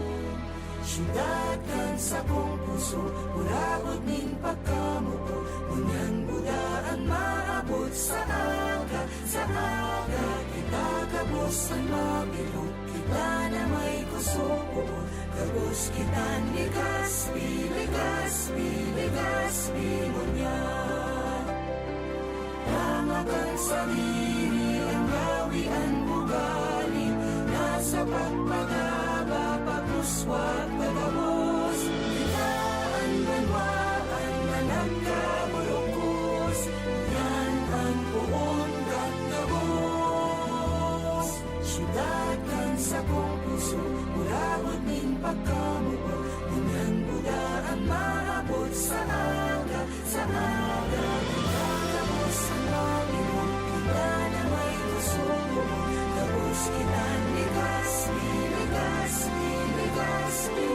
Syudad kan sakong puso, hurabot nin pagkamoot, ngunyan buda an maabot sa aga, sa aga kita gabos an mapilot. Kita na may kusog, gabos kitang Legazpi, Legazpi, Legazpi ngunyan. Tanga kan sadiri, an gawi, an ugali, nasa pagpagaba, pagluswat, pagabos. Kita an banwaan na nagkaburukos, yan an poon kan gabos. Syudad kan sakong puso, hurabot nin pagkamoot, ngunyan buda an maabot sa aga, sa aga, kita gabos an mapilot, kita na may kusog, gabos kitang Legazpi, Legazpi, Legazpi.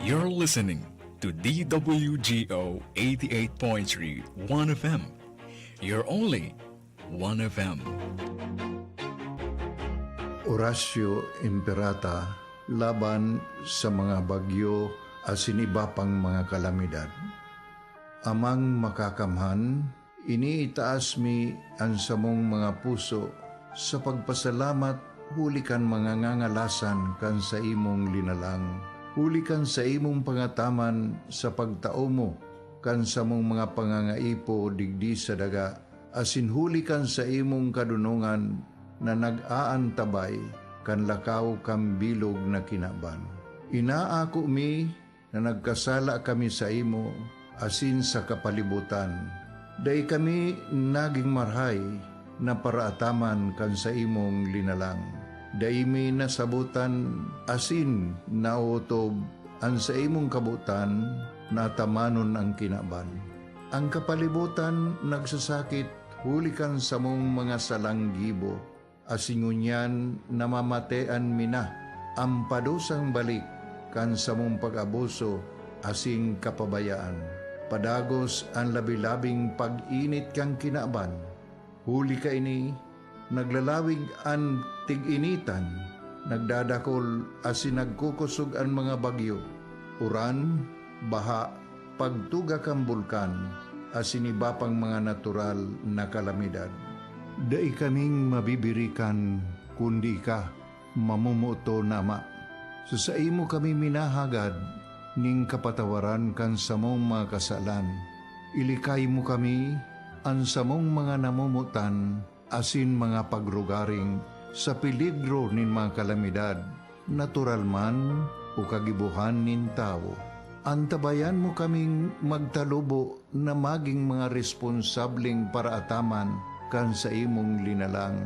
You're listening to D W G O eighty-eight point three One F M, your only One F M. Horacio Imperata laban sa mga bagyo asin iba pang mga kalamidad. Amang Makakamhan, iniitaas mi an samong mga puso sa pagpasalamat huli kan mga ngangalasan kan saimong linalang, huli kan saimong pangataman sa pagtao mo kan samong mga pangangaipo digdi sa daga, asin huli kan saimong kadonongan na nag-aantabay kan lakaw kan bilog na kinaban. Inaako mi na nagkasala kami saimo asin sa kapalibotan. Dai kami nagin marahay na paraataman kan saimong linalang. Dai mi nasabotan asin naotob an saimong kabotan na atamanon an kinaban. An kapalibotan nagsasakit huli kan samong mga salang gibo, asin ngunyan namamatean mi na an padusang balik kan samong pag-abuso asin kapabayaan. Padagos an labi-labing pag-init kan kinaban. Huli kaini, naglalawig an tig-initan, nagdadakol asin nagkukosog an mga bagyo, uran, baha, pagtuga kan bulkan, asin iba pang mga natural na kalamidad. Dai kaming mabibirikan kundi ika, mamomoton na Ama. Sa saimo kami minahagad nin kapatawaran kan samong mga kasalan. Ilikay mo kami, an samong mga namomotan, asin mga pagrugaring sa peligro nin mga kalamidad, natural man o kagibohan nin tawo. Antabayan mo kaming magtalubo na magin mga responsableng paraataman kan saimong linalang,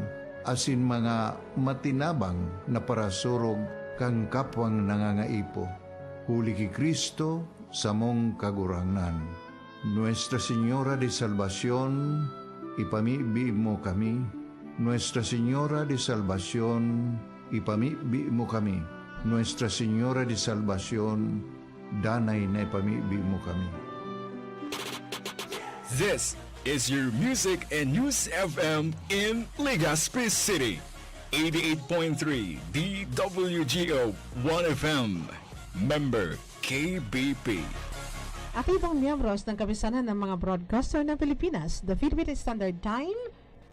asin mga matinabang na parasurog kan kapwang nangangaipo. Huli ki Cristo, samong Kagurangnan. Nuestra Señora de Salvacion, ipamibi mo kami. Nuestra Señora de Salvacion, ipamibi mo kami. Nuestra Señora de Salvacion, danay na ipamibi mo kami. This is your Music and News F M in Legazpi City. eighty-eight point three D W G O One F M. Member K B P. Aktibong miyembros ng Kapisanan ng mga Broadcaster ng Pilipinas, the Philippine Standard Time,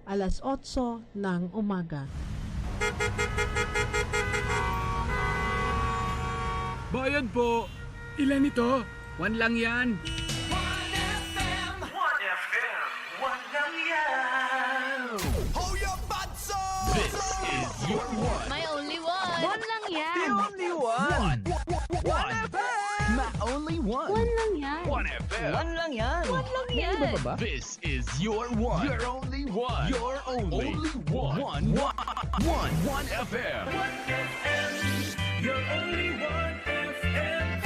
alas otso ng umaga. Bayad po. Ilan ito? One lang yan. One F M. One F M. One lang yan. Hold your butts up! This is your one. My only one. One lang yan. The only one. One. One. My only one. One lang yan. One F M. One lang yan. One lang May iba yan. pa ba? This is your one. Your only one. Your only. Only one. One. One. One. One F M. One F M. Your only one F M.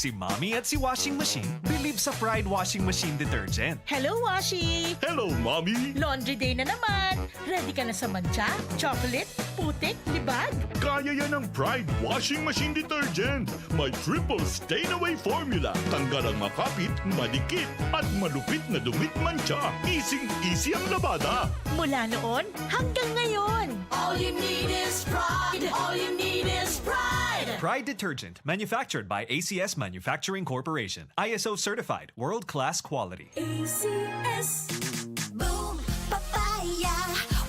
Si Mommy at si Washing Machine bilib sa Pride Washing Machine Detergent. Hello, Washi! Hello, Mommy! Laundry day na naman! Ready ka na sa mantsa, chocolate, putik, libag? Kaya yan ng Pride Washing Machine Detergent. May triple stain away formula. Tanggal ang makapit, madikit, at malupit na dumit mantsa. Easy-easy ang labada. Mula noon hanggang ngayon. All you need is Pride. All you need is Pride. Pride Detergent. Manufactured by A C S Manufacturing Corporation. I S O certified, world-class quality. A C S. Boom Papaya,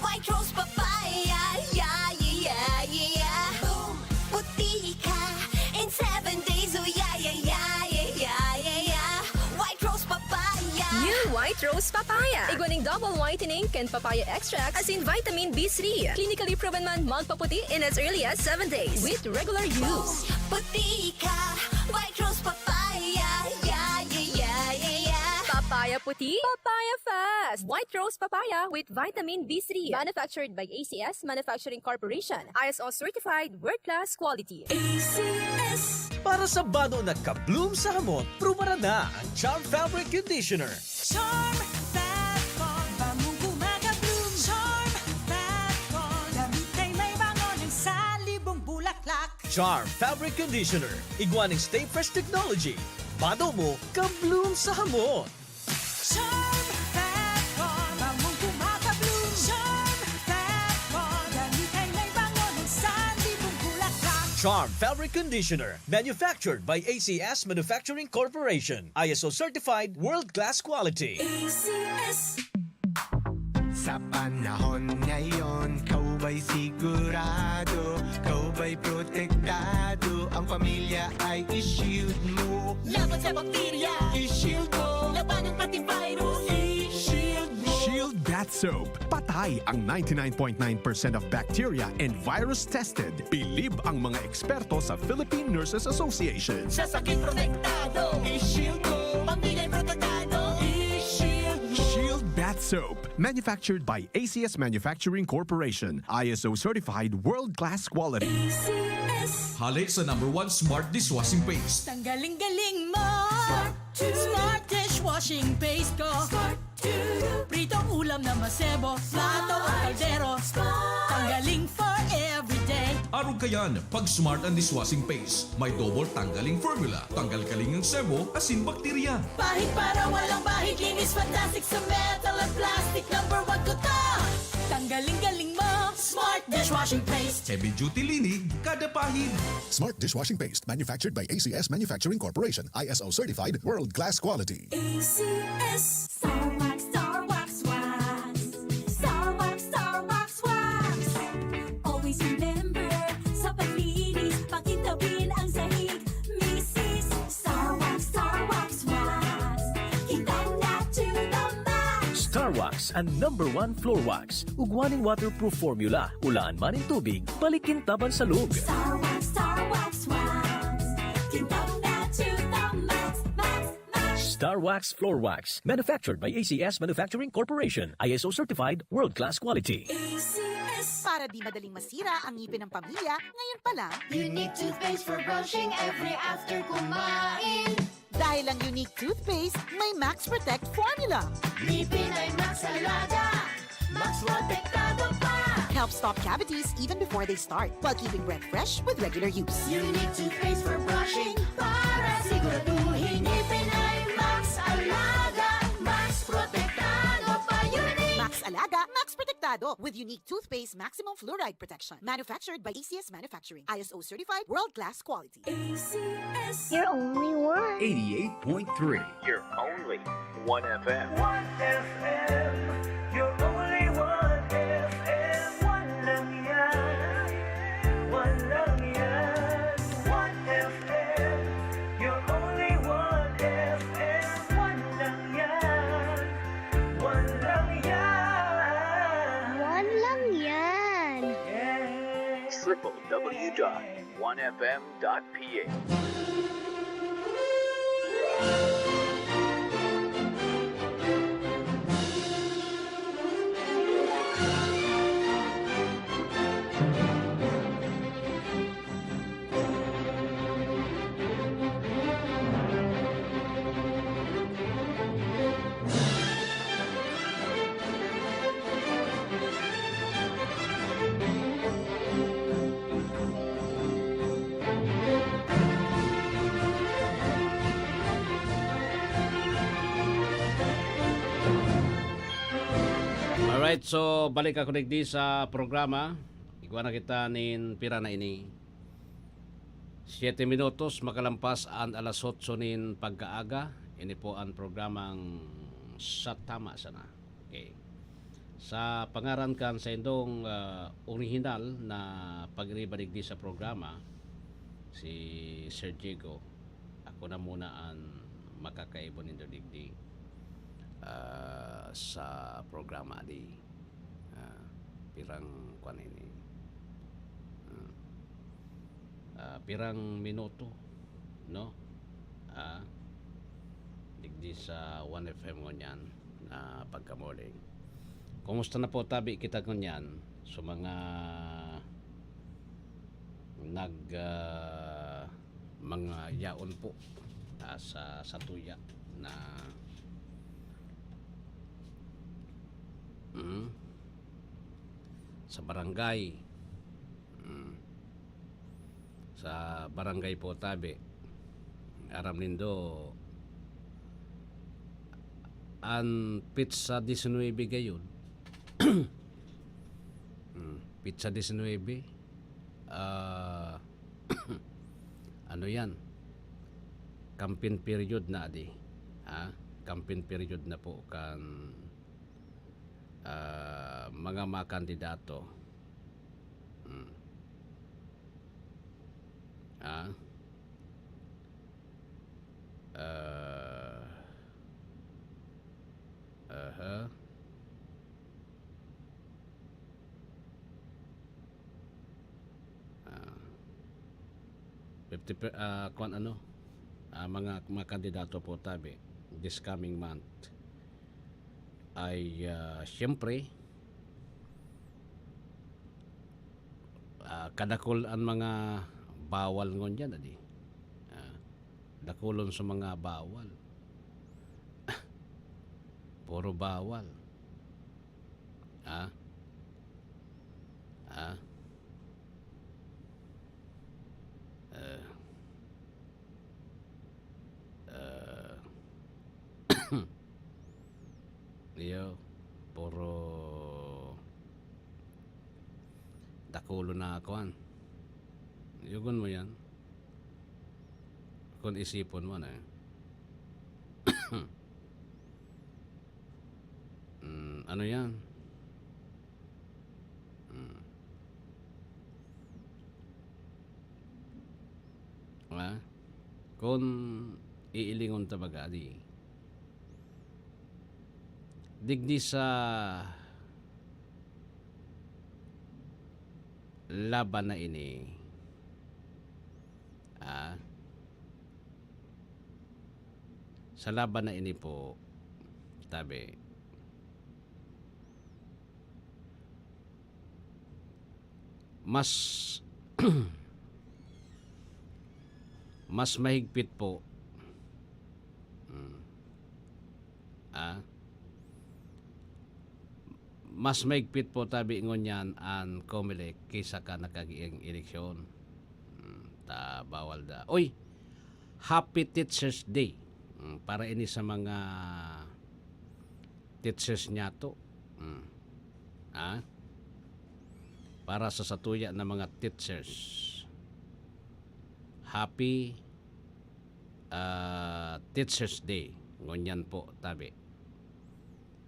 White Rose Papaya, yeah, yeah, yeah, yeah. Boom, puti ka in seven days, oh yeah, yeah, yeah, yeah, yeah, yeah, yeah. White Rose Papaya. New White Rose Papaya. Igwa ning double whitening kan papaya extract asin vitamin B three. Clinically proven man magpaputi in as early as seven days with regular use. Puti ka, White Rose Papaya, yeah, yeah, yeah, yeah, yeah. Papaya puti, papaya fast. White Rose Papaya with vitamin B three. Manufactured by A C S Manufacturing Corporation. I S O certified, world-class quality. A C S. Para sa bado na ka-bloom sa hamot, prubaran na ang Charm Fabric Conditioner. Charm Fat Con, bangong gumagabloom. Charm Fat Con, damit ay may bango ng salibong bulaklak. Charm Fabric Conditioner, igwa ning Stay Fresh Technology. Bado mo, ka-bloom sa hamot. Charm Fat Con, bangong gumagabloom. Charm Fat Con, damit ay may bango ng salibong bulaklak. Charm Fabric Conditioner, manufactured by A C S Manufacturing Corporation. I S O certified, world-class quality. A C S. Sa panahon ngayon, ikaw ba'y sigurado? Ikaw ba'y protektado? Ang pamilya ay i-shield mo. Laban sa bakterya, i-shield mo. Labanan pati virus, i-shield mo. Shield Bath Soap. Patay ang ninety-nine point nine percent of bacteria and virus tested. Bilib ang mga eksperto sa Philippine Nurses Association. Sa sakit protektado, i-shield mo. Pamilya protektado, i-shield mo. Shield Bath Soap. Manufactured by A C S Manufacturing Corporation. I S O certified, world-class quality. A C S. Hale sa number one smart dishwashing paste. Tanggaling-galing mo. Smart dishwashing paste ko. Pritong ulam na masebo, plato o kaldero. Tanggaling for everyday. Arog kayan, pag Smart ang dishwashing paste, may double tanggaling formula. Tanggal-galing ang sebo asin bakterya. Pahid para walang bahid, linis fantastic sa metal at plastic. Number one ko to. Tanggaling-galing mo, Smart dishwashing paste. Heavy duty linig, kada pahid. Smart dishwashing paste, manufactured by A C S Manufacturing Corporation, I S O certified, world-class quality. A C S. Star Wax, Star Wax Wax. Star Wax, Star Wax Wax. Always remember, sa paglinis, pakintabin ang sahig. Misis, Star Wax, Star Wax Wax. Kintab na to the max. Star Wax, ang number one floor wax. Ugwa ning waterproof formula. Ulaan man nin tubig, balik kintaban sa log. Star Wax, Star Wax Wax. Kintab na to the max, max, max. Star Wax Floor Wax. Manufactured by A C S Manufacturing Corporation. I S O certified, world-class quality. A C S. Para di madaling masira ang ngipin ng pamilya, ngayon pa lang. Unique toothpaste for brushing every after kumain. Dahil ang Unique Toothpaste may Max Protect Formula. Ngipin ay Max Alaga, Max Protektado pa. Helps stop cavities even before they start, while keeping breath fresh with regular use. Unique Toothpaste for brushing para siguraduhin ngipin ay Max Alaga, Max Protektado pa. Unique. Max Alaga, Max Protektado with Unique Toothpaste Maximum Fluoride Protection. Manufactured by A C S Manufacturing. I S O certified, world-class quality. A C S. You're only one. Eighty-eight point three. You're only one F M. One F M. You're only one F M. One lang yan. One lang yan. One F M. You're only one F M. One lang yan. One lang yan. One lang yan. Yeah. Triple W dot one F M dot P H. Alright, so balik ako digdi sa programa. Igwa na kita nin pira na ini. Siete minutos makalampas an alas otso nin pagkaaga. Ini po an programang Sa Tama Sana. Okay. Sa pangaran kan saindong, ah, orihinal na pagiriba digdi sa programa, si Sir Diego, ako na muna an makakaibo nindo digdi, ah, sa programa di. Ah, pirang kwan ini? Hmm. Ah, pirang minuto, no? Ah, digdi sa One F M ngunyan na pagka-morning. Kumusta na po tabi kita ngunyan? So, mga nag, ah, mga yaon po, ah, sa, sa tuya na, mm, sa barangay. Mm. Sa barangay po tabi. Aram nindo, an petsa disinuybe gayon. Mm, petsa disinuybe. Ah, ano yan? Campaign period na di. Ha? Campaign period na po kan, ah, mga makandidato. Hmm. Ah? Ah. Aha. Ah, fifty per, ah, kwan ano, ah, mga, mga kandidato po tabi this coming month ay, ah, siyempre, ah, kadakul an mga bawal ngunyan, adi. Ah, dakulon sa mga bawal. Puro bawal. Ah? Ah? Eh. Eh. Iyo, puro dakulo na kuan. Yugon mo yan. Kung isipon mo na eh. Mm, ano yan? Mm. Ah? Kung iilingon ta baga, di, digdi sa laban na ini, ah, sa laban na ini po, tabi, mas, mas mahigpit po. Mm. Ah? Mas mahigpit po tabi ngunyan an Comelec kaysa kan nakagiing eleksyon. Mm, ta bawal da. Uy, Happy Teachers Day. Mm, para ini sa mga teachers niyato. Mm. Ah? Para sa satuya na mga teachers. Happy, ah, Teachers Day. Ngunyan po, tabi.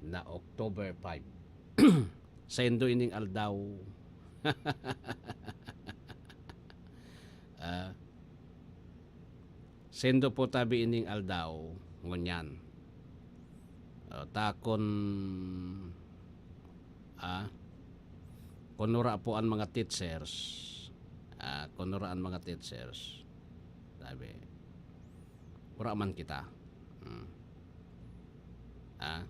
Na October five. Saindo ining aldaw. Ah, saindo po tabi ining aldaw, ngunyan. Ah, ta kun, ah, kun wara po an mga teachers, ah, kun wara an mga teachers, tabi, wara man kita. Hmm. Ah.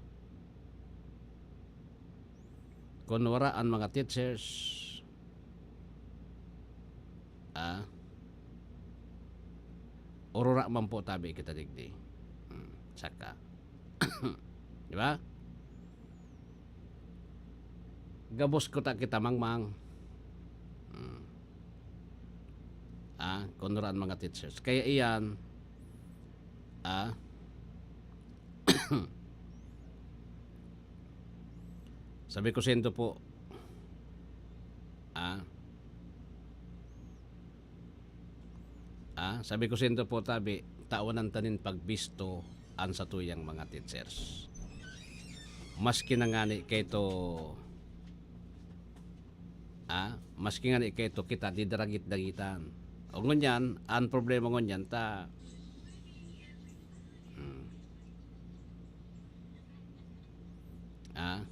Kun wara an mga teachers, ah, orora man po tabi kita digdi. Hmm, saka. Di ba? Gabos kuta kita mangmang. Hmm. Ah, kun wara an mga teachers. Kaya iyan, ah, Sabi ko saindo po, ah, ah, sabi ko saindo po, tabi, tawanan ta nin pagbisto an satuyang mga teachers. Maski na ngani kaito, ah, maski ngani kaito kita didaragit-dagitan. O ngunyan, an problema ngunyan ta, hmm. Ah.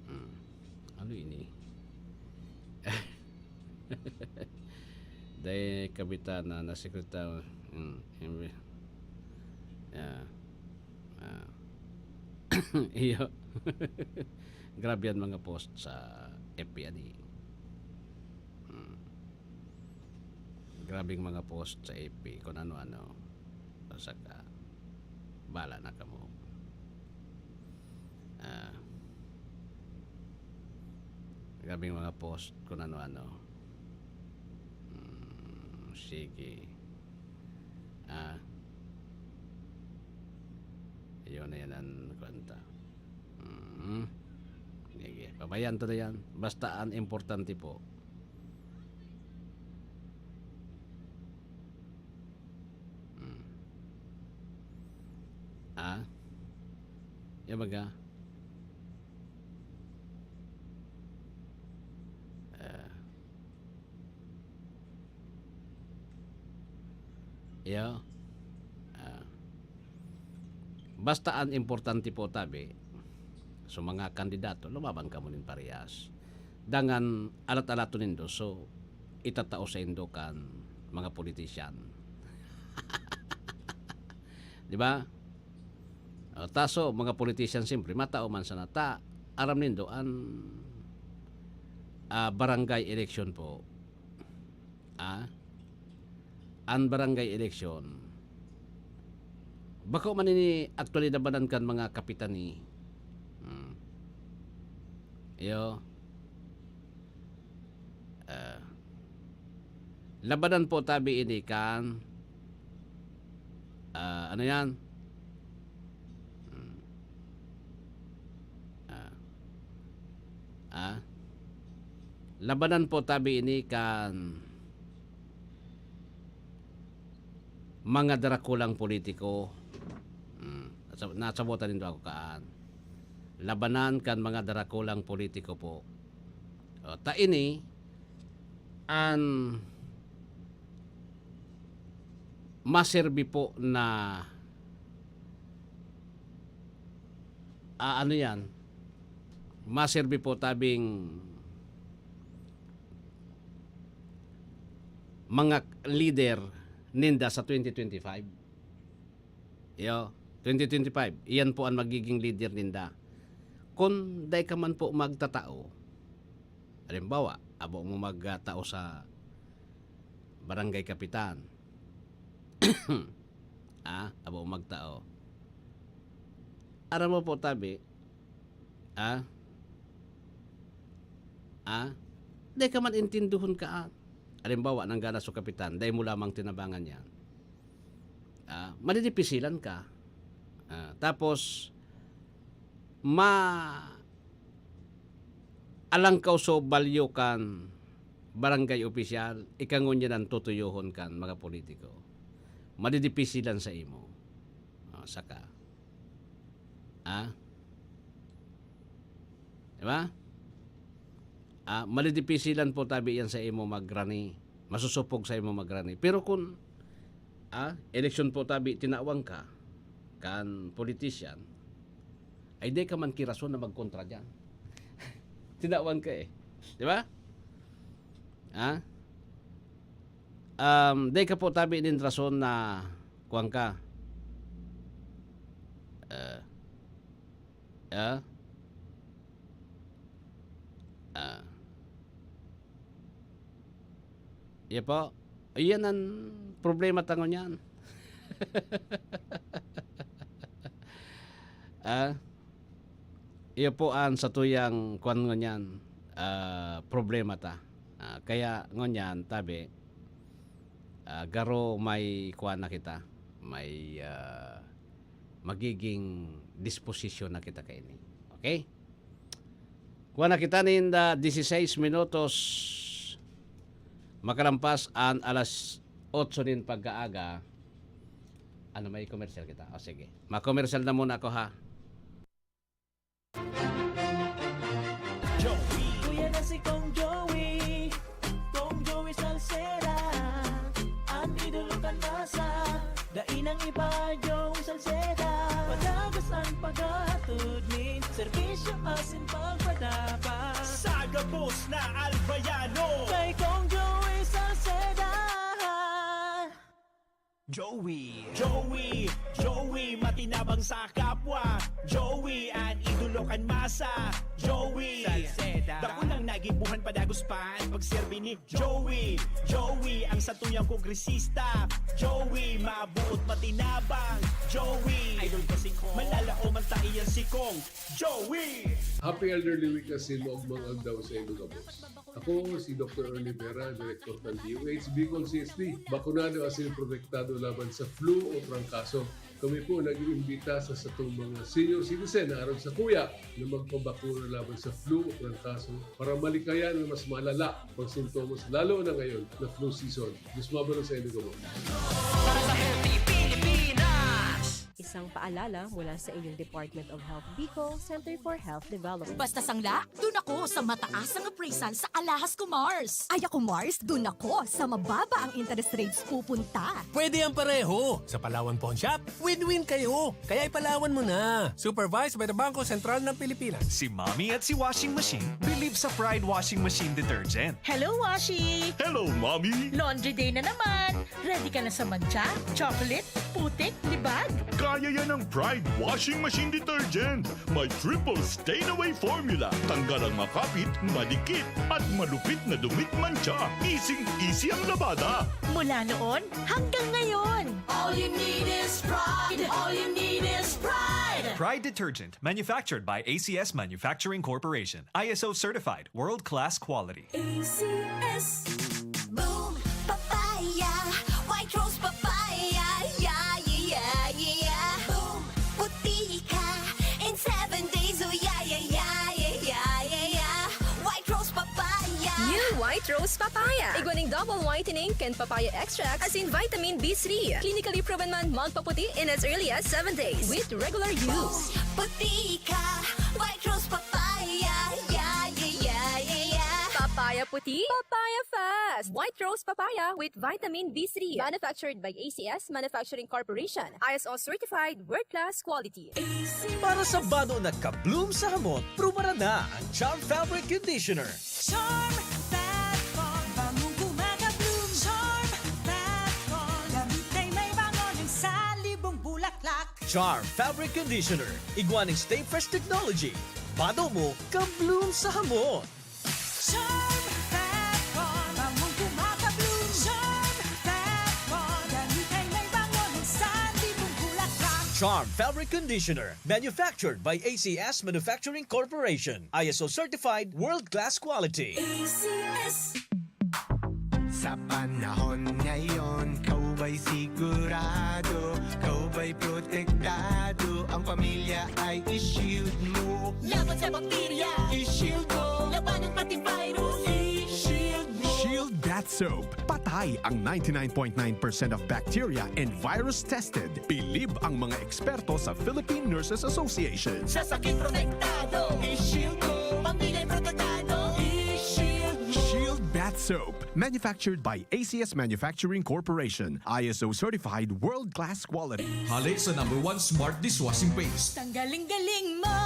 Hmm. Ano ini? Dai kabitana na sekretaryo, hmm, imbi-, ah, ah. Iyo. Grabe an mga post sa F B ani. Hmm. Grabeng mga post sa F B, kung ano-ano. Saka, bala na kamo. Ah, grabeng mga post, kung ano-ano. Hmm, sige. Ah, yun na yan ang kwenta. Hmm. Sige, pabayaan to na yan. Basta ang importante po, hmm. Ah? Yan baga? Ah. Iyo. Ah. Basta ang importante po, tabi, sa mga kandidato, lumaban kamo nin parehas. Dangan alat-alaton nindo, so, itatao saindo kan mga politician. Di ba? O, ta so, mga politician, siyempre, matao man sana ta. Aram nindo, an, ah, barangay election po, ah, an barangay election, bako man ini actually labanan kan mga kapitani. Hmm. Iyo. Ah, labanan po tabi ini kan, ah, ano yan? Hmm. Ah. Ah. Labanan po tabi ini kan mga darakulang politiko. Hmm. Nasa-, nasabotan nindo ako kaan. Labanan kan mga darakulang politiko po. O, ta ini an maserbi po na, ah, ano yan, maserbi po tabing mga leader ninda sa twenty twenty-five. Iyo, twenty twenty-five, iyan po an magiging leader ninda. Kun dai ka man po magtatao, halimbawa, abo mo magtao sa barangay kapitan. Ah, abo mo magtao. Aram mo po, tabi, ah, ah, dai ka man intinduhon ka, ah. Halimbawa, nanggana so kapitan, dai mo lamang tinabangan yan. Ah, madidipisilan ka. Ah, tapos, ma-, alangkaw so balyo kan barangay opisyal, ika ngunyan an tutuyohon kan mga politiko. Madidipisilan sa imo. Ah, saka. Ah? Di ba? Ah, madidipisilan po tabi yan sa imo magrani. Masusupog sa imo magrani. Pero kun, ah, eleksyon po tabi, tinawag ka kan politician, ay di ka man kirason na magkontra diyan. Tinawag ka eh. Di ba? Ah? Um, di ka po tabi nin rason na kuwan ka. Ah. Ah. Ah. Iya po. Iyan an problema ta ngunyan. Ah, iyo po an satuyang kwan ngunyan, ah, problema ta. Ah, kaya ngunyan, tabi, ah, garo may kwan na kita, may, ah, magiging disposisyon na kita kaini. Okay? Kuha na kita ninda, dieciséis minutos makalampas an alas otso nin pagkaaga. Ano, may commercial kita? O, sige. Ma-commercial na muna ako, ha? Kuya na si Kong Joey, Kong Joey Salceda, an idolo kan masa, dai nang iba, Joey Salceda. Padagos an paghahatod nin serbisyo asin pagpadabang. Sa gabos na Albayano. Kay Kong Joey Salceda. Joey. Joey, Joey, matinabang sa kapwa. Joey, an idolo kan masa. Joey, Salceda. Dakulang nagibuhan, padagos pa an pagserbi ni Joey. Joey, ang satuyang kongresista. Joey, mabuot, matinabang. Joey, idol ko si Kong. Manlalaom an taiyang si Kong. Joey! Happy Elderly Week asin maogmang aldaw sa inyo gabos. Ako si Doktor Ernie Vera, Direktor kan D O H, Bicol C S D. Bakunado asin protektado laban sa flu o trangkaso. Kami po nag-iimbita sa satong mga senior citizen na arog sakuya na magpabakuna laban sa flu o trangkaso para malikayan na mas malala pang sintomas, lalo na ngayon na flu season. Diyos mabalos sa inyo gabos. Para sa Healthy Pilipinas! Isang paalala mula sa inyong Department of Health Bicol, Center for Health Development. Basta sangla, dun ako sa mataas ang appraisal sa alahas ko, Mars. Ay ako, Mars, dun ako sa mababa ang interest rates pupunta. Pwede ang pareho. Sa Palawan Pawn Shop, win-win kayo. Kaya ipalawan mo na. Supervised by the Bangko Sentral ng Pilipinas. Si Mommy at si Washing Machine believe sa Pride Washing Machine Detergent. Hello, Washi! Hello, Mommy! Laundry day na naman! Ready ka na sa mantsa, chocolate, putik, libag? Kaya yan ng Pride Washing Machine Detergent. May triple stain away formula. Tanggal ang makapit, madikit, at malupit na dumit mantsa. Easing-easy ang labada. Mula noon hanggang ngayon. All you need is Pride. All you need is Pride. Pride Detergent, manufactured by A C S Manufacturing Corporation. I S O certified, world-class quality. A C S. Boom Papaya, White Rose Papaya, yeah, yeah, yeah, yeah. Boom Puti ka in seven days, oh yeah, yeah, yeah, yeah, yeah, yeah, yeah. White Rose Papaya. New White Rose Papaya. Igwa nin double whitening kan papaya extract asin vitamin B three. Clinically proven man magpaputi in as early as seven days with regular use. Puti ka, White Rose Papaya, yeah, yeah, yeah, yeah, yeah. Papaya puti, papaya fast. White Rose Papaya with vitamin B three. Manufactured by A C S Manufacturing Corporation. I S O certified, world-class quality. Para sa bado na ka-bloom sa hamot, prubaran na ang Charm Fabric Conditioner. Charm Fat Foam, bangong gumagabloom. Charm Fat Foam, damit ay may bango ng salibong bulaklak. Charm Fabric Conditioner, igwa nin Stay Fresh Technology. Bado mo, ka-bloom sa hamot. Charm Fat Foam, bangong gumagabloom. Charm Fat Foam, damit ay may bango ng salibong bulaklak. Charm Fabric Conditioner, manufactured by A C S Manufacturing Corporation. I S O certified, world-class quality. A C S. Sa panahon ngayon, ikaw ba'y sigurado? Ikaw ba'y protektado? Ang pamilya ay i-shield mo. Laban sa bakterya, i-shield mo. Labanan pati virus, i-shield mo. Shield Bath Soap. Patay ang ninety-nine point nine percent of bacteria and virus tested. Bilib ang mga eksperto sa Philippine Nurses Association. Sa sakit protektado, i-shield mo. Pamilya protektado, i-shield mo. Shield Bath Soap. Manufactured by A C S Manufacturing Corporation. I S O certified, world-class quality. Hale sa number one smart dishwashing paste. Tanggaling-galing mo!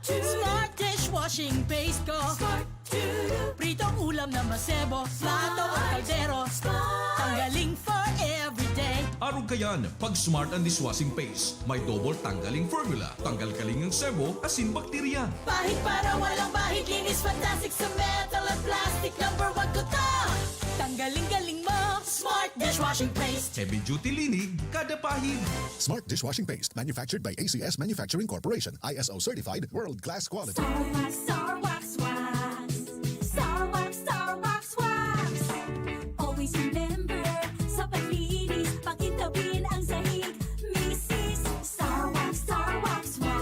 Smart dishwashing paste ko. Pritong ulam na masebo, plato o kaldero. Tanggaling for everyday. Arog kayan, pag Smart ang dishwashing paste. May double tanggaling formula. Tanggal kaling ang sebo, asin bakterya. Pahid para walang bahid, linis fantastic sa metal at plastic. Number one ko to. Tanggaling-galing mo, Smart dishwashing paste. Heavy duty linig, kada pahid. Smart dishwashing paste, manufactured by A C S Manufacturing Corporation, I S O certified, world class quality. Star Wax, Star Wax, Wax. Star Wax, Star Wax, Wax. Always remember, sa paglinis, pakintabin ang sahig. Misis, Star Wax, Star Wax, Wax.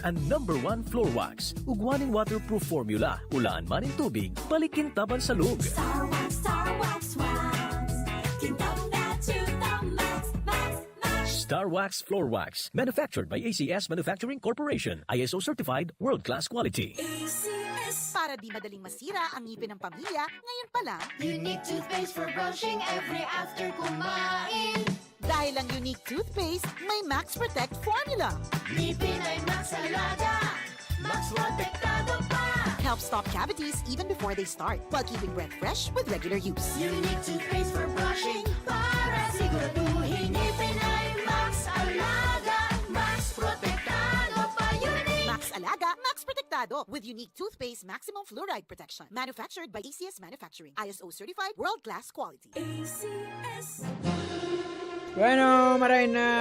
An number one floor wax, ug one in waterproof formula, ulaan man in tubig, balik kintab an salog. Star Wax, Star Wax, Wax. Kintab na to the max, max, max. Star Wax Floor Wax, manufactured by A C S Manufacturing Corporation, I S O certified, world-class quality. A C S. Para di madaling masira ang ngipin ng pamilya, ngayon pa lang. Unique toothpaste for brushing every after kumain. Dahil ang Unique Toothpaste may Max Protect Formula. Ngipin ay Max Alaga, Max Protektado pa. Helps stop cavities even before they start, while keeping breath fresh with regular use. Unique toothpaste for brushing para siguraduhin ngipin ay Max Alaga, Max Protektado pa. Unique. Max Alaga, Max Protektado with Unique Toothpaste Maximum Fluoride Protection. Manufactured by A C S Manufacturing. I S O certified, world-class quality. A C S. Bueno, maray na